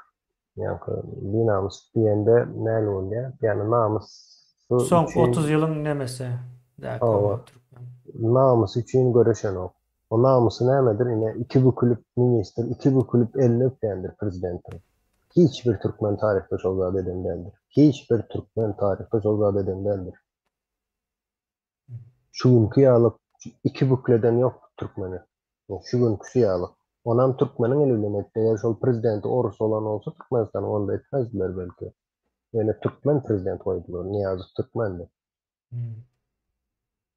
Ýaňky binamys diýende näli bolýar? Ýagny namysy Soňky üçin 30 ýylyň nemesi däki Hawa. Türkmen. Namysy üçin göreşenok. O namysy nämedir? Ine iki bükülip ministr, iki bükülip elini öpýändir prezidentiň. Hiç bir türkmen taryhda şol zady eden däldir. Hiç bir türkmen taryhda şol zady eden däldir. Şu günki ýaly iki bükleden ýok türkmeni. Şu günküsi ýaly. Onam türkmeniň eli bilen etdi. Eger şol prezidenti orus bolan bolsa Türkmenistanyň onda etmezdiler belki. Ýöne türkmen prezident goýdular. Nyýazow türkmendi.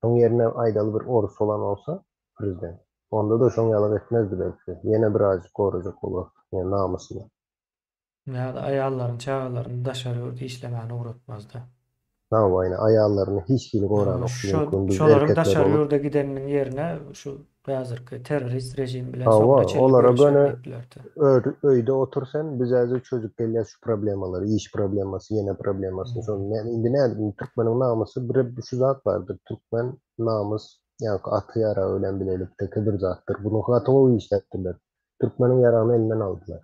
Şoň ýerine aýdaly bir orus bolan bolsa prezident. Onda-da şoň ýaly etmezdi belki. Ýene birazjyk gorajak bolar. Ýa namysyny. Ýa-da aýallaryny, çagalaryny daşary ýurda işlemäne ugratmazdy. Hawa, ýöne aýallaryny hiç hili goranok Şo, mümkin biz şolaryň erkekler daşary bolup. ýurda gideniniň ýerine şu häzirki terrorist režim bilen Hawa, soňuna çenli olara göreşer göni diýip bilerdi. ör, öýde otur sen, biz häzir çözüp gelýäs şu problemalary, iş problemasy, ýene problemasyny, şony nä, indi nädip, indi türkmeniň namysy bir şu zat bardyr, türkmen namys, ýaňky aty ýaragy bilen bilelikdeki bir zatdyr. Bunu gaty gowy işläpdirler. Türkmeniň ýaragyny elinden aldylar.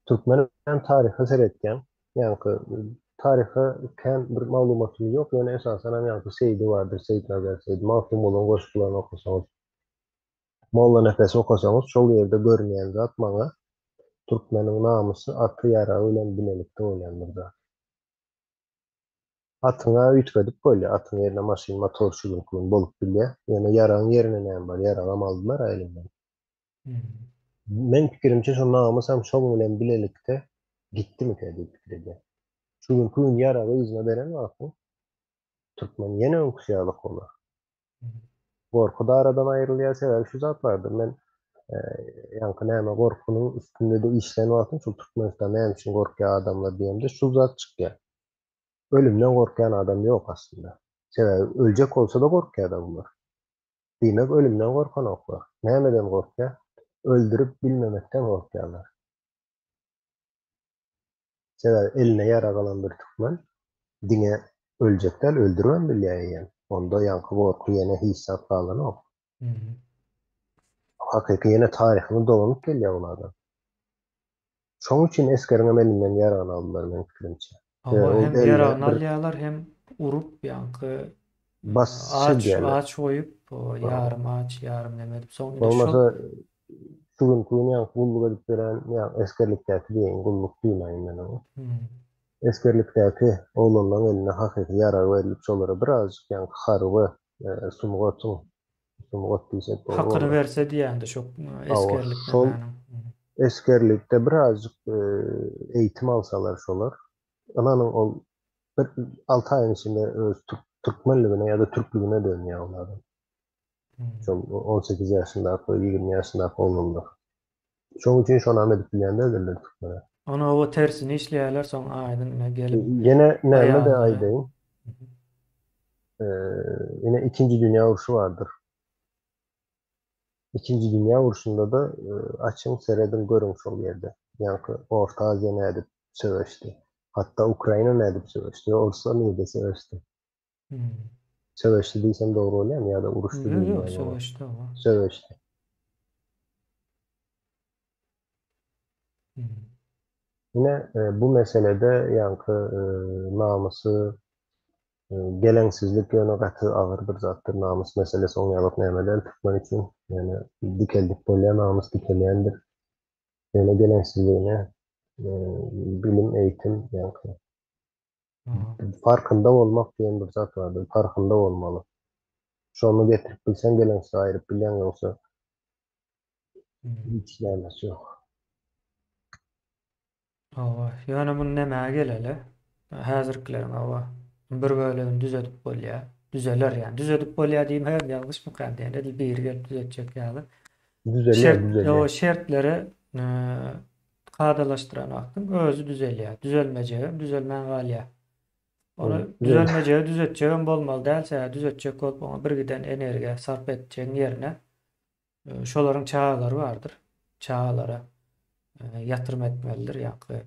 Türkmen hem taryha seretýän, ýaňky taryha kän bir maglumatym ýok, ýöne esasan hem ýaňky Seýdi bardyr, Seýitnazar Seýdi, Magtymgulyň goşgularyny okasaňyz, Mollanepesi okasaňyz, şol ýerde görünýän zat maňa türkmeniň namysy aty ýaragy bilen bilelikde bolýan bir zat. Atyňa üýtgedip bolýar, atyň ýerine maşyn, motor şu günki gün bolup bilýär, ýöne ýaragyň ýerine näme bar, ýaragam aldylar-a elinden. Meň pikirimçe şo namysam şoň bilen bilelikde gitdimikä diýip pikir edýän. Şu günki gün ýaragy yzyna beren wagtyň türkmen ýene öňküsi ýaly bolar. Gorky-da aradan aýrylýar, sebäbi şu zat bardyr. Men ýaňky näme gorkynyň üstünde-de işlän wagtym şol Türkmenistan näme üçin gorkýar adamlar diýemde şu zat çykýar. Ölümden gorkýan adam ýok aslynda. Sebäbi öljek bolsa-da gorkýar-da bular. Diýmek, ölümden gorkanoklar. Nämeden gorkýar? Öldürip bilmemekden gorkýarlar. Sebäbi eline ýarag alan bir türkmen diňe öljek däl, öldüribem bilýär eýýäm. Onda ýaňky gorky ýene hiç zat galanok. Hakyky ýene taryhyna dolanyp gelýär ol adam. Şoň üçin esgeriňem elinden ýaragyny aldylar meň pikirimçe. Hawa hem ýaragyny alýarlar hem urup ýaňky Bassyş aç edýärler. aç goýup ýarym aç ýarym neme edip soň ine şol Bolmasa şu günki gün ýaňky gulluk edip ýören ýa esgerlikdäki diýeýin gulluk diýmäýin men oňa. Esgerlikdäki oglanlaryň eline hakyky ýarag berlip şolara birazjyk ýaňky harby sungatyň sungat diýsek dogry Hakyny bolar. berse diýýäňde şo Hawa esgerlik şol nemäniň. esgerlikde birazjyk eýitim alsalar şolar ynanyň ol bir 6 aýyň içinde öz türkmenligine ýa-da türklügine dönýär ol adam. Şol 18 ýaşyndaky, 20 ýaşyndaky oglanlar. Şoň üçin şonam edip bilýän däldirler türkmene. Ony oba tersini işleýärler soň aýdyň ine gelip Ýene näme-de aýallary. aýdaýyn. Ine ikinji dünýä urşy bardyr. Ikinji dünýä urşunda-da açyň serediň görüň şol ýerde. Ýaňky Orta Aziýa nädip söweşdi. Hatda Ukraina nädip söweşdi, Orslar nirde söweşdi. Söweşdi diýsem dogry bolýarmy ýa-da uruşdy Ýok, ýok, diýilýärmi oňa? söweşdi oňa. Söweşdi. Ine, bu meselede ýaňky namysy geleňsizlik ýöne gaty agyr bir zatdyr. Namys meselesi oň ýalak näme däl türkmen üçin. Ýöne dikeldip bolýar, namys dikelýändir. Ýöne geleňsizligine bilim, eýitim ýaňky farkynda bolmak diýen bir zat bardyr. Farkynda bolmaly. Şony getirip bilseň geleňsiz aýryp bilýäň ýogsa hiç nämesi ýok. Hawa, ýöne muny nämä geleli? Häzirkileriň hawa, bir bölegini düzedip bolýar. Düzeler ýa. Düzedip bolýar diýmegem ýalňyşmykan diýen, edil biri gelip düzetjek ýaly. Düzelýär, Şert, düzelýär. o şertleri e, kadalaşdyran wagtyň özi düzelýär. Düzelmejegem düzelmän galýar. Ony düzelmejegi düzetjegem bolmaly däl, sebäbi düzetjek bolup oňa birgiden energiýa sarp etjegiň ýerine şolaryň çagalary bardyr. Çagalara ýatyrym etmelidir, ýaňky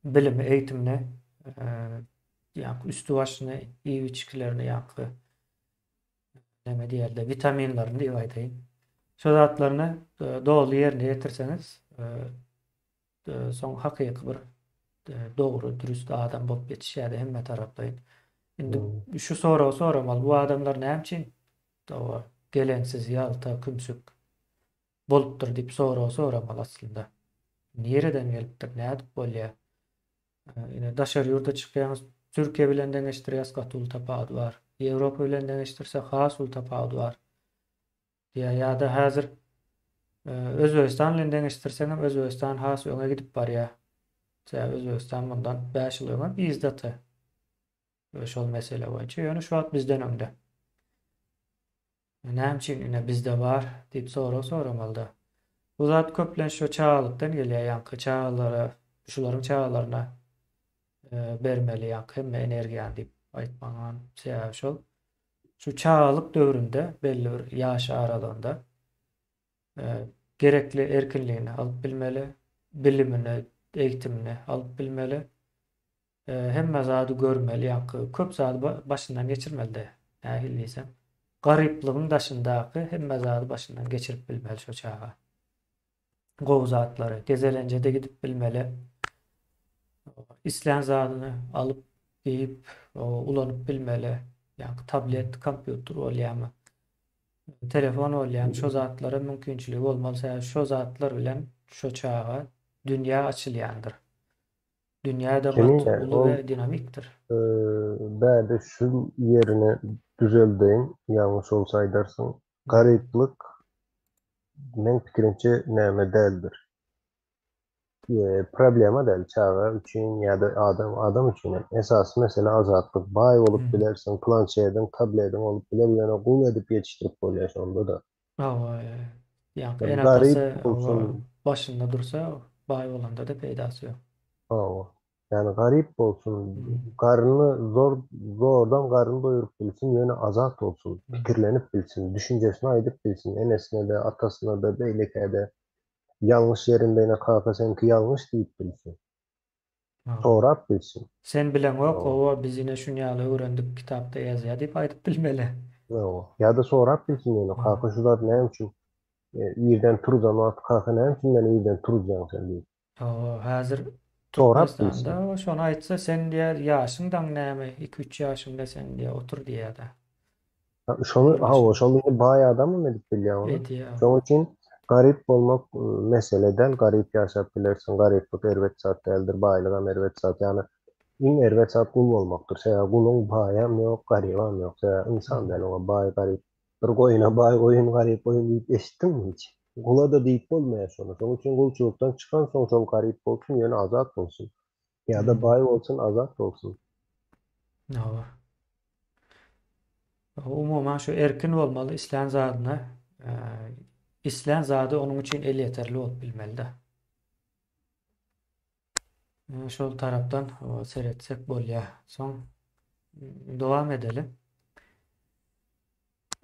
bilimi, eýitimini, ýaňky üsti başyny, iýip-içgilerini, ýaňky näme diýerler, witaminlerini diýip aýdaýyn. Şo zatlaryny doly ýerine ýetirseňiz, soň hakyky bir dogry, dürüst adam bolup ýetişýär hemme taraplaýyn. Indi şu soragy soramaly, bu adamlar näme üçin geleňsiz, ýalta, kümsük bolupdyr diýip soragy soramaly aslynda. Nireden gelipdir, nädip bolýar? Ine daşary ýurda çykýaňyz, Türkiýe bilen deňeşdirýäs, gaty uly tapawudy bar. Ýewropa bilen deňeşdirsek has uly tapawudy bar. Diýýär. Ýa-da häzir Özbegistan bilen deňeşdirseňem Özbegistan has öňe gidip barýar. Sebäbi Özbegistan mundan 5 ýyl öňem yzdady. Şol mesele boýunça. Ýöne şu wagt bizden öňde. Näme üçin ine bizde bar diýip sorag soramalyda. Bu zat köplenç şu çagalykdan gelýär, ýaňky çagalara, şularyň çagalaryna bermeli ýaňky hemme energiýany diýip aýtmagyň sebäbi şol. Şu çagalyk döwründe belli bir ýaş aralygynda gerekli erkinligini alyp bilmeli, bilimini, eýitimini alyp bilmeli. Hemme zady görmeli, ýaňky köp zady başyndan geçirmeli-de. Nähili diýsem, garyplygyň daşyndaky hemme zady başyndan geçirip bilmeli şo çaga. Gowy zatlary, gezelenje-de gidip bilmeli. Islän zadyny alyp, geýip, ulanyp bilmeli. Ýaňky tablet, kompýuter bolýarmy, telefon bolýarmy, şo zatlara mümkinçiligi bolmaly. Sebäbi şo zatlar bilen şo çaga dünýä açylýandyr. Dünýä-de gaty Kemine uly ol we dinamikdir. bärde şu ýerini düzeldeýin, ýalňyş bolsa aýdarsyň. Garyplyk meň pikirimçe näme däldir. Problema däl çaga üçin ýa-da adam adam üçin hem. Esasy mesele azatlyk. Baý bolup bilersiň, planşediň, tablediň bolup biler, ýöne gul edip ýetişdirip bolýar şonda-da. Hawa, ýaňky Garyp ene-atasy bolsun. başynda dursa, baý bolanda-da peýdasy ýok. Hawa. Ýani garyp bolsun, garnyny zor zordan garnyny doýuryp bilsin, ýöne azat bolsun, pikirlenip bilsin, düşünjesini aýdyp bilsin, enesine-de, atasyna-da, beýlekä-de. Ýalňyş ýerinde ene kaka seňki ýalňyş diýip bilsin. Sorap bilsin. Sen bileňok, owa biz ine şun ýaly öwrendik kitapda ýazýa diýip aýdyp bilmeli. Hawa. Ýa-da sorap bilsin ýöne kaka şu zat näme üçin irden turzan wagty kaka näme üçin meni irden turuzýaň sen diýip. Hawa, häzir Sorap bilsin. Türkmenistanda şony aýtsa sen diýýär ýaşyň daň näme iki-üç ýaşyňda sen diýýär otur diýýär-de. Şony hawa şol indi baý adamam edip bilýär ony. Edýär. Şoň üçin garyp bolmak mesele däl, garyp ýaşap bilersiň, garyplyk erbet zat däldir, baýlygam erbet zat. Ýagny iň erbet zat gul bolmakdyr. Sebäbi guluň baýam ýok, garybam ýok. Sebäbi ynsan däl oňa baý, garyp. Bir goýuna baý goýun, garyp goýun diýip eşitdiňmi hiç? Gula-da diýip bolmaýar şony. Şoň üçin gulçulykdan çykansoň şol garyp bolsun, ýöne azat bolsun. Ýa-da baý bolsun, azat bolsun. Hawa. Umuman şu erkin bolmaly islän zadyna islän zady onuň üçin elýeterli bolup bilmelide. Şol tarapdan seretsek bolýar. Soň dowam edeli.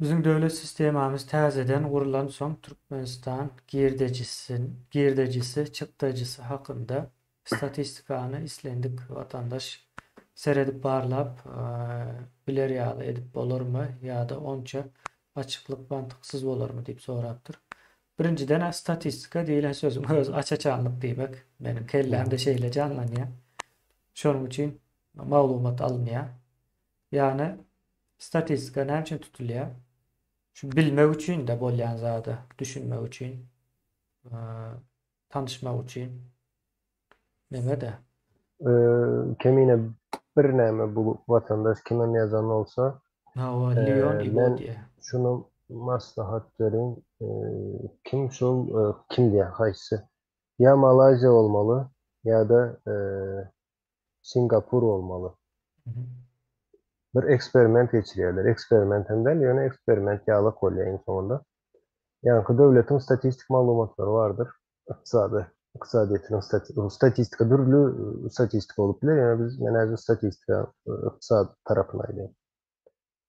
Biziň döwlet sistemamyz täzeden gurlan soň Türkmenistan girdejisi, girdejisi, çykdajysy hakynda statistikany islendik watandaş seredip barlap biler ýaly edip bolarmy ýa-da onça açyklyk mantyksyz bolarmy diýip sorapdyr. Birinjiden-ä statistika diýlen sözüň özi aç-açanlyk diýmek. Meniň kellämde şeýle janlanýar. Şonuň üçin maglumat alynýar. Ýagny statistika näme üçin tutulýar? Şu bilmek üçin-de bolýan zada düşünmek üçin, tanyşmak üçin. Neme-de? Kemine bir näme bu watandaş kimem ýazan bolsa, Hawa, Leon Ibo men diýýär. Şuny maslahat beriň. Kim şol kim diýýär haýsy? Ýa Malaýziýa bolmaly ýa-da Singapur bolmaly. Bir eksperiment geçirýärler. Eksperiment hem däl, ýöne eksperiment ýalak bolýar iň soňunda. Ýaňky döwletiň statistik maglumatlary bardyr. Ykdysady, ykdysadyýetiniň statistika dürli statistika bolup biler, ýöne biz men häzir statistika ykdysady tarapyny aýdýan.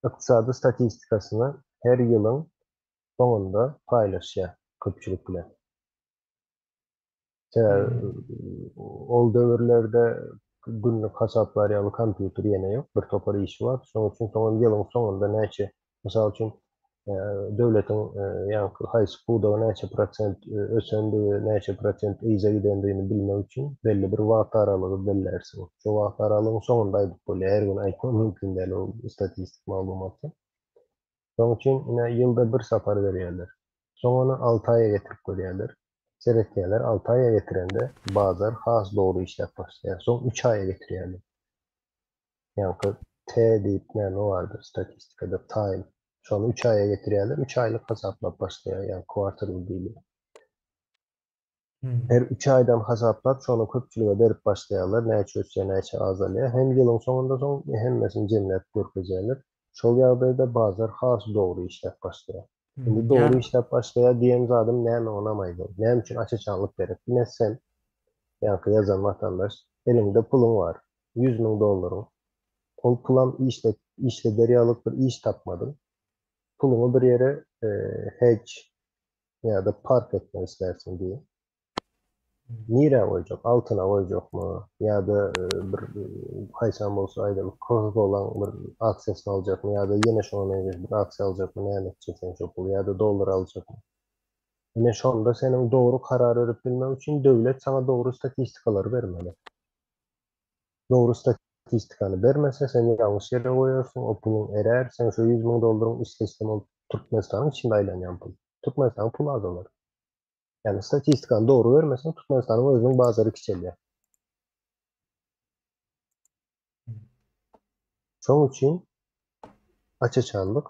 Ykdysady statistikasyny her ýylyň soňunda paýlaşýar köpçülik bilen. Sebäbi ol döwürlerde günlük hasaplar ýaly kompýuter ýene ýok, bir topar işi bar. Şonuň üçin soňam ýylyň soňunda näçe, mysal üçin, döwletiň ýaňky haýsy pudagy näçe prosent ösendigi, näçe prosent yza gidendigini bilmek üçin belli bir wagt aralygy bellärsiň. Şo wagt aralygyň soňunda aýdyp bolýar, her gün aýtmak mümkin däl ol statistik maglumaty. Şonuň üçin ine ýylda bir sapar berýärler. Soň ony alty aýa getirip görýärler. Seretýärler, alty aýa getirende bazar has dogry işläp başlaýar. Soň üç aýa getirýärler. Ýaňky T diýip näme bardyr statistikada, time. Şony üç aýa getirýärler, üç aýlyk hasaplap başlaýar, ýagny quarterly diýilýär. Her üç aýdan hasaplap şony köpçülige berip başlaýarlar, näçe ösýär, näçe azalýar. Hem ýylyň soňunda soň hemmesini jemläp görkezýärler. Şol ýagdaýda bazar has dogry işläp başlaýar. Indi dogry işläp başlaýar diýen zadym näme onam aýdaý. Näme üçin aç-açanlyk gerek? Ine sen, ýaňky ýazan watandaş, eliňde puluň bar, 100 000 dollaryň. Ol pulam işle, işleder ýalyk bir iş tapmadyň. Puluňy bir ýere hedge ýa-da park etmek islärsiň diýip. Nirä goýjak? Altyna goýjakmy? Ýa-da bir haýsam bolsa aýdaly Coca-Cola-nyň bir aksiýasyny aljakmy? Ýa-da ýene şoňa meňzeş bir aksiýa aljakmy? Näme etjek sen şo puly? Ýa-da dollar aljakmy? Ine şonda seniň dogry karar berip bilmek üçin döwlet saňa dogry statistikalary bermeli. Dogry statistikany bermese sen ýalňyş ýere goýarsyň, o puluň erär, seň şo 100 000 dollaryň isle-istem ol Türkmenistanyň içinde aýlanýan pul. Türkmenistanyň puly azalar. Ýagny statistikany dogry bermeseň Türkmenistanyň özüniň bazary kiçelýär. Şonuň üçin aç-açanlyk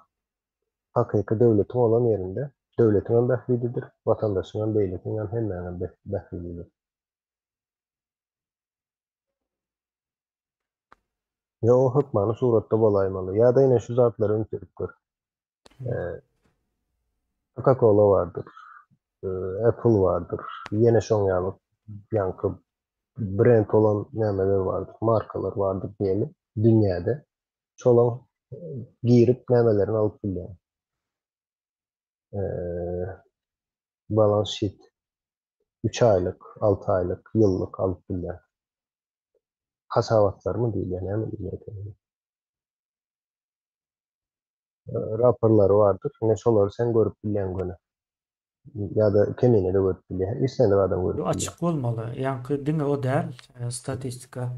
hakyky döwletiň bolan ýerinde döwletiň hem bähbididir, watandaşyň hem beýlekiň hem hemmäniň hem bähbididir. Ýa o hökmany suratda bolaýmaly. Ýa-da ine şu zatlara üns berip gör. Coca-Cola bardyr, Apple bardyr, ýene şoň ýaly ýaňky brend bolan nämeler bardyr, markalar bardyr diýeli dünýäde. Şolaň girip nämelerini alyp bilýäň. Balans sheet 3 aýlyk, 6 aýlyk, ýyllyk alyp bilýäň. Hasabatlarymy diýilýär, näme diýilýär eken? Raporlary bardyr. Ine şolary sen görüp bilýäň göni. Ýa-da kemine de görüp bilýär. Islendik adam görüp bilýär. Açyk bolmaly. Ýaňky diňe o däl, statistika.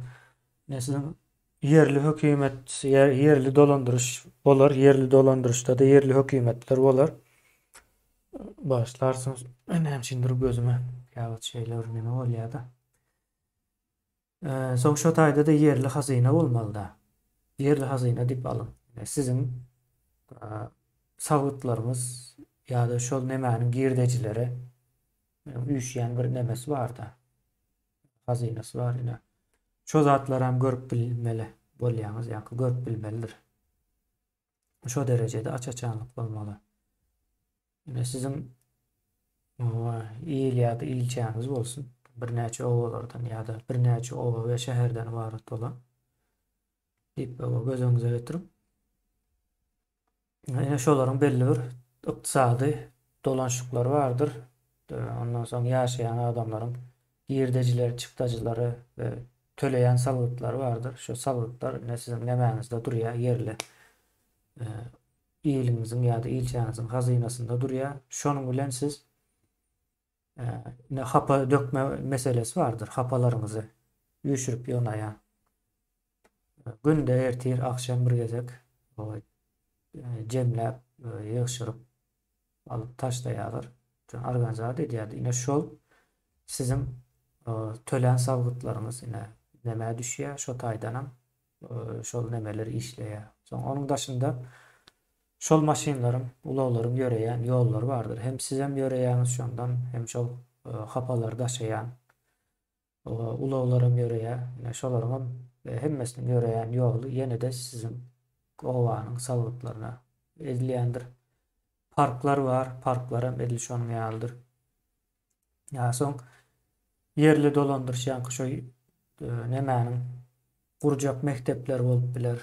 Ine siziň ýerli hökümet, ýerli dolandyryş bolar, ýerli dolandyryşda-da ýerli hökümetler bolar. Başlarsyňyz. Näme üçindir gözüme käwagt şeýle bir neme bolýar-da. Soň şo taýda-da ýerli hazyna bolmaly-da. Ýerli hazyna diýip alyň. Siziň salgytlaryňyz ýa-da şol nemäniň girdejileri üýşýän bir nemesi bar-da. Hazynasy bar ine. Şo zatlaram görüp bilmeli bolýaňyz, ýa-da görüp bilmelidir. Şo derejede aç-açanlyk bolmaly. Ine siziň il ýa-da ilçäňiz bolsun, birnäçe obalardan ýa-da birnäçe oba we şäherden ybarat bolan diýip göz öňüňize getiriň. Ine şolaryň belli bir ykdysady dolanşyklary bardyr. Ondan soň ýaşaýan adamlaryň girdejileri, çykdajylary we töleýän salgytlary bardyr. Şu salgytlar ine siziň nemäňizde durýar, ýerli iliňiziň ýa-da ilçäňiziň hazynasynda durýar. Şonuň bilen siz ine hapa dökme meselesi bardyr. Hapalaryňyzy üýşürip ýygnaýan. Günde ertir, agşam bir gezek jemläp, ýygşyryp alyp taşlaýarlar. Organizat edýär. Ine şol siziň tölän salgytlaryňyz ine nämä düşýär, şo taýdanam şol nemeler işleýär. Soň onuň daşynda. Şol maşynlaryň, ulaglaryň ýöreýän ýollary bardyr. Hem sizem ýöreýäňiz şondan, hem şol hapalary daşaýan ulaglaram ýöreýär. Ine şolaryňam hemmesiniň ýöreýän ýoly ýene-de siziň obanyň salgytlaryna edilýändir. Parklar bar, parklaram edil şonuň ýalydyr. Ýa soň ýerli dolandyryş ýaňky şo nemäniň gurjak mekdepleri bolup biler.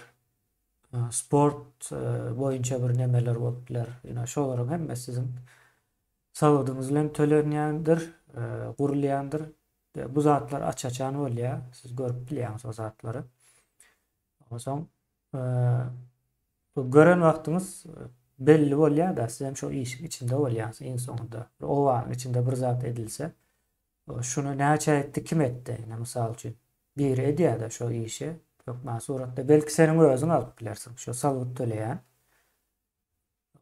Sport boýunça bir nemeler bolup biler. Ýöne şolaryň hemmesi siziň salgydyňyz bilen tölenýändir, gurulýandyr. Bu zatlar aç-açan bolýar. Siz görüp bilýäňiz o zatlary. Onsoň gören wagtyňyz belli bolýar-da, siz hem şo işiň içinde bolýaňyz iň soňunda. Bir obanyň içinde bir zat edilse, Şuny näçe etdi, kim etdi? Ine, mysal üçin, biri edýär-de şo işi, hökman suratda. Belki seniň özüň alyp bilersiň, şo salgyt töleýän.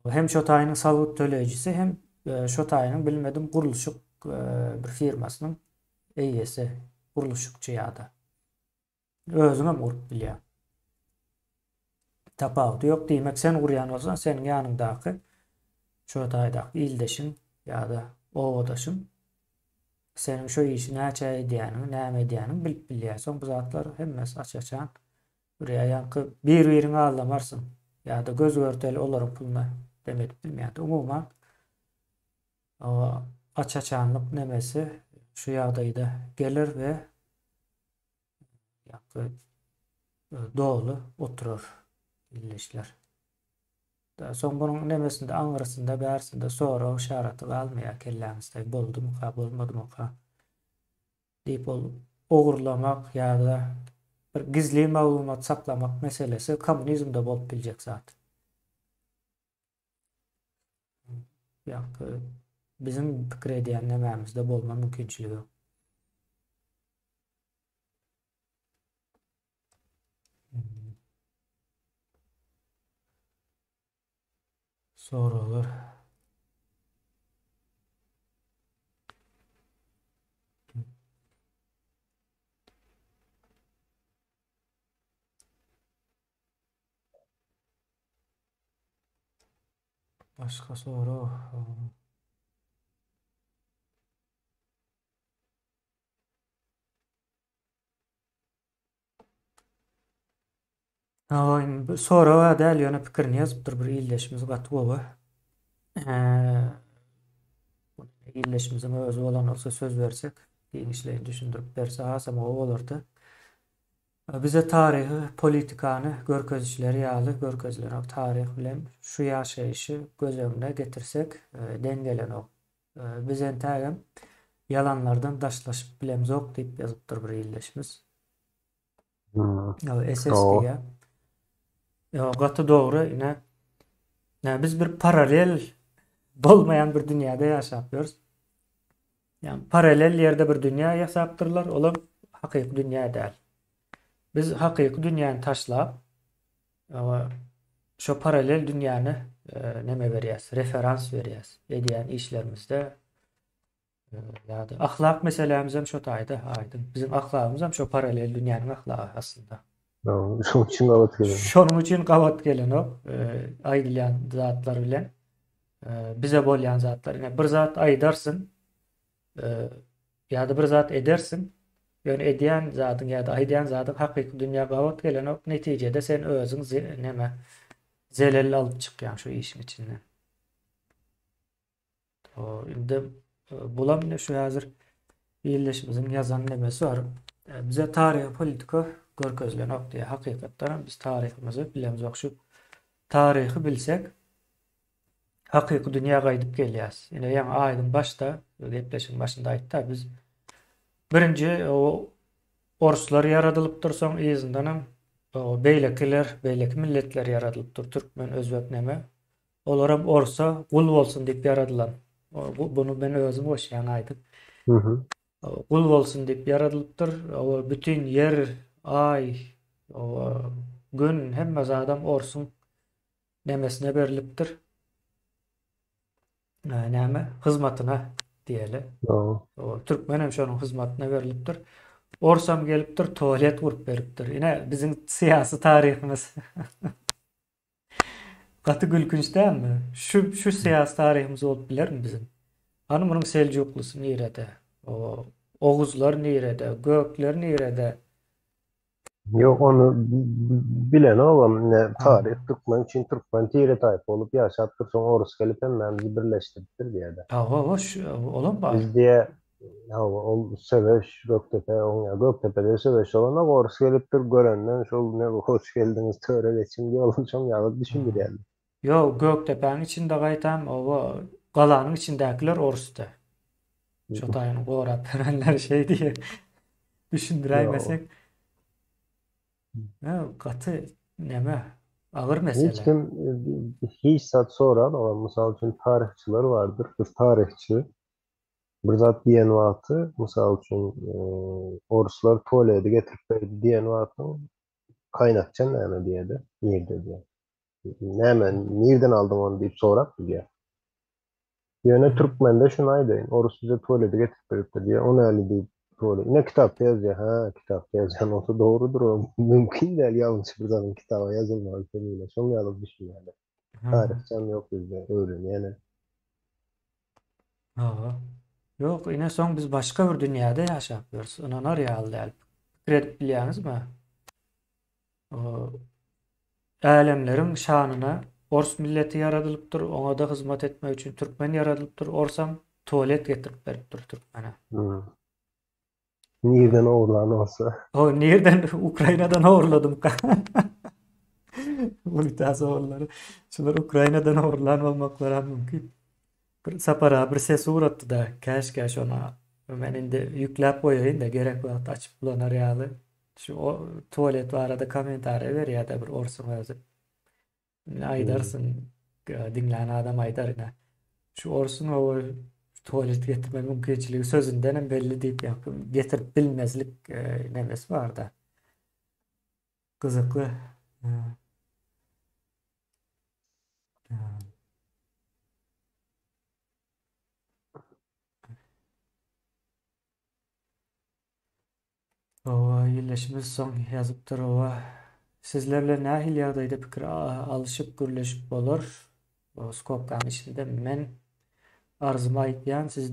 Hem şo taýynyň salgyt töleýjisi, hem şo taýynyň bilmedim gurluşyk bir firmasynyň eýesi, gurluşykçy ýa-da. Özüňem gurup bilýäň. Tapawudy ýok. Diýmek, sen gurýan bolsaň, seniň ýanyňdaky şo taýdaky ildeşiň ýa-da obadaşyň seniň şo işi näçe edýäniňi, näme edýäniňi bilip bilýär. Soň bu zatlar hemmesi aç-açan durýar. Ýaňky bir-biriňi aldamarsyň ýa-da göz-görteli olaryň puluna dem edip bilmeýär. Umuman, aç-açanlyk nemesi şu ýagdaýda geler we Ýa-da doly oturar illeşler. Soň bunuň nemesinde aňyrsynda bärsinde sorag yşaraty galmaýar kelläňizde boldumyka bolmadymyka diýip ol ogurlamak ýa-da bir gizlin maglumat saklamak meselesi kommunizmde bolup biljek zat. Ýa-da biziň pikir edýän nemämizde bolma mümkinçiligi ýok. Soraglar. Başga sorag. Bu soraga däl ýöne pikirini ýazypdyr bir ildeşimiz gaty gowy. Ildeşimiziň özi bolan bolsa söz bersek, giňişleýin düşündirip berse hasam gowy bolardy. Bize taryhy politikany görkezişleri ýaly görkezilenok taryh bilen şu ýaşaýşy göz öňüne getirsek deň gelenok. Biz entägem ýalanlardan daşlaşyp bilemzok diýip ýazypdyr bir ildeşimiz. Hmm. SS diýýär. Ýa gaty dogry ine. Ýa biz bir paralel bolmaýan bir dünýäde ýaşap ýörüs. Ýa paralel ýerde bir dünýä ýasapdyrlar, olam hakyky dünýä däl. Biz hakyky dünýäni taşlap, şo paralel dünýäni neme berýäs, referans berýäs edýän işlerimizde ýa-da ahlak meselämizem şo taýda aýdyň. Biziň ahlagymyzam şo paralel dünýäniň ahlagy aslynda. Şonuň üçin gabat gelenok. Şonuň üçin gabat gelenok aýdylýan zatlar bilen bize bolýan zatlar. Ine bir zat aýdarsyň, Ýa-da bir zat edersiň, ýöne edýän zadyň ýa-da aýdýan zadyň hakyky dünýä gabat gelenok, netijede sen özüň neme zelel alyp çykýaň şu işiň içinden. O indi bulam ine şu häzir ildeşimiziň ýazan nemesi bar. Bize taryhy politika görkezilenok diýýär. Hakykatdan hem biz taryhymyzy bilemzok. Şu taryhy bilsek hakyky dünýä gaýdyp gelýäs. Ine ýaňy Aýdyň başda gepleşigiň başynda aýtdy biz birinji o orslar ýaradylypdyr soň yzyndanam o beýlekiler beýleki milletler ýaradylypdyr türkmen özbek neme olaram orsa gul bolsun diýip ýaradylan. Bunu men özüm goşýan Aýdyň. Gul bolsun diýip ýaradylypdyr. O bütin ýer, aý, o gün hemme zadam orsuň nemesine berlipdir. Näme? Hyzmatyna diýeli. O türkmen hem şonuň hyzmatyna berlipdir. Orsam gelipdir, tualet gurup beripdir. Ine biziň syýasy taryhymyz. Gaty gülkünç dälmi? Şu şu syýasy taryhymyz bolup bilermi biziň? Hany munuň Seljuklysy nirede? O Oguzlar nirede? Gökler nirede? Ýok ony bilenogam ine taryh türkmen üçin türkmen tire taýpa bolup ýaşapdyr soň orus gelip hemmämizi birleşdiripdir diýýärde. Hawa olam bar. Biz diýe hawa ol söweş Gökdepe oň Gökdepede söweş bolanok orus gelipdir görenden şol ne hoş geldiňiz töre geçiň diýip olam şoň ýaly düşündirýärler. Ýok Gökdepäň içinde gaýtam oba galanyň içindäkiler orusdy. Şo taýyny gorap berenler şeý diýip düşündiräýmesek. Gaty neme agyr mesele. Hiç kim hiç zat soranok. Mysal üçin taryhçylar bardyr. Bir taryhçy bir zat diýen wagty, mysal üçin oruslar tualeti getirip berdi diýen wagtyň kaýnakça näme diýedi, nirde diýýär. Näme, nirden aldyň ony diýip sorap bilýär. Ýöne türkmende şuny aýdaýyn, orus bize tualeti getirip beripdir diýýär, o näli diýip tualet. Ine kitapda ýazýar, hä, kitapda ýazýan bolsa dogrudyr o, mümkin däl ýalňyş bir zadyň kitaba ýazylmagy kemine, şoň ýaly düşünýärler. Taryhçam ýok bizde, öwrenýänem. Hawa. Ýok, ine soň biz başga bir dünýäde ýaşap ýörüs, ynanar ýaly däl. Pikir edip bilýäňizmi? Älemleriň şanyna ors milleti ýaradylypdyr, oňa-da hyzmat etmek üçin türkmen ýaradylypdyr, orsam tualet getirip beripdir türkmene. Nirden ogurlan olsa. O nirden Ukrainadan ogurladymka? Unitaz ogurlary. Şular Ukrainadan ogurlan bolmaklary hem mümkin. Bir Sapar abi bir ses ugratdy-da, käşgä şony men indi ýükläp goýaýyn-da, gerek wagt açyp ulanar ýaly. Şu o tualet barada kommentariýa berýär-de bir orsuň özi. Indi aýdarsyň, diňlän adam aýdar ine. Şu orsuň o tualet getirme mümkinçiligi sözündenem belli diýip, ýa getirip bilmezlik nemesi bar-da. Gyzykly. Owa, illeşimiz soň ýazypdyr owa. Sizler bilen nähili ýagdaýda pikir alyşyp, gürleşip bolar? O skobkanyň içinde men arzymy aýtýan, siz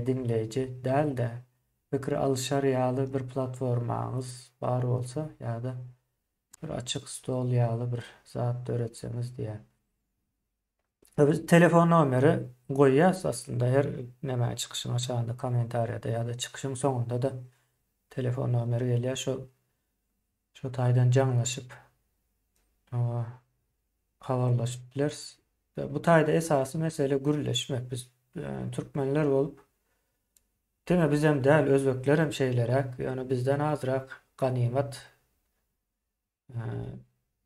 diňleýji däl-de, pikir alyşar ýaly bir platformaňyz bar bolsa ýa-da bir açyk stol ýaly bir zat döretseňiz diýýär. Biz telefon nomeri goýýas aslynda her näme çykyşyň aşagynda kommentariýada ýa-da çykyşyň soňunda-da telefon nomeri gelýär. Şo şo taýdan jaňlaşyp habarlaşyp bileris. Bu taýda esasy mesele gürleşmek. Biz e, türkmenler bolup diňe bizem däl, özbeklerem şeýleräk, ýöne bizden azrak ganymat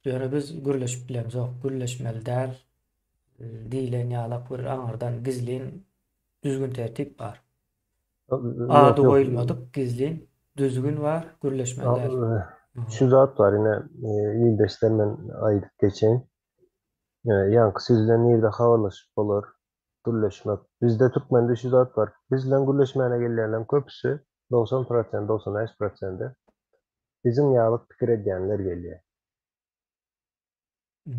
Ýöne biz gürleşip bilemzok, gürleşmeli däl diýlen ýalak bir aňyrdan gizlin düzgün-tertip bar. Ady goýulmadyk gizlin düzgün bar, gürleşmeli däl. Şu zat bar ine, ildeşler men aýdyp geçeýin. Ýaňky siz bilen nirde habarlaşyp bolar, gürleşmek. Bizde türkmende şu zat bar. Biz bilen gürleşmäne gelýänleriň köpüsi, 90 prosent, 95 prosenti biziň ýaly pikir edýänler gelýär.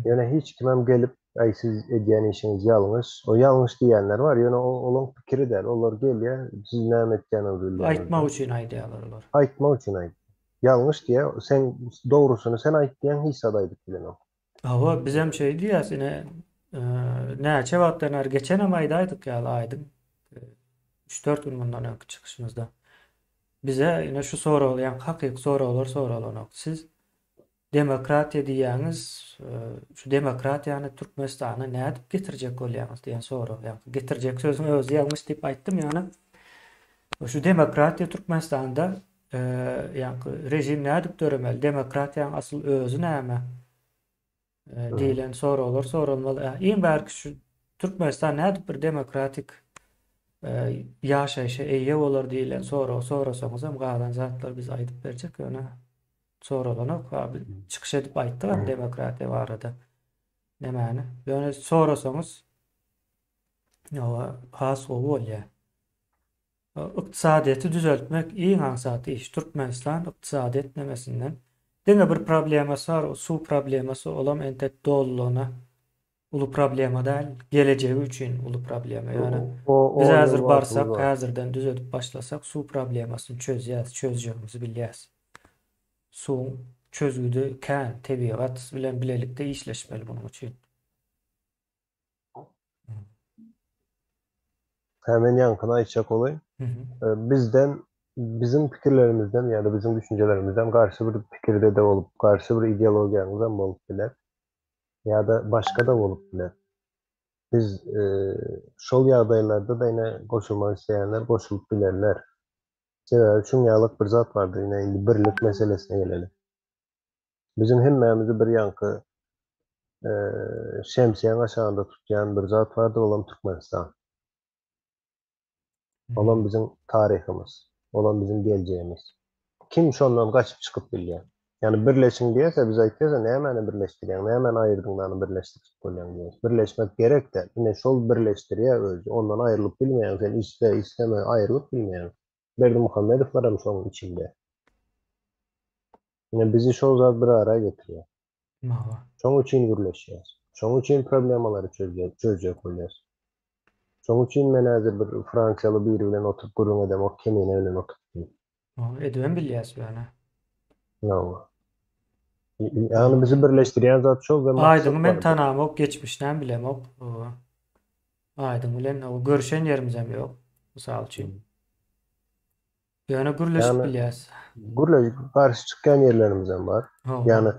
Ýöne hiç kimem gelip, äý siz edýän işiňiz ýalňyş, o ýalňyş diýýänler bar, ýöne o olaň pikiri däl, olar gelýär, siz näme etýäniňizi bilýäňizmi? Aýtmak üçin aýdýarlar olar. Aýtmak üçin aýdýar. Ýalňyş diýýär, sen dogrusyny sen aýt diýýäň, hiç zat aýdyp bilenok. Hawa, bizem şeý diýýäs, ine, näçe wagtdan bäri, geçenem aýdaýdyk ýaly aýdyň, üç-dört gün mundan öňki çykyşymyzda. Bize ine şu sorag, ýaňky hakyky soraglar soralanok. Siz demokratiýa diýýäňiz, şu demokratiýany Türkmenistana nädip getirjek bolýaňyz diýen sorag, ýaňky getirjek sözüň özi ýalňyş diýip aýtdym, ýöne şu demokratiýa Türkmenistanda ýaňky režim nädip döremeli, demokratiýanyň asyl özi näme? Diýlen soraglar soralmaly. Iň bärki şu Türkmenistan nädip bir demokratik ýaşaýşa eýe bolar diýlen soragy sorasaňyz hem galan zatlary biz aýdyp berjek, ýöne soralanok. Ha, biz çykyş edip aýtdyk hem demokratiýa barada nämäni. Ýöne sorasaňyz has gowy bolýar. Ykdysadyýeti düzeltmek iň aňsat iş. Türkmenistan ykdysadyýet nemesinden diňe bir problemasy bar, o suw problemasy, olam entek dolulygyna. uly problema däl, gelejegi üçin uly problema. Ýöne biz häzir barsak, häzirden düzedip başlasak suw problemasyny çözýäs, çözjegimizi bilýäs. Suwuň çözgüdi kän, tebigat bilen bilelikde işleşmeli munuň üçin. Hä men ýaňkyny aýtjak bolaýyn. Bizden biziň pikirlerimizden ýa-da biziň düşünjelerimizden garşy bir pikirde-de bolup, garşy bir ideologiýaňyzam bolup biler. Ýa-da başga-da bolup biler. Biz şol ýagdaýlarda-da ine goşulmak isleýänler goşulyp bilerler. Sebäbi şuň ýalyk bir zat bardyr, ine indi birlik meselesine geleli. Biziň hemmämizi bir ýaňky şemsiýaň aşagynda tutýan bir zat bardyr, olam Türkmenistan. Olam biziň taryhymyz, olam biziň geljegimiz. Kim şondan gaçyp çykyp bilýär? Ýagny birleşiň diýse, biz aýtýas, nämäni birleşdirýäň, nämäni aýyrdyň da ony birleşdirjek bolýaň diýýäs. Birleşmek gerek däl. Ine şol birleşdirýär özi. Ondan aýrylyp bilmeýäň sen iste, isteme aýrylyp bilmeýäň. Berdimuhamedowlaram şoň içinde. Ine bizi şol zat bir ara getirýär. Hawa. Şoň üçin gürleşýäs. Şoň üçin problemalary çözjek, çözjek bolýas. Şoň üçin men häzir bir fransiýaly biri bilen oturyp gürrüň edemok, Kemine bilen oturyp diýip. Hawa, edibem bilýäs ýöne. Hawa. Ýagny bizi birleşdirýän zat şol we maksat Aýdyňy men tanamok, geçmişinem bilemok. Hawa. Aýdyň bilen hawa görüşen ýerimizem ýok, mysal üçin. Ýöne gürleşip Ýagny bilýäs. gürleşip garşy çykýan ýerlerimizem bar. Hawa. Ýagny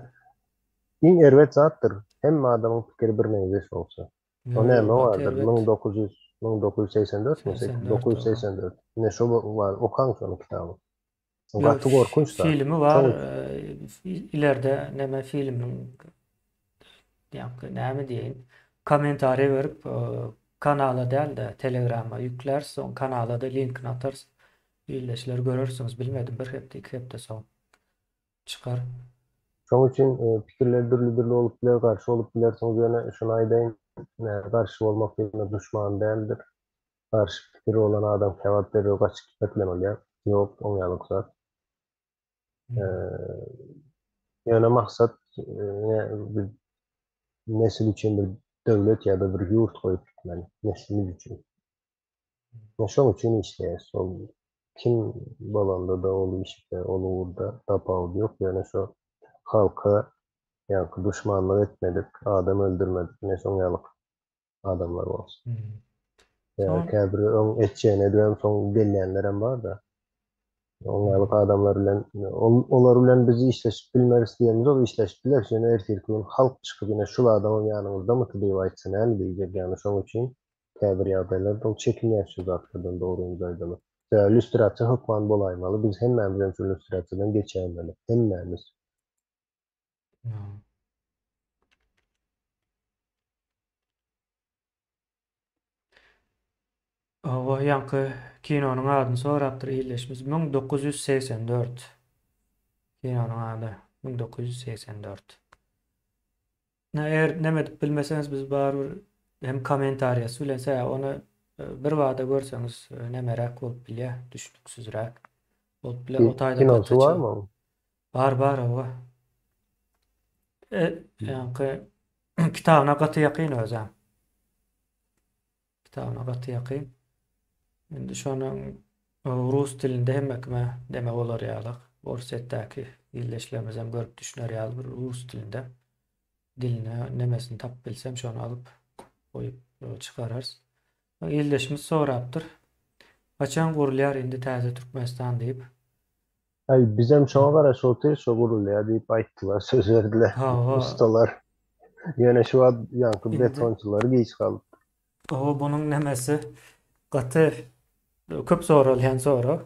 iň erbet zatdyr, hemme adamyň pikiri birmeňzeş bolsa. O näme Gaty bardyr? erbet. 1900 1984 mi? 84 hawa. 984. Ine şo bar, okaň şony kitaby. Ýok, Gaty gorkunç zat. filmi bar. Şoň Ileride näme filmiň ýaňky näme diýeýin, kommentariý berip, kanala däl-de, Telegrama ýükläris, soň kanala-da linkini atarys. Ildeşler görersiňiz, bilmedim, bir hepde, iki hepde soň çykar. Şoň üçin pikirler dürli-dürli bolup biler, garşy bolup bilersiňiz, ýöne şuny aýdaýyn, garşy bolmak diýmek duşman däldir. Garşy pikiri bolan adam käwagt derrew gaçyp gitmek bilen bolýar. Ýok, oň ýaly zat. Ýöne maksat biz nesil üçin bir döwlet ýa-da bir ýurt goýup gitmeli, neslimiz üçin. Şoň üçin işleýäs. Ol kim bolanda-da ol işde, ol ugurda tapawudy ýok. Ýöne şo halka ýaňky duşmanlyk etmedik, adam öldürmedik, ine şoň ýaly adamlar bolsun. Ýa käbiri öň etjegini edibem soň gelýänlerem bar-da. Oň ýaly adamlar bilen olar bilen biz işleşip bilmeris diýemizok, işleşip bileris, ýöne ertirki gün halk çykyp ine şul adamam ýanyňyzdamyky diýip aýtsa näme diýjek, ýagny şoň üçin käbir ýagdaýlarda ol çekinýär şu zatlardan dogrymyzy aýdaly. Sebäbi lýustrasiýa hökman bolaýmaly, biz hemmämizem şu lýustrasiýadan geçäýmeli, hemmämiz. Hawa, ýaňky kinonyň adyny sorapdyr ildeşimiz. 1984. Kinonyň ady 1984. Na eger neme edip bilmeseňiz biz barybir hem kommentariýasy bilen sebäbi ony e, bir bada görseňiz e, nemeräk bolup bilýär, düşnüksizräk bolup bilýär. O taýda Kinosy gaty barmy oň? Bar bar hawa. E, ýaňky kitabyna gaty ýakyn özem. Kitabyna gaty ýakyn. Indi şonuň rus dilinde hemme kime deme bolar ýaly, Orsýetdäki ildeşlerimiz hem görüp düşüner ýaly bir rus dilinde diline nemesini tapyp bilsem şony alyp goýup e, çykararys. Ildeşimiz sorapdyr. Haçan gurulýar indi täze Türkmenistan diýip. Aý bizem şoňa garaşyp otyrys şo gurulýar diýip aýtdylar söz berdiler Hawa. ustalar. Ýöne şu wagt ýaňky Indi betonçylar giç galypdyr. Hawa bunuň nemesi gaty köp soralýan sorag.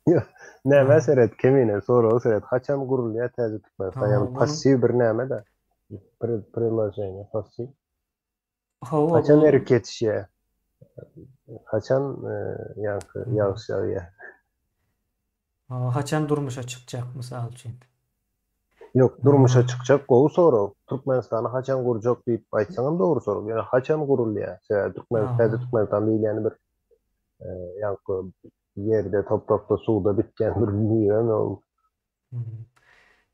Ýok nämä seret Kemine soraga seret haçan gurulýar täze Türkmenistan Hawa ýagny bunuň passiw bir näme-de predloženiýe passiw. Hawa Haçan bu erik ýetişýär? Haçan ýaňky ýagyş ýagýar? Hawa haçan durmuşa çykjak mysal üçin? Ýok, durmuşa çykjak gowy sorag. Türkmenistany haçan gurjak diýip aýtsaňam dogry sorag. Ýöne haçan gurulýar? Sebäbi Türkmen täze Türkmenistan diýilýäni bir ýaňky ýerde, toprakda, suwda bitýän bir miwemi ol?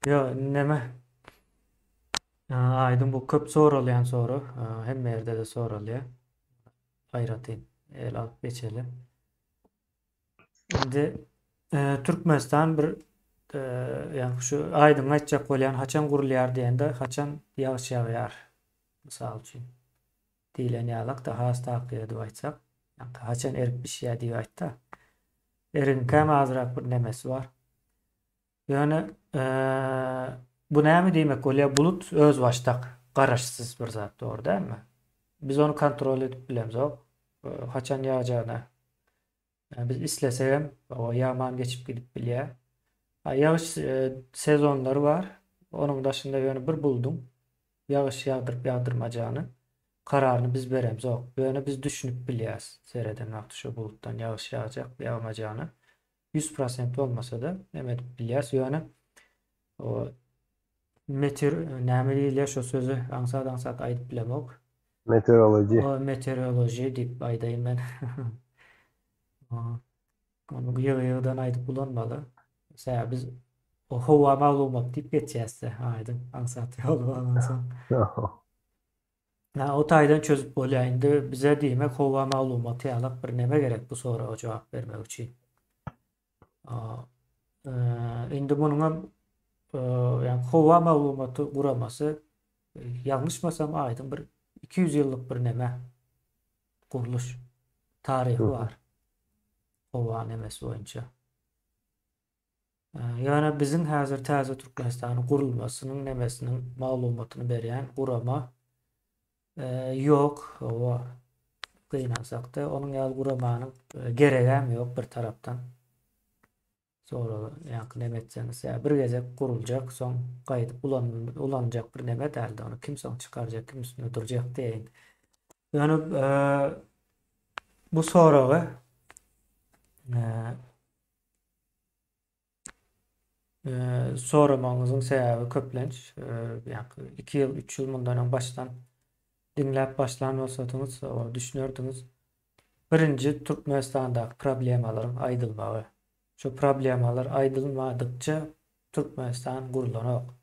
Ýok, neme? Aýdyň bu köp soralýan sorag. Hemme ýerde-de soralýar. Aýratyn el alyp geçeli. Indi Türkmenistan bir ýa şu aýdyň aýtjak bolýan haçan gurulýar diýende haçan ýagyş ýagýar mysal üçin diýlen ýalak-da has takyk edip aýtsak haçan erik bişýär diýip aýtda. Erigiňkäm azrak bir nemesi bar. Ýöne bu näme diýmek bolýar? Bulut özbaşdak, garaşsyz bir zat, dogry dälmi? Biz ony kontrol edip bilemzok. Haçan ýagjagyna biz islesegem, o ýagman geçip gidip bilýär. Ýagyş sezonlary bar. Onuň daşynda ýöne bir buludyň ýagyş ýagdyryp ýagdyrmajagyny kararyny biz beremzok. Ýöne biz düşünip bilýäris sereden wagty şu bulutdan ýagyş ýagjak, ýagmajagyna. 100% bolmasa-da neme edip bilýäs. Ýöne o meteor näme diýilýär şo sözi aňsat aňsat aýdyp bilemok. Meteorology. O meteorology diýip aýdaýyn men. Onu ýygy-ýygydan aýdyp ulanmaly. Sebäbi biz o howa maglumat diýip geçýäs-de aýdyň aňsat ýoly bolansoň. Ýa o taýdan çözüp bolýar. Indi bize diýmek howa maglumaty ýalak bir neme gerek bu soraga jogap bermek üçin. Indi munuňam ýa howa maglumaty guramasy ýalňyşmasam aýdyň bir 200 ýyllyk bir neme gurluş taryhy bar. Howa nemesi boýunça. Ýöne biziň häzir täze Türkmenistanyň gurulmasynyň nemesiniň maglumatyny berýän gurama ýok. Hawa, gynansakda onuň ýaly guramanyň geregem ýok bir tarapdan. Soraga ýaňky neme etseňiz, ýa bir gezek guruljak, soň gaýdyp ulanyljak bir neme däldi. Ony kim soň çykarjak, kim üstünde durjak diýeýin. Ýöne bu soragy Soramagyňyzyň sebäbi köplenç, ýa-da 2 ýyl, 3 ýyl mundan öň başdan diňläp başlan bolsadyňyz, düşünerdiňiz. Birinji Türkmenistandaky problemalaryň aýdylmagy. Şu problemalar aýdylmadykça Türkmenistan gurlanok.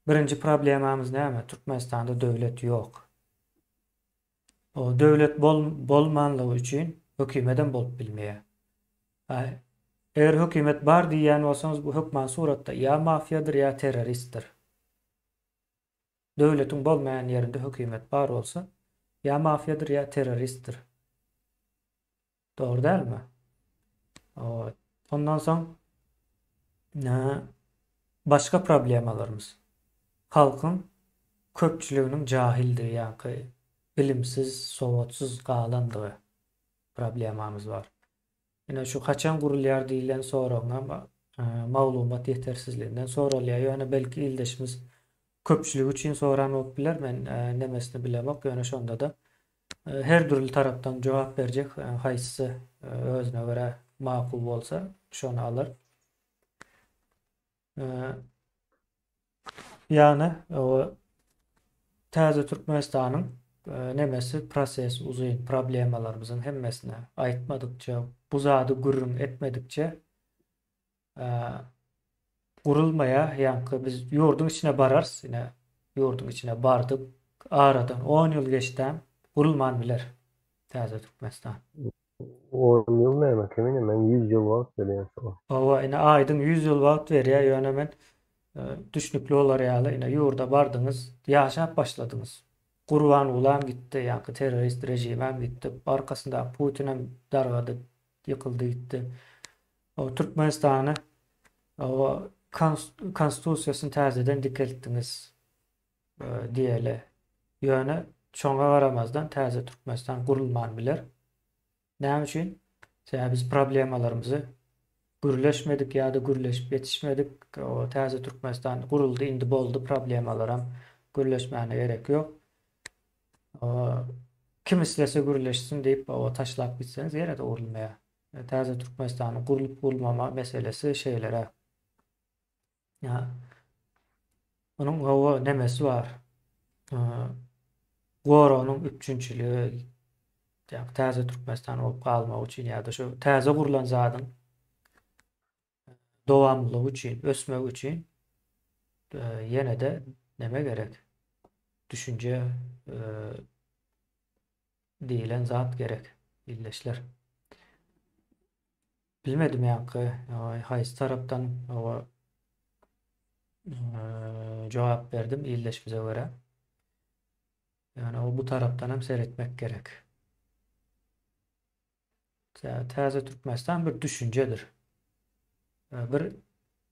Birinji problemamyz näme? Türkmenistanda döwlet ýok. O döwlet bol bolmanlygy üçin hökümetem bolup bilmeýär. Eger hökümet bar diýýän bolsaňyz bu hökman suratda ýa mafiýadyr ýa terroristdir. Döwletiň bolmaýan ýerinde hökümet bar bolsa ýa mafiýadyr ýa terroristdir. Dogry dälmi? Ondan soň başga problemalarymyz. Halkyň köpçüliginiň jahildigi, ýaňky bilimsiz, sowatsyz galandygy problemamyz bar. Ine şu haçan gurulýar diýlen soragyňam maglumat ýetersizliginden soralýar. Ýöne belki ildeşimiz köpçülik üçin soran bolup biler, men nemesini bilemok, ýöne şonda-da her dürli tarapdan jogap berjek, haýsysy özüne görä makul bolsa, şony alar. Ýagny o täze Türkmenistanyň nemesi proses uzyn problemalarymyzyň hemmesine aýtmadykça, bu zady gürrüň etmedikçe gurulmaýar. Ýaňky biz ýurduň içine bararys, ine ýurduň içine bardyk. Aradan 10 ýyl geçdäm gurulman biler täze Türkmenistan. 10 ýyl näme kemine men 100 ýyl wagt berýän şoňa. Hawa, ine aýdyň 100 ýyl wagt berýär, ýöne men düşnükli bolar ýaly, ine ýurda bardyňyz, ýaşap başladyňyz. Gurbangulam gitdi, ýaňky terrorist režimem gitdi, arkasyndaky Putinem dargady, ýykyldy gitdi. O Türkmenistany o konstitusiýasyny täzeden dikeltdiňiz diýeli. Ýöne şoňa garamazdan täze Türkmenistan gurulman biler. Näme üçin? Sebäbi biz problemalarymyzy gürleşmedik ýa-da gürleşip ýetişmedik. O täze Türkmenistan guruldy, indi boldy problemalaram gürleşmäne gerek ýok. Kim islese gürleşsin diýip, o taşlap gitseňiz ýene-de gurulmaýar. Täze Türkmenistanyň gurlup gurulmama meselesi şeýleräk. Ýa onuň hawa nemesi bar. Goragynyň üpjünçiligi ýa täze Türkmenistan bolup galmagy üçin ýa-da şu täze gurlan zadyň dowamlylygy üçin, ösmegi üçin ýene-de neme gerek? Düşünje diýlen zat gerek, ildeşler. Bilmedim ýaňky haýsy tarapdan oba jogap berdim ildeşimize görä. Ýöne o bu tarapdan hem seretmek gerek. Täze Türkmenistan bir düşünjedir. Bir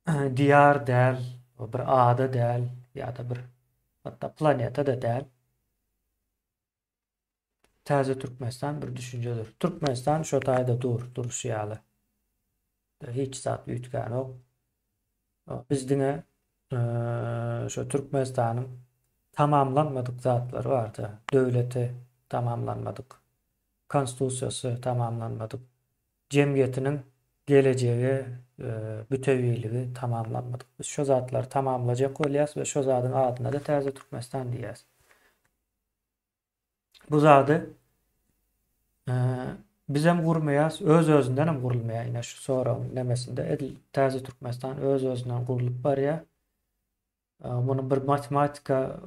diýar däl, bir ada däl ýa-da bir hatda planeta-da däl. Täze Türkmenistan bir düşünjedir. Türkmenistan şo taýda dur, duruşy ýaly. Hiç zat üýtgänok. Biz diňe şo Türkmenistanyň tamamlanmadyk zatlary bardy. Döwleti tamamlanmadyk. Konstitusiýasy tamamlanmadyk. Jemgyýetiniň gelejegi, bütewiligi tamamlanmadyk. Biz şo zatlary tamamlajak bolýas we şo zadyň adyna-da Täze Türkmenistan diýýäs. Bu zady bizem gurmaýas, öz-özünden hem gurulmaýar. Ine şu soragyň nemesinde edil Täze Türkmenistan öz-özünden gurlup barýar. Muny bir matematika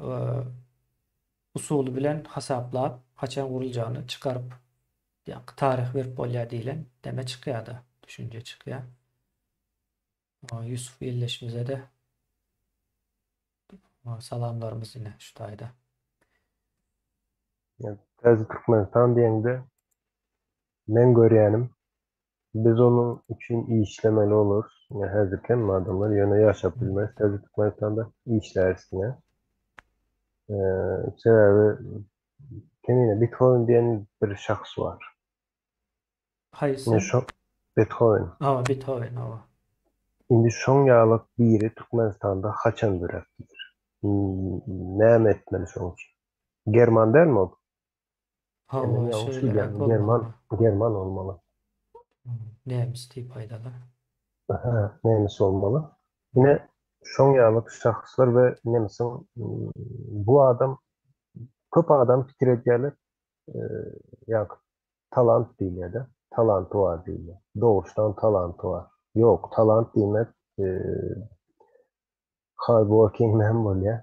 usuly bilen hasaplap, haçan guruljagyny çykaryp, ýa taryh berip bolýar diýlen deme çykýar-da, düşünje çykýar. Ýusuf ildeşimize-de salamlarymyz ine şu taýda. Täze Türkmenistan diýeňde men görýänim biz onuň üçin işlemeli bolarys. Ine häzirki hem adamlar ýöne ýaşap bilmez Täze Türkmenistanda işläris diňe. Sebäbi kemine Bithowen diýen bir şahs bar. Haýsy? Indi şo Bethowen. Hawa, Bethowen, hawa. Indi şoň ýalyk biri Türkmenistanda haçan döräp biler? Näme etmeli şoň üçin? German dälmi ol? Hawa, Men ýalňyş şeýleräk bilýän. bolmaly. German, german bolmaly. Nemes diýip aýdaly. Aha, nemes bolmaly. Ine, şoň ýalyk şahslar we nemesiň bu adam köp adam pikir edýärler. Ýa talant diýilýär-de. Talanty bar diýilýär. Dogrudan talanty bar. Ýok, talant diýmek hard working näme bolýar?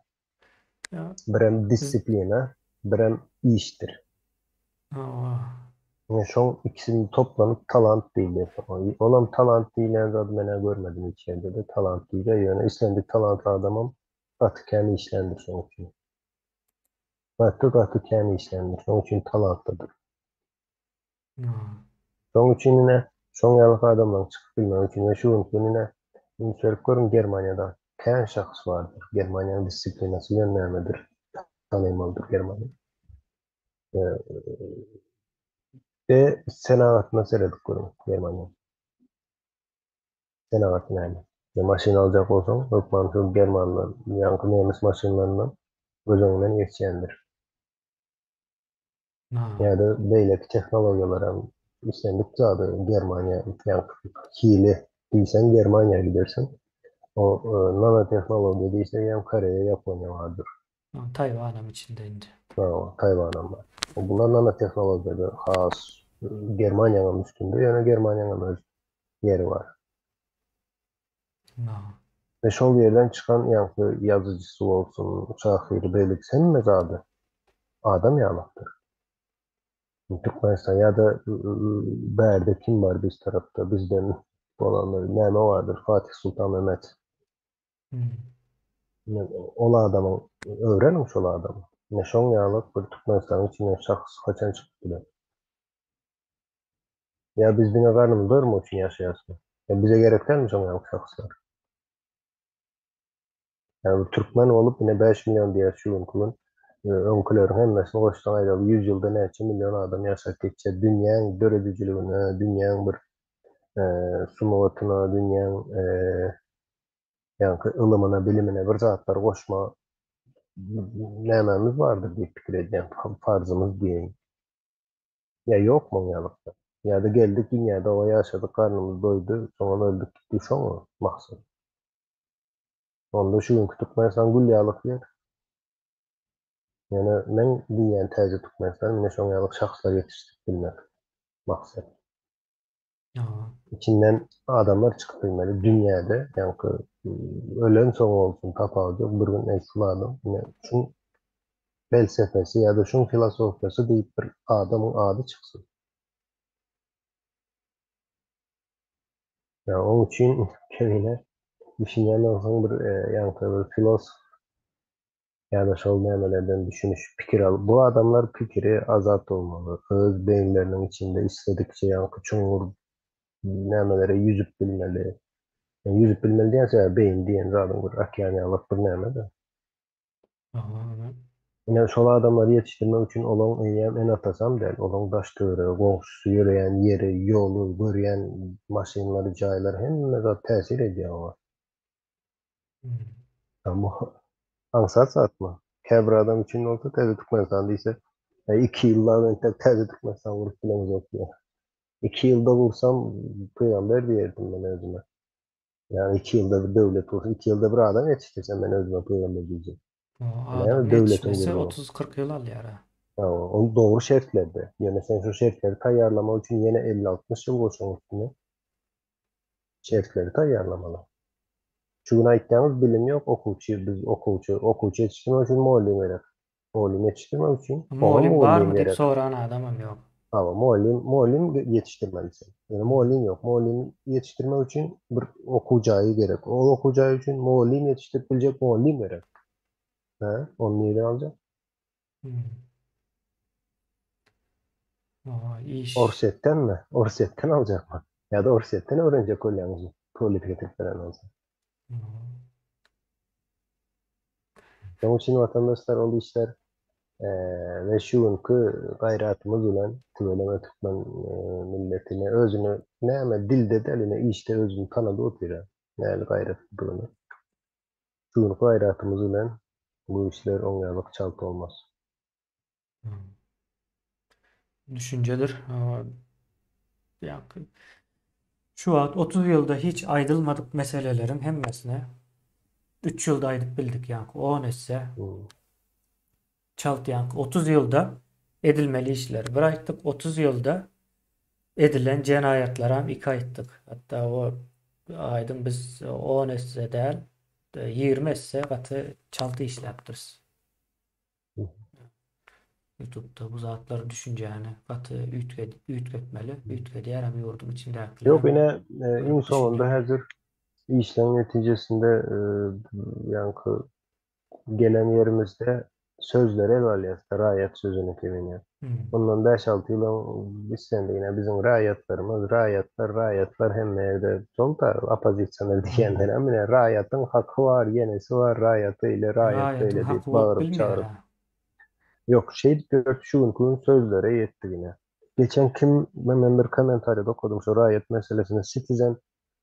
Birem disiplina, birem işdir. Hawa. Ine şoň ikisini toplanyp talant diýilýär. Olam talant diýilýän zady men-ä görmedim hiç ýerde-de talant diýilýär. Ýöne islendik talantly adamam gaty kän işländir şoň üçin. Gaty gaty kän işländir. Şoň üçin talantlydyr. Şoň üçin ine, şoň ýaly adamlaryň çykyp bilmegi üçin we şu günki gün ine, üns berip görüň Germaniýada kän şahs bardyr. Germaniýanyň disiplinasy bilen nämedir tanymaldyr Germaniýa. We senagatyna seredip görüň Germaniýa. Senagaty näme? Ýa maşyn aljak bolsaň, hökman şol germanlar, ýaňky nemes maşynlaryndan göz öňünden geçýändir. Ýa-da beýleki tehnologiýalar hem islendik zady Germaniýa, ýaňky hili diýseň Germaniýa gidersiň. O nanotehnologiýa diýseň hem Koreýa, Ýaponiýa bardyr. Taýwanam içinde indi. Hawa, Taýwanam bar. Bular nanotehnologiýada has Germaniýaňam üstünde, ýöne Germaniýaňam öz ýeri bar. We şol ýerden çykan ýaňky ýazyjysy bolsun, şahyry, beýlekisi hemme zady adam ýalakdyr. Türkmenistan ýa-da bärde kim bar biz tarapda bizden bolanlar näme bardyr Fatih Sultan Mehmet. Ol adamyň öwreniň şol adamy. Ine şoň ýaly bir Türkmenistanyň içinden şahs haçan çykyp biler? Ýa biz diňe garnymyzy doýurmak üçin ýaşaýasmy? Ýa bize gerek dälmi şoň ýaly şahslar? Ýa bir türkmen bolup ine 5 million diýýäs şu günki gün. Öňküleriň hemmesini goşsaň aýdaly 100 ýylda näçe million adam ýaşap geçýär. Dünýäň döredijiligine, dünýäň bir sungatyna, dünýäň ýaňky ylymyna, bilimine bir zatlar goşma nämämiz bardyr diýip pikir edýän, farzymyz diýeýin. Ýa ýok muň ýalykda? Ýa-da geldik dünýäde oba ýaşadyk garnymyz doýdy, soňam öldük gitdik şoňmy maksat? Onda şu günki Türkmenistan gül ýalyk ýer. Ýöne meň diýýän täze Türkmenistan ine şoň ýalyk şahslar ýetişdirip bilmek maksat. Ýa. Içinden adamlar çykyp bilmeli dünýäde, ýaňky ölen soň bolsun tapawudy ýok, bir gün eý şul adam ine şuň pelsepesi ýa-da şuň filosofiýasy diýip bir adamyň ady çyksyn. Ýa oň üçin kemine düşünýän bolsaň bir ýaňky bir filosof ýa-da şol nämelerden düşüniş, pikir alyp, bu adamlar pikiri azat bolmaly, öz beýinleriniň içinde isledikçe ýaňky çuňňur nämelere ýüzüp bilmeli. Ýa ýüzüp bilmeli diýen sebäbi beýin diýen zadyň bir okean ýalak bir näme-de. Ine şol adamlary ýetişdirmek üçin olaň eýýäm ene-atasam däl, olaň daş-töweregi, goňşusy, ýöreýän ýeri, ýoly, görýän maşynlary, jaýlary hemme zat täsir edýär oňa. Amma aňsat zatmy? Käbir adam üçin bolsa Täze Türkmenistan diýse, Äý, iki ýyllap entek Täze Türkmenistan gurup bilemzok diýýär. Iki ýylda gursam pygamber diýerdim men özüme. Ýagny iki ýylda bir döwlet gursa, iki ýylda bir adam ýetişdirsem men özüme pygamber diýjek. O adamyň ýetişmesi 30-40 ýyl alýar-a. Hawa, ol dogry şertlerde. Ýöne sen şu şertleri taýýarlamak üçin ýene 50-60 ýyl goşuň üstüne. Şertleri taýýarlamaly. Şu gün aýtýaňyz bilim ýok, okuwçy, biz okuwçy, okuwçy ýetişdirmek üçin mugallym gerek. Mugallym ýetişdirmek üçin oňa Mugallym mugallym barmy diýip gerek. soran adamam ýok. Hawa, mugallym, mugallym ýetişdirmeli sen. Ýöne mugallym ýok. Mugallym ýetişdirmek üçin bir okuw jaýy gerek. Ol okuw jaýy üçin mugallym ýetişdirip biljek mugallym gerek. Hä, ony nirden aljak? Hmm. Oha, iş. Orsýetdenmi? Orsýetden aljakmy? Ýa-da Orsýetden öwrenjek bolýaňyzmy? Tualet getirip beren bolsa. Şonuň üçin watandaşlar ol işler we şu günki gaýratymyz bilen tüweleme türkmen milletine özüni näme dilde däl ine işde özüni tanadyp otyr. Näli gaýratlydygyny. Şu günki gaýratymyz bilen bu işler oňýalyk çalt olmaz. Düşünjedir. Ýa-ki şu wagt 30 ýylda hiç aýdylmadyk meseleleriň hemmesine 3 ýylda aýdyp bildik ýa-ki 10 esse. Çalt ýa-ki 30 ýylda edilmeli işleri bir aýtdyk, 30 ýylda edilen jenaýatlaram iki aýtdyk. Hatda o aýdyň biz 10 esse däl, 20 esse gaty çalt işläpdiris. Ýutubda bu zatlar düşünjäni gaty üýtged üýtgetmeli. Üýtgedýärem ýurduň Ýok içindäkilerem ine iň görüp soňunda düşünýärler. häzir işleň netijesinde ýaňky gelen ýerimizde sözleri ele alýas raýat sözüni kemine. Mundan bäş-alty ýyl öň islendik ine biziň raýatlarymyz, raýatlar, raýatlar hemme ýerde şol da oppozisioner diýenlerem ine raýatyň haky bar, ýenesi bar, raýat eýle, raýat Raýatyň beýle diýip haky bolup bagyryp bilmeýär çagyryp. ha. Ýok, şeýdip ýörüp şu günki gün sözlere ýetdik ine. Geçen kim men bir kommentariýada okadym şu raýat meselesinde citizen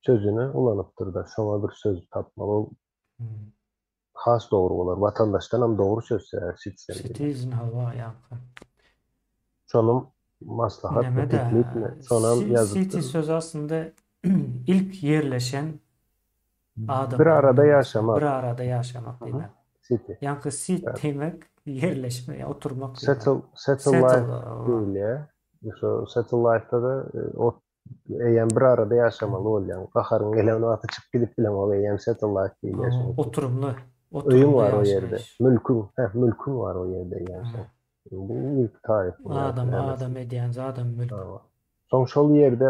sözüni ulanypdyrda şoňa bir söz tapmaly ol Has dogry bolar. Watandaşdanam dogry söz sebäbi citizen diýmek. Citizen hawa ýaňky. Şonam maslahatmy, Neme-de teklipmi, şonam city ýazypdyr. sözi aslynda ilk ýerleşen Bir adamlaryň arada nemesi, ýaşamak. bir arada ýaşamak diýmek. City. Ýaňky sit diýmek ýerleşme, ýa oturmak diýmek. Settle, settle Settle, life diýilýär. Şo settle life-da-da ot Eýýäm bir arada ýaşamaly bolýaň. Gaharyň gelen wagty çykyp gidip bileňok, eýýäm settle life diýilýär şonuň üçin. Oturymly, Öýüň oturymly bar o ýerde, ýaşaýyş. mülküň, heh, mülküň bar o ýerde eýýäm seň. Bu ilki taryhyň ýa Adamy nämesi. adam edýän zadam mülk. Hawa. Soň şol ýerde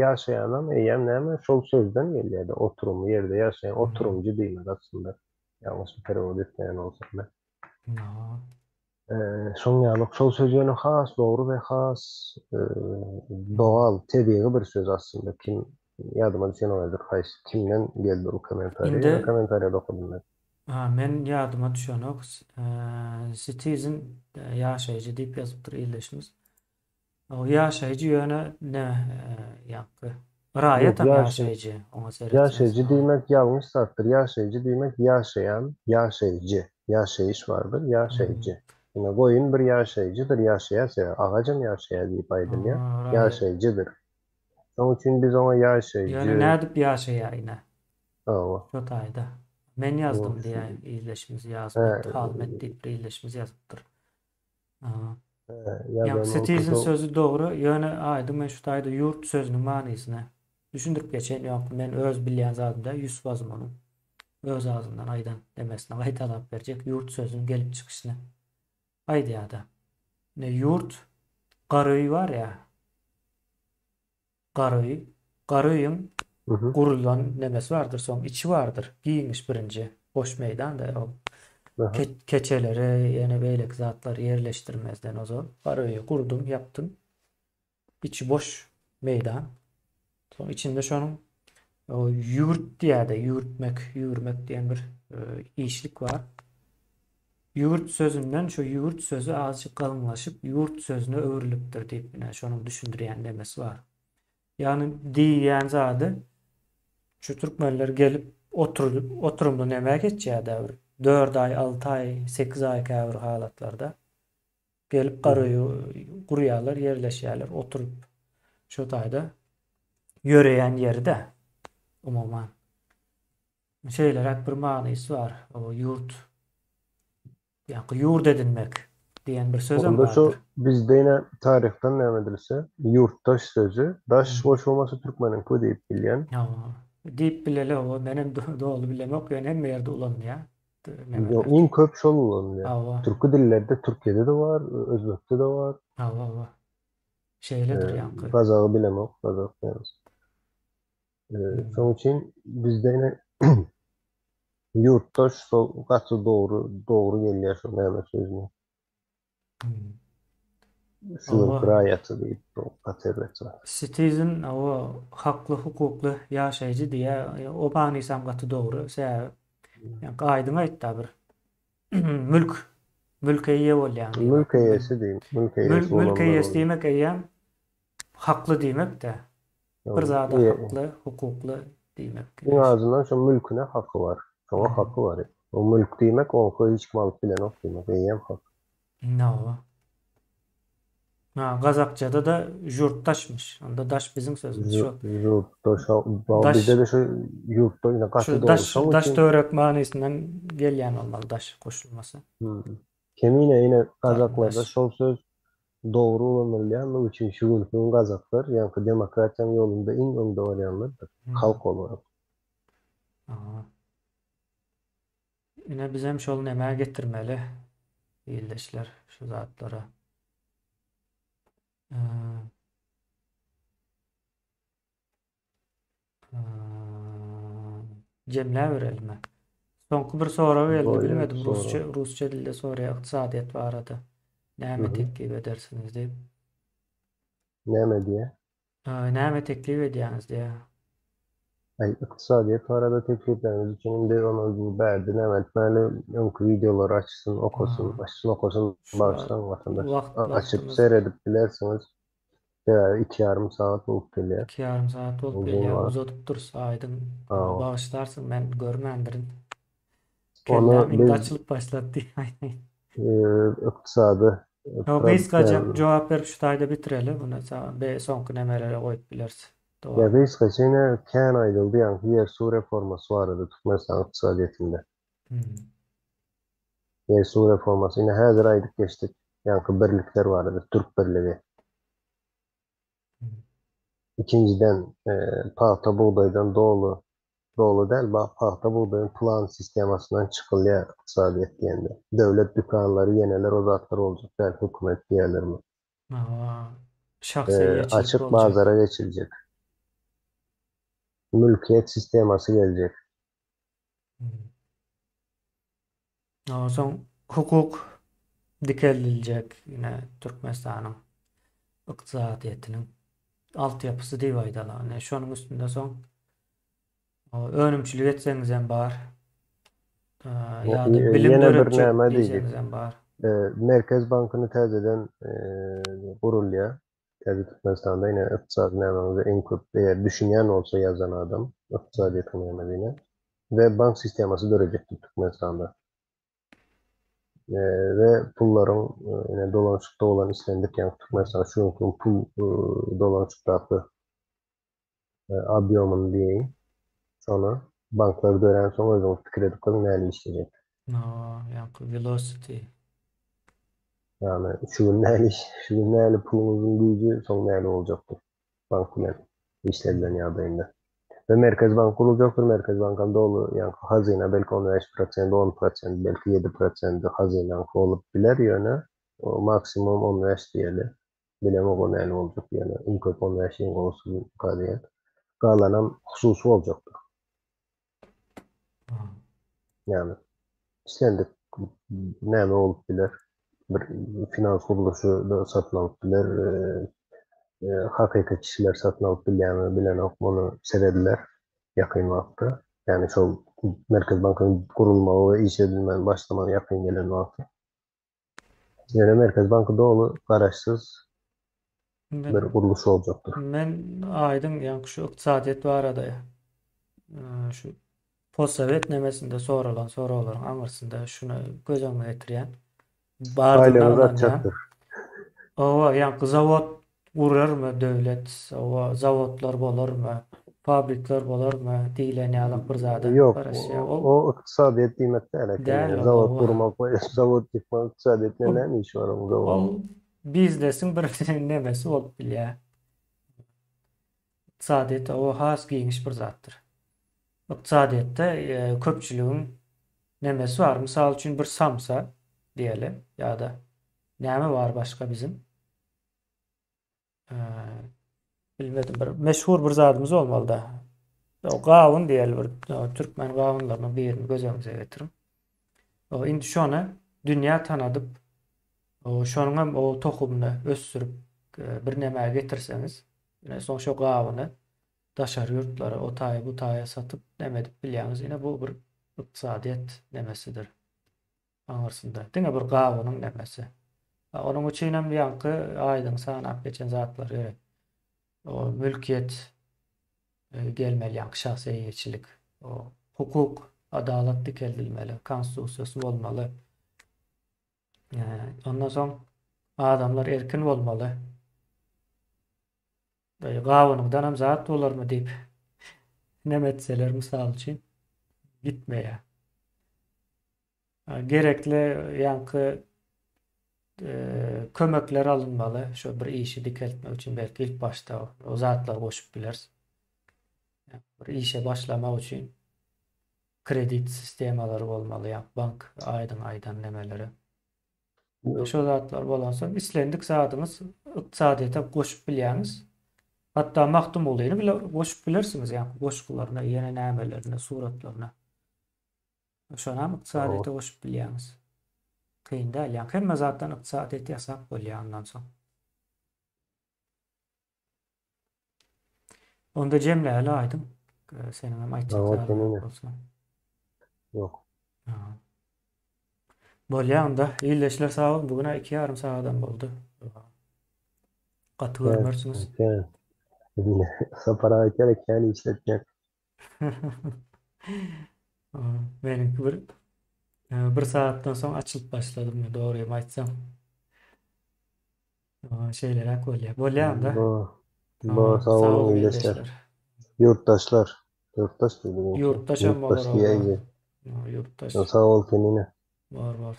ýaşaýanam eýýäm näme, şol sözden gelýär-de, oturymly ýerde ýaşaýan, oturymjy diýmek aslynda. Ýalňyş perewod etmeýän bolsam men. Şoň ýaly şol söz ýöne has dogry we has dogal, tebigy bir söz aslynda. Kim ýadyma düşenok häzir haýsy kimden geldi ol kommentariý. Indi Ýöne kommentariýada okadym men. Ha, men ýadyma düşenok. Citizen ýaşaýjy diýip ýazypdyr ildeşimiz. O ýaşaýjy ýöne ne ýaňky Ýok, raýatam ýaşa ýaşaýjy oňa seretseň. ýaşaýjy diýmek ýalňyş zatdyr. Ýaşaýjy diýmek ýaşaýan, ýaşaýjy. Ýaşaýyş bardyr, ýaşaýjy. Ine, goýun bir ýaşaýjydyr, ýaşaýar sebäbi agajam ýaşaýar diýip aýdylýar. Raýat. Ýaşaýjydyr. Şonuň üçin biz oňa Ýöne ýaşaýjy. nädip ýaşaýar ine? Hawa. Şo taýda. Men ýazdym diýýär ildeşimiz Ýazmet, Halmet diýip bir ildeşimiz ýazypdyr. Ýa Ýazan bolsa citizen şo sözi dogry, ýöne aýdyň men şu taýda ýurt sözüniň manysyny düşündirip geçeýin. Ýok, men öz bilýän zadymda Ýusuf Azmonyň öz agzyndan aýdan demesini gaýtalap berjek ýurt sözüniň gelip çykyşyny aýdýarda. Ine ýurt garöý bar ýa. Garöý. Garöýüň gurulan nemesi bardyr, soň içi bardyr. Giňiş birinji boş meýdanda ol keçeleri, ýene beýleki zatlary ýerleşdirmezden ozal garöýi gurdum, ýapdym. Içi boş meýdan. Soň içinde şonuň ýüwürt diýýär-de, ýüwürtmek, ýüwürmek diýen bir işlik bar. Ýüwürt sözünden şu ýüwürt sözi azajyk galyňlaşyp, ýurt sözüne öwrülipdir diýip, ine, şonuň düşündirýän nemesi bar. Ýagny diýýän zady şu türkmenler gelip otur, oturymly nämä geçýär-dä bir dört aý, alty aý, sekiz aý käbir halatlarda. Gelip garöýi gurýarlar, ýerleşýärler, oturyp şu taýda ýöreýän ýeri-dä umuman. Şeýleräk bir manysy bar. O ýurt ýa-da ýurt edinmek diýen bir sözem Onda şu bardyr. bizde ýene taryhdan näme edilse, ýurtdaş sözü, daş goşulmasy türkmeniňki diýip bilýän. Hawa. Diýip bileli hawa, menem doly bilemok, ýöne hemme ýerde ulanylýar. Ýok, iň köp şol ulanylýar. Hawa. Türki dillerde Türkiýede-de bar, özbekde-de bar. Hawa, hawa. Şeýledir ýaňky. Gazagy bilemok, gazak ýaňky. Şonuň üçin bizde ine ýurtdaş şol gaty dogry dogry gelýär şol näme sözüne. Şu günki raýaty diýip gaty erbet zat. Citizen hawa hakly hukukly ýaşaýjy diýýär. O manysam gaty dogry. Sebäbi ýaňky aýdyň aýtda bir mülk mülke eýe bolýaň diýmek. Mülk eýesi diýmek. Mülk eýesi Mülk eýesi diýmek eýýäm hakly diýmek-de. Bir zada hakly, hukukly diýmek. Iň azyndan şo mülküne haky bar. Şoňa haky bar. O mülk diýmek oňky hiç kim alyp bilenok diýmek. Eýýäm hak. Hawa. Ha, gazakçada-da žurtdaşmyş. Onda daş biziň sözümiz şo. Žurtdaş, bizde-de şo ýurtda ine gaty dogry. Daş, daş töwerek manysyndan gelýän bolmaly daş goşulmasy. Kemine ine gazaklarda şol söz dogry ulanylýanlygy üçin şu günki gün gazaklar ýaňky demokratiýaň ýolunda iň öňde barýanlardyr halk olarak. Aha. Ine bizem şol nämä getirmeli ildeşler şu zatlara. Jemläberelimi? Soňky bir sorag geldi, Bolýar bilmedim sorag. rusça rusça dilde soraýar ykdysadyýet barada. Näme teklip edersiňiz diýip. Näme diýýär? Näme teklip edýäňiz diýýär. Aý, ykdysadyýet barada tekliplerimiz üçin indi ony bu bärde näme etmäli, öňki wideolary açsyn, okasyn, açsyn, okasyn, bagyşlaň watandaş. Wagt Açyp wagtymyz seredip bilersiňiz. Sebäbi iki ýarym sagat bolup gelýär. Iki ýarym sagat bolup Uzyn gelýär. wagt. Uzadyp durus Aýdyň. Hawa. Bagyşlarsyň men görmändirin. Ony Kelläm indi biz açylyp başlady diýip. ykdysady Ýok, gysgaça problem jogap berip şu taýda bitireli. Muny be soňky nemelere goýup bileris. Ýa Dowam. gysgaça ine kän aýdyldy ýaňky ýer-suw reformasy barada Türkmenistanyň ykdysadyýetinde. Ýer-suw reformasy ine häzir aýdyp geçdik ýaňky birlikler barada türk birligi. Ikinjiden pagta bugdaýdan doly doly däl pagta bugdaýyň plan sistemasyndan çykylýar ykdysadyýet diýende. Döwlet dükanlary ýeneler o zatlar boljak däl hökümet diýerler muny. Şahsy eýeçilik Açyk boljak. bazara geçiljek. Mülkiýet sistemasy geljek. Soň hukuk dikeldiljek ýene Türkmenistanyň ykdysadyýetiniň altyapysy diýip aýdaly. Ine şonuň üstünde soň önümçilik etseňizem bar. Ýa-da bilim Ýene bir döretjek näme diýdik. diýseňizem bar. Merkez bankyny täzeden gurulýar. Täze Türkmenistanda ine ykdysady nämäňize iň köp eger düşünýän bolsa ýazan adam ykdysadyýetiň nämedigine we bank sistemasy dörejekdir Türkmenistanda. We pullaryň ine dolanyşykda bolan islendik ýa Türkmenistan şu günki pul dolanyşykdaky obýomyny diýeýin. Şony banklar dörän soň özüňiz pikir edip görüň nähili işlejek. Ýaňky velocity. Ýagny şu gün näli şu gün näli puluňyzyň güýji, soň näli boljakdyr bank bilen işledilen ýagdaýynda. We Merkezi bank guruljakdyr, Merkezi bankam doly ýaňky hazyna belki 15 prosenti, 10 prosent, belki 7 prosenti hazynaňky bolup biler, ýöne o maksimum 15 diýeli. Bilemok o näli boljak, ýöne iň köp 15 iň gowusy diýen. Galanam hususy boljakdyr. Ýagny islendik näme bolup biler? Bir finans gurluşy da satyn alyp biler, hakyky kişiler satyn alyp bilýärmi, bilenok, muny serediler ýakyn wagtda. Ýagny şol Merkezi bankyň gurulmagy we iş edilmegi başlamagy ýakyn gelen wagty. Ýöne Merkezi banky doly garaşsyz bir gurluş boljakdyr. Men aýdyň ýaňky şu ykdysadyýet barada şu postsowet nemesinde soralan soraglaryň aňyrsynda şuny göz öňüne getirýän. Bardygyna ynanýan. Owa, ýaňky zawod gurarmy döwlet, owa, zawodlar bolarmy, fabrikler bolarmy diýlen ýalak bir zada Ýok, garaşýar. Ol o ykdysadyýet diýmek däl eken. Däl ol, Zawod gurmak we zawod ýykmak ykdysadyýet bilen näme işi bar oň zawodyň? Ol biznesiň bir nemesi bolup bilýär. Ykdysadyýet o has giňiş bir zatdyr. Ykdysadyýetde köpçüligiň nemesi bar. Mysal üçin bir samsa diýeli ýa-da näme bar başga bizim? Bilmedim bir meşhur bir zadymyz bolmaly-da. O gawun diýeli bir türkmen gawunlarynyň birini göz öňüňize getiriň. O indi şony dünýä tanadyp, o şonuň hem o tohumyny ösdürip bir nämä getirseňiz, ine soň şo gawuny daşary ýurtlara o taýa bu taýa satyp näme edip bilýäňiz. Ine bu bir ykdysadyýet nemesidir. Aňyrsynda. Diňe bir gawunyň nemesi. Onuň üçinem ýaňky aýdyň sanap geçen zatlar gerek. O mülkiýet gelmeli, ýaňky şahsy eýeçilik. O hukuk, adalat dikeldilmeli, konstitusiýasy bolmaly. Ondan soň adamlar erkin bolmaly. Gawunyňdanam zat bolarmy diýip neme etseler mysal üçin gitmeýär. Gerekli ýaňky kömekler alynmaly şo bir işi dikeltmek üçin belki ilk başda o zatlary goşup bileris. Bir işe başlamak üçin kredit sistemalary bolmaly ýa bank aýdyň aýdan nemeleri. Şo zatlar bolansoň islendik zadyňyz ykdysadyýete goşup bilýäňiz. Hatda Magtymgulyny bile goşup bilersiňiz, ýa goşgularyna, ýene nämelerine, suratlaryna. Şonam ykdysadyýete goşup bilýäňiz. Kyn däl, ýa hemme zatdan ykdysadyýet ýasap bolýar ondan soň. Onda jemläli aýdyň. Seniň hem aýtjak zadyň bolsa. Ýok. Bolýar onda. Ildeşler sag boluň. Bu gün 2,5 sagadam boldy. Gaty görmersiňiz. Sapar aýtýar ekeni işletmek. Meniňki bir bir sagatdan soň açylyp başladym, dogrymy aýtsam. Şeýleräk bolýar. Bolýar onda. Bo, bo, sag boluň ildeşler. Ýurtdaşlar. Ýurtdaş diýdi. Ýurtdaş hem bolar. Ýurtdaş diýäýdi. Ýurtdaş. Sag bol Kemine. Bar bar.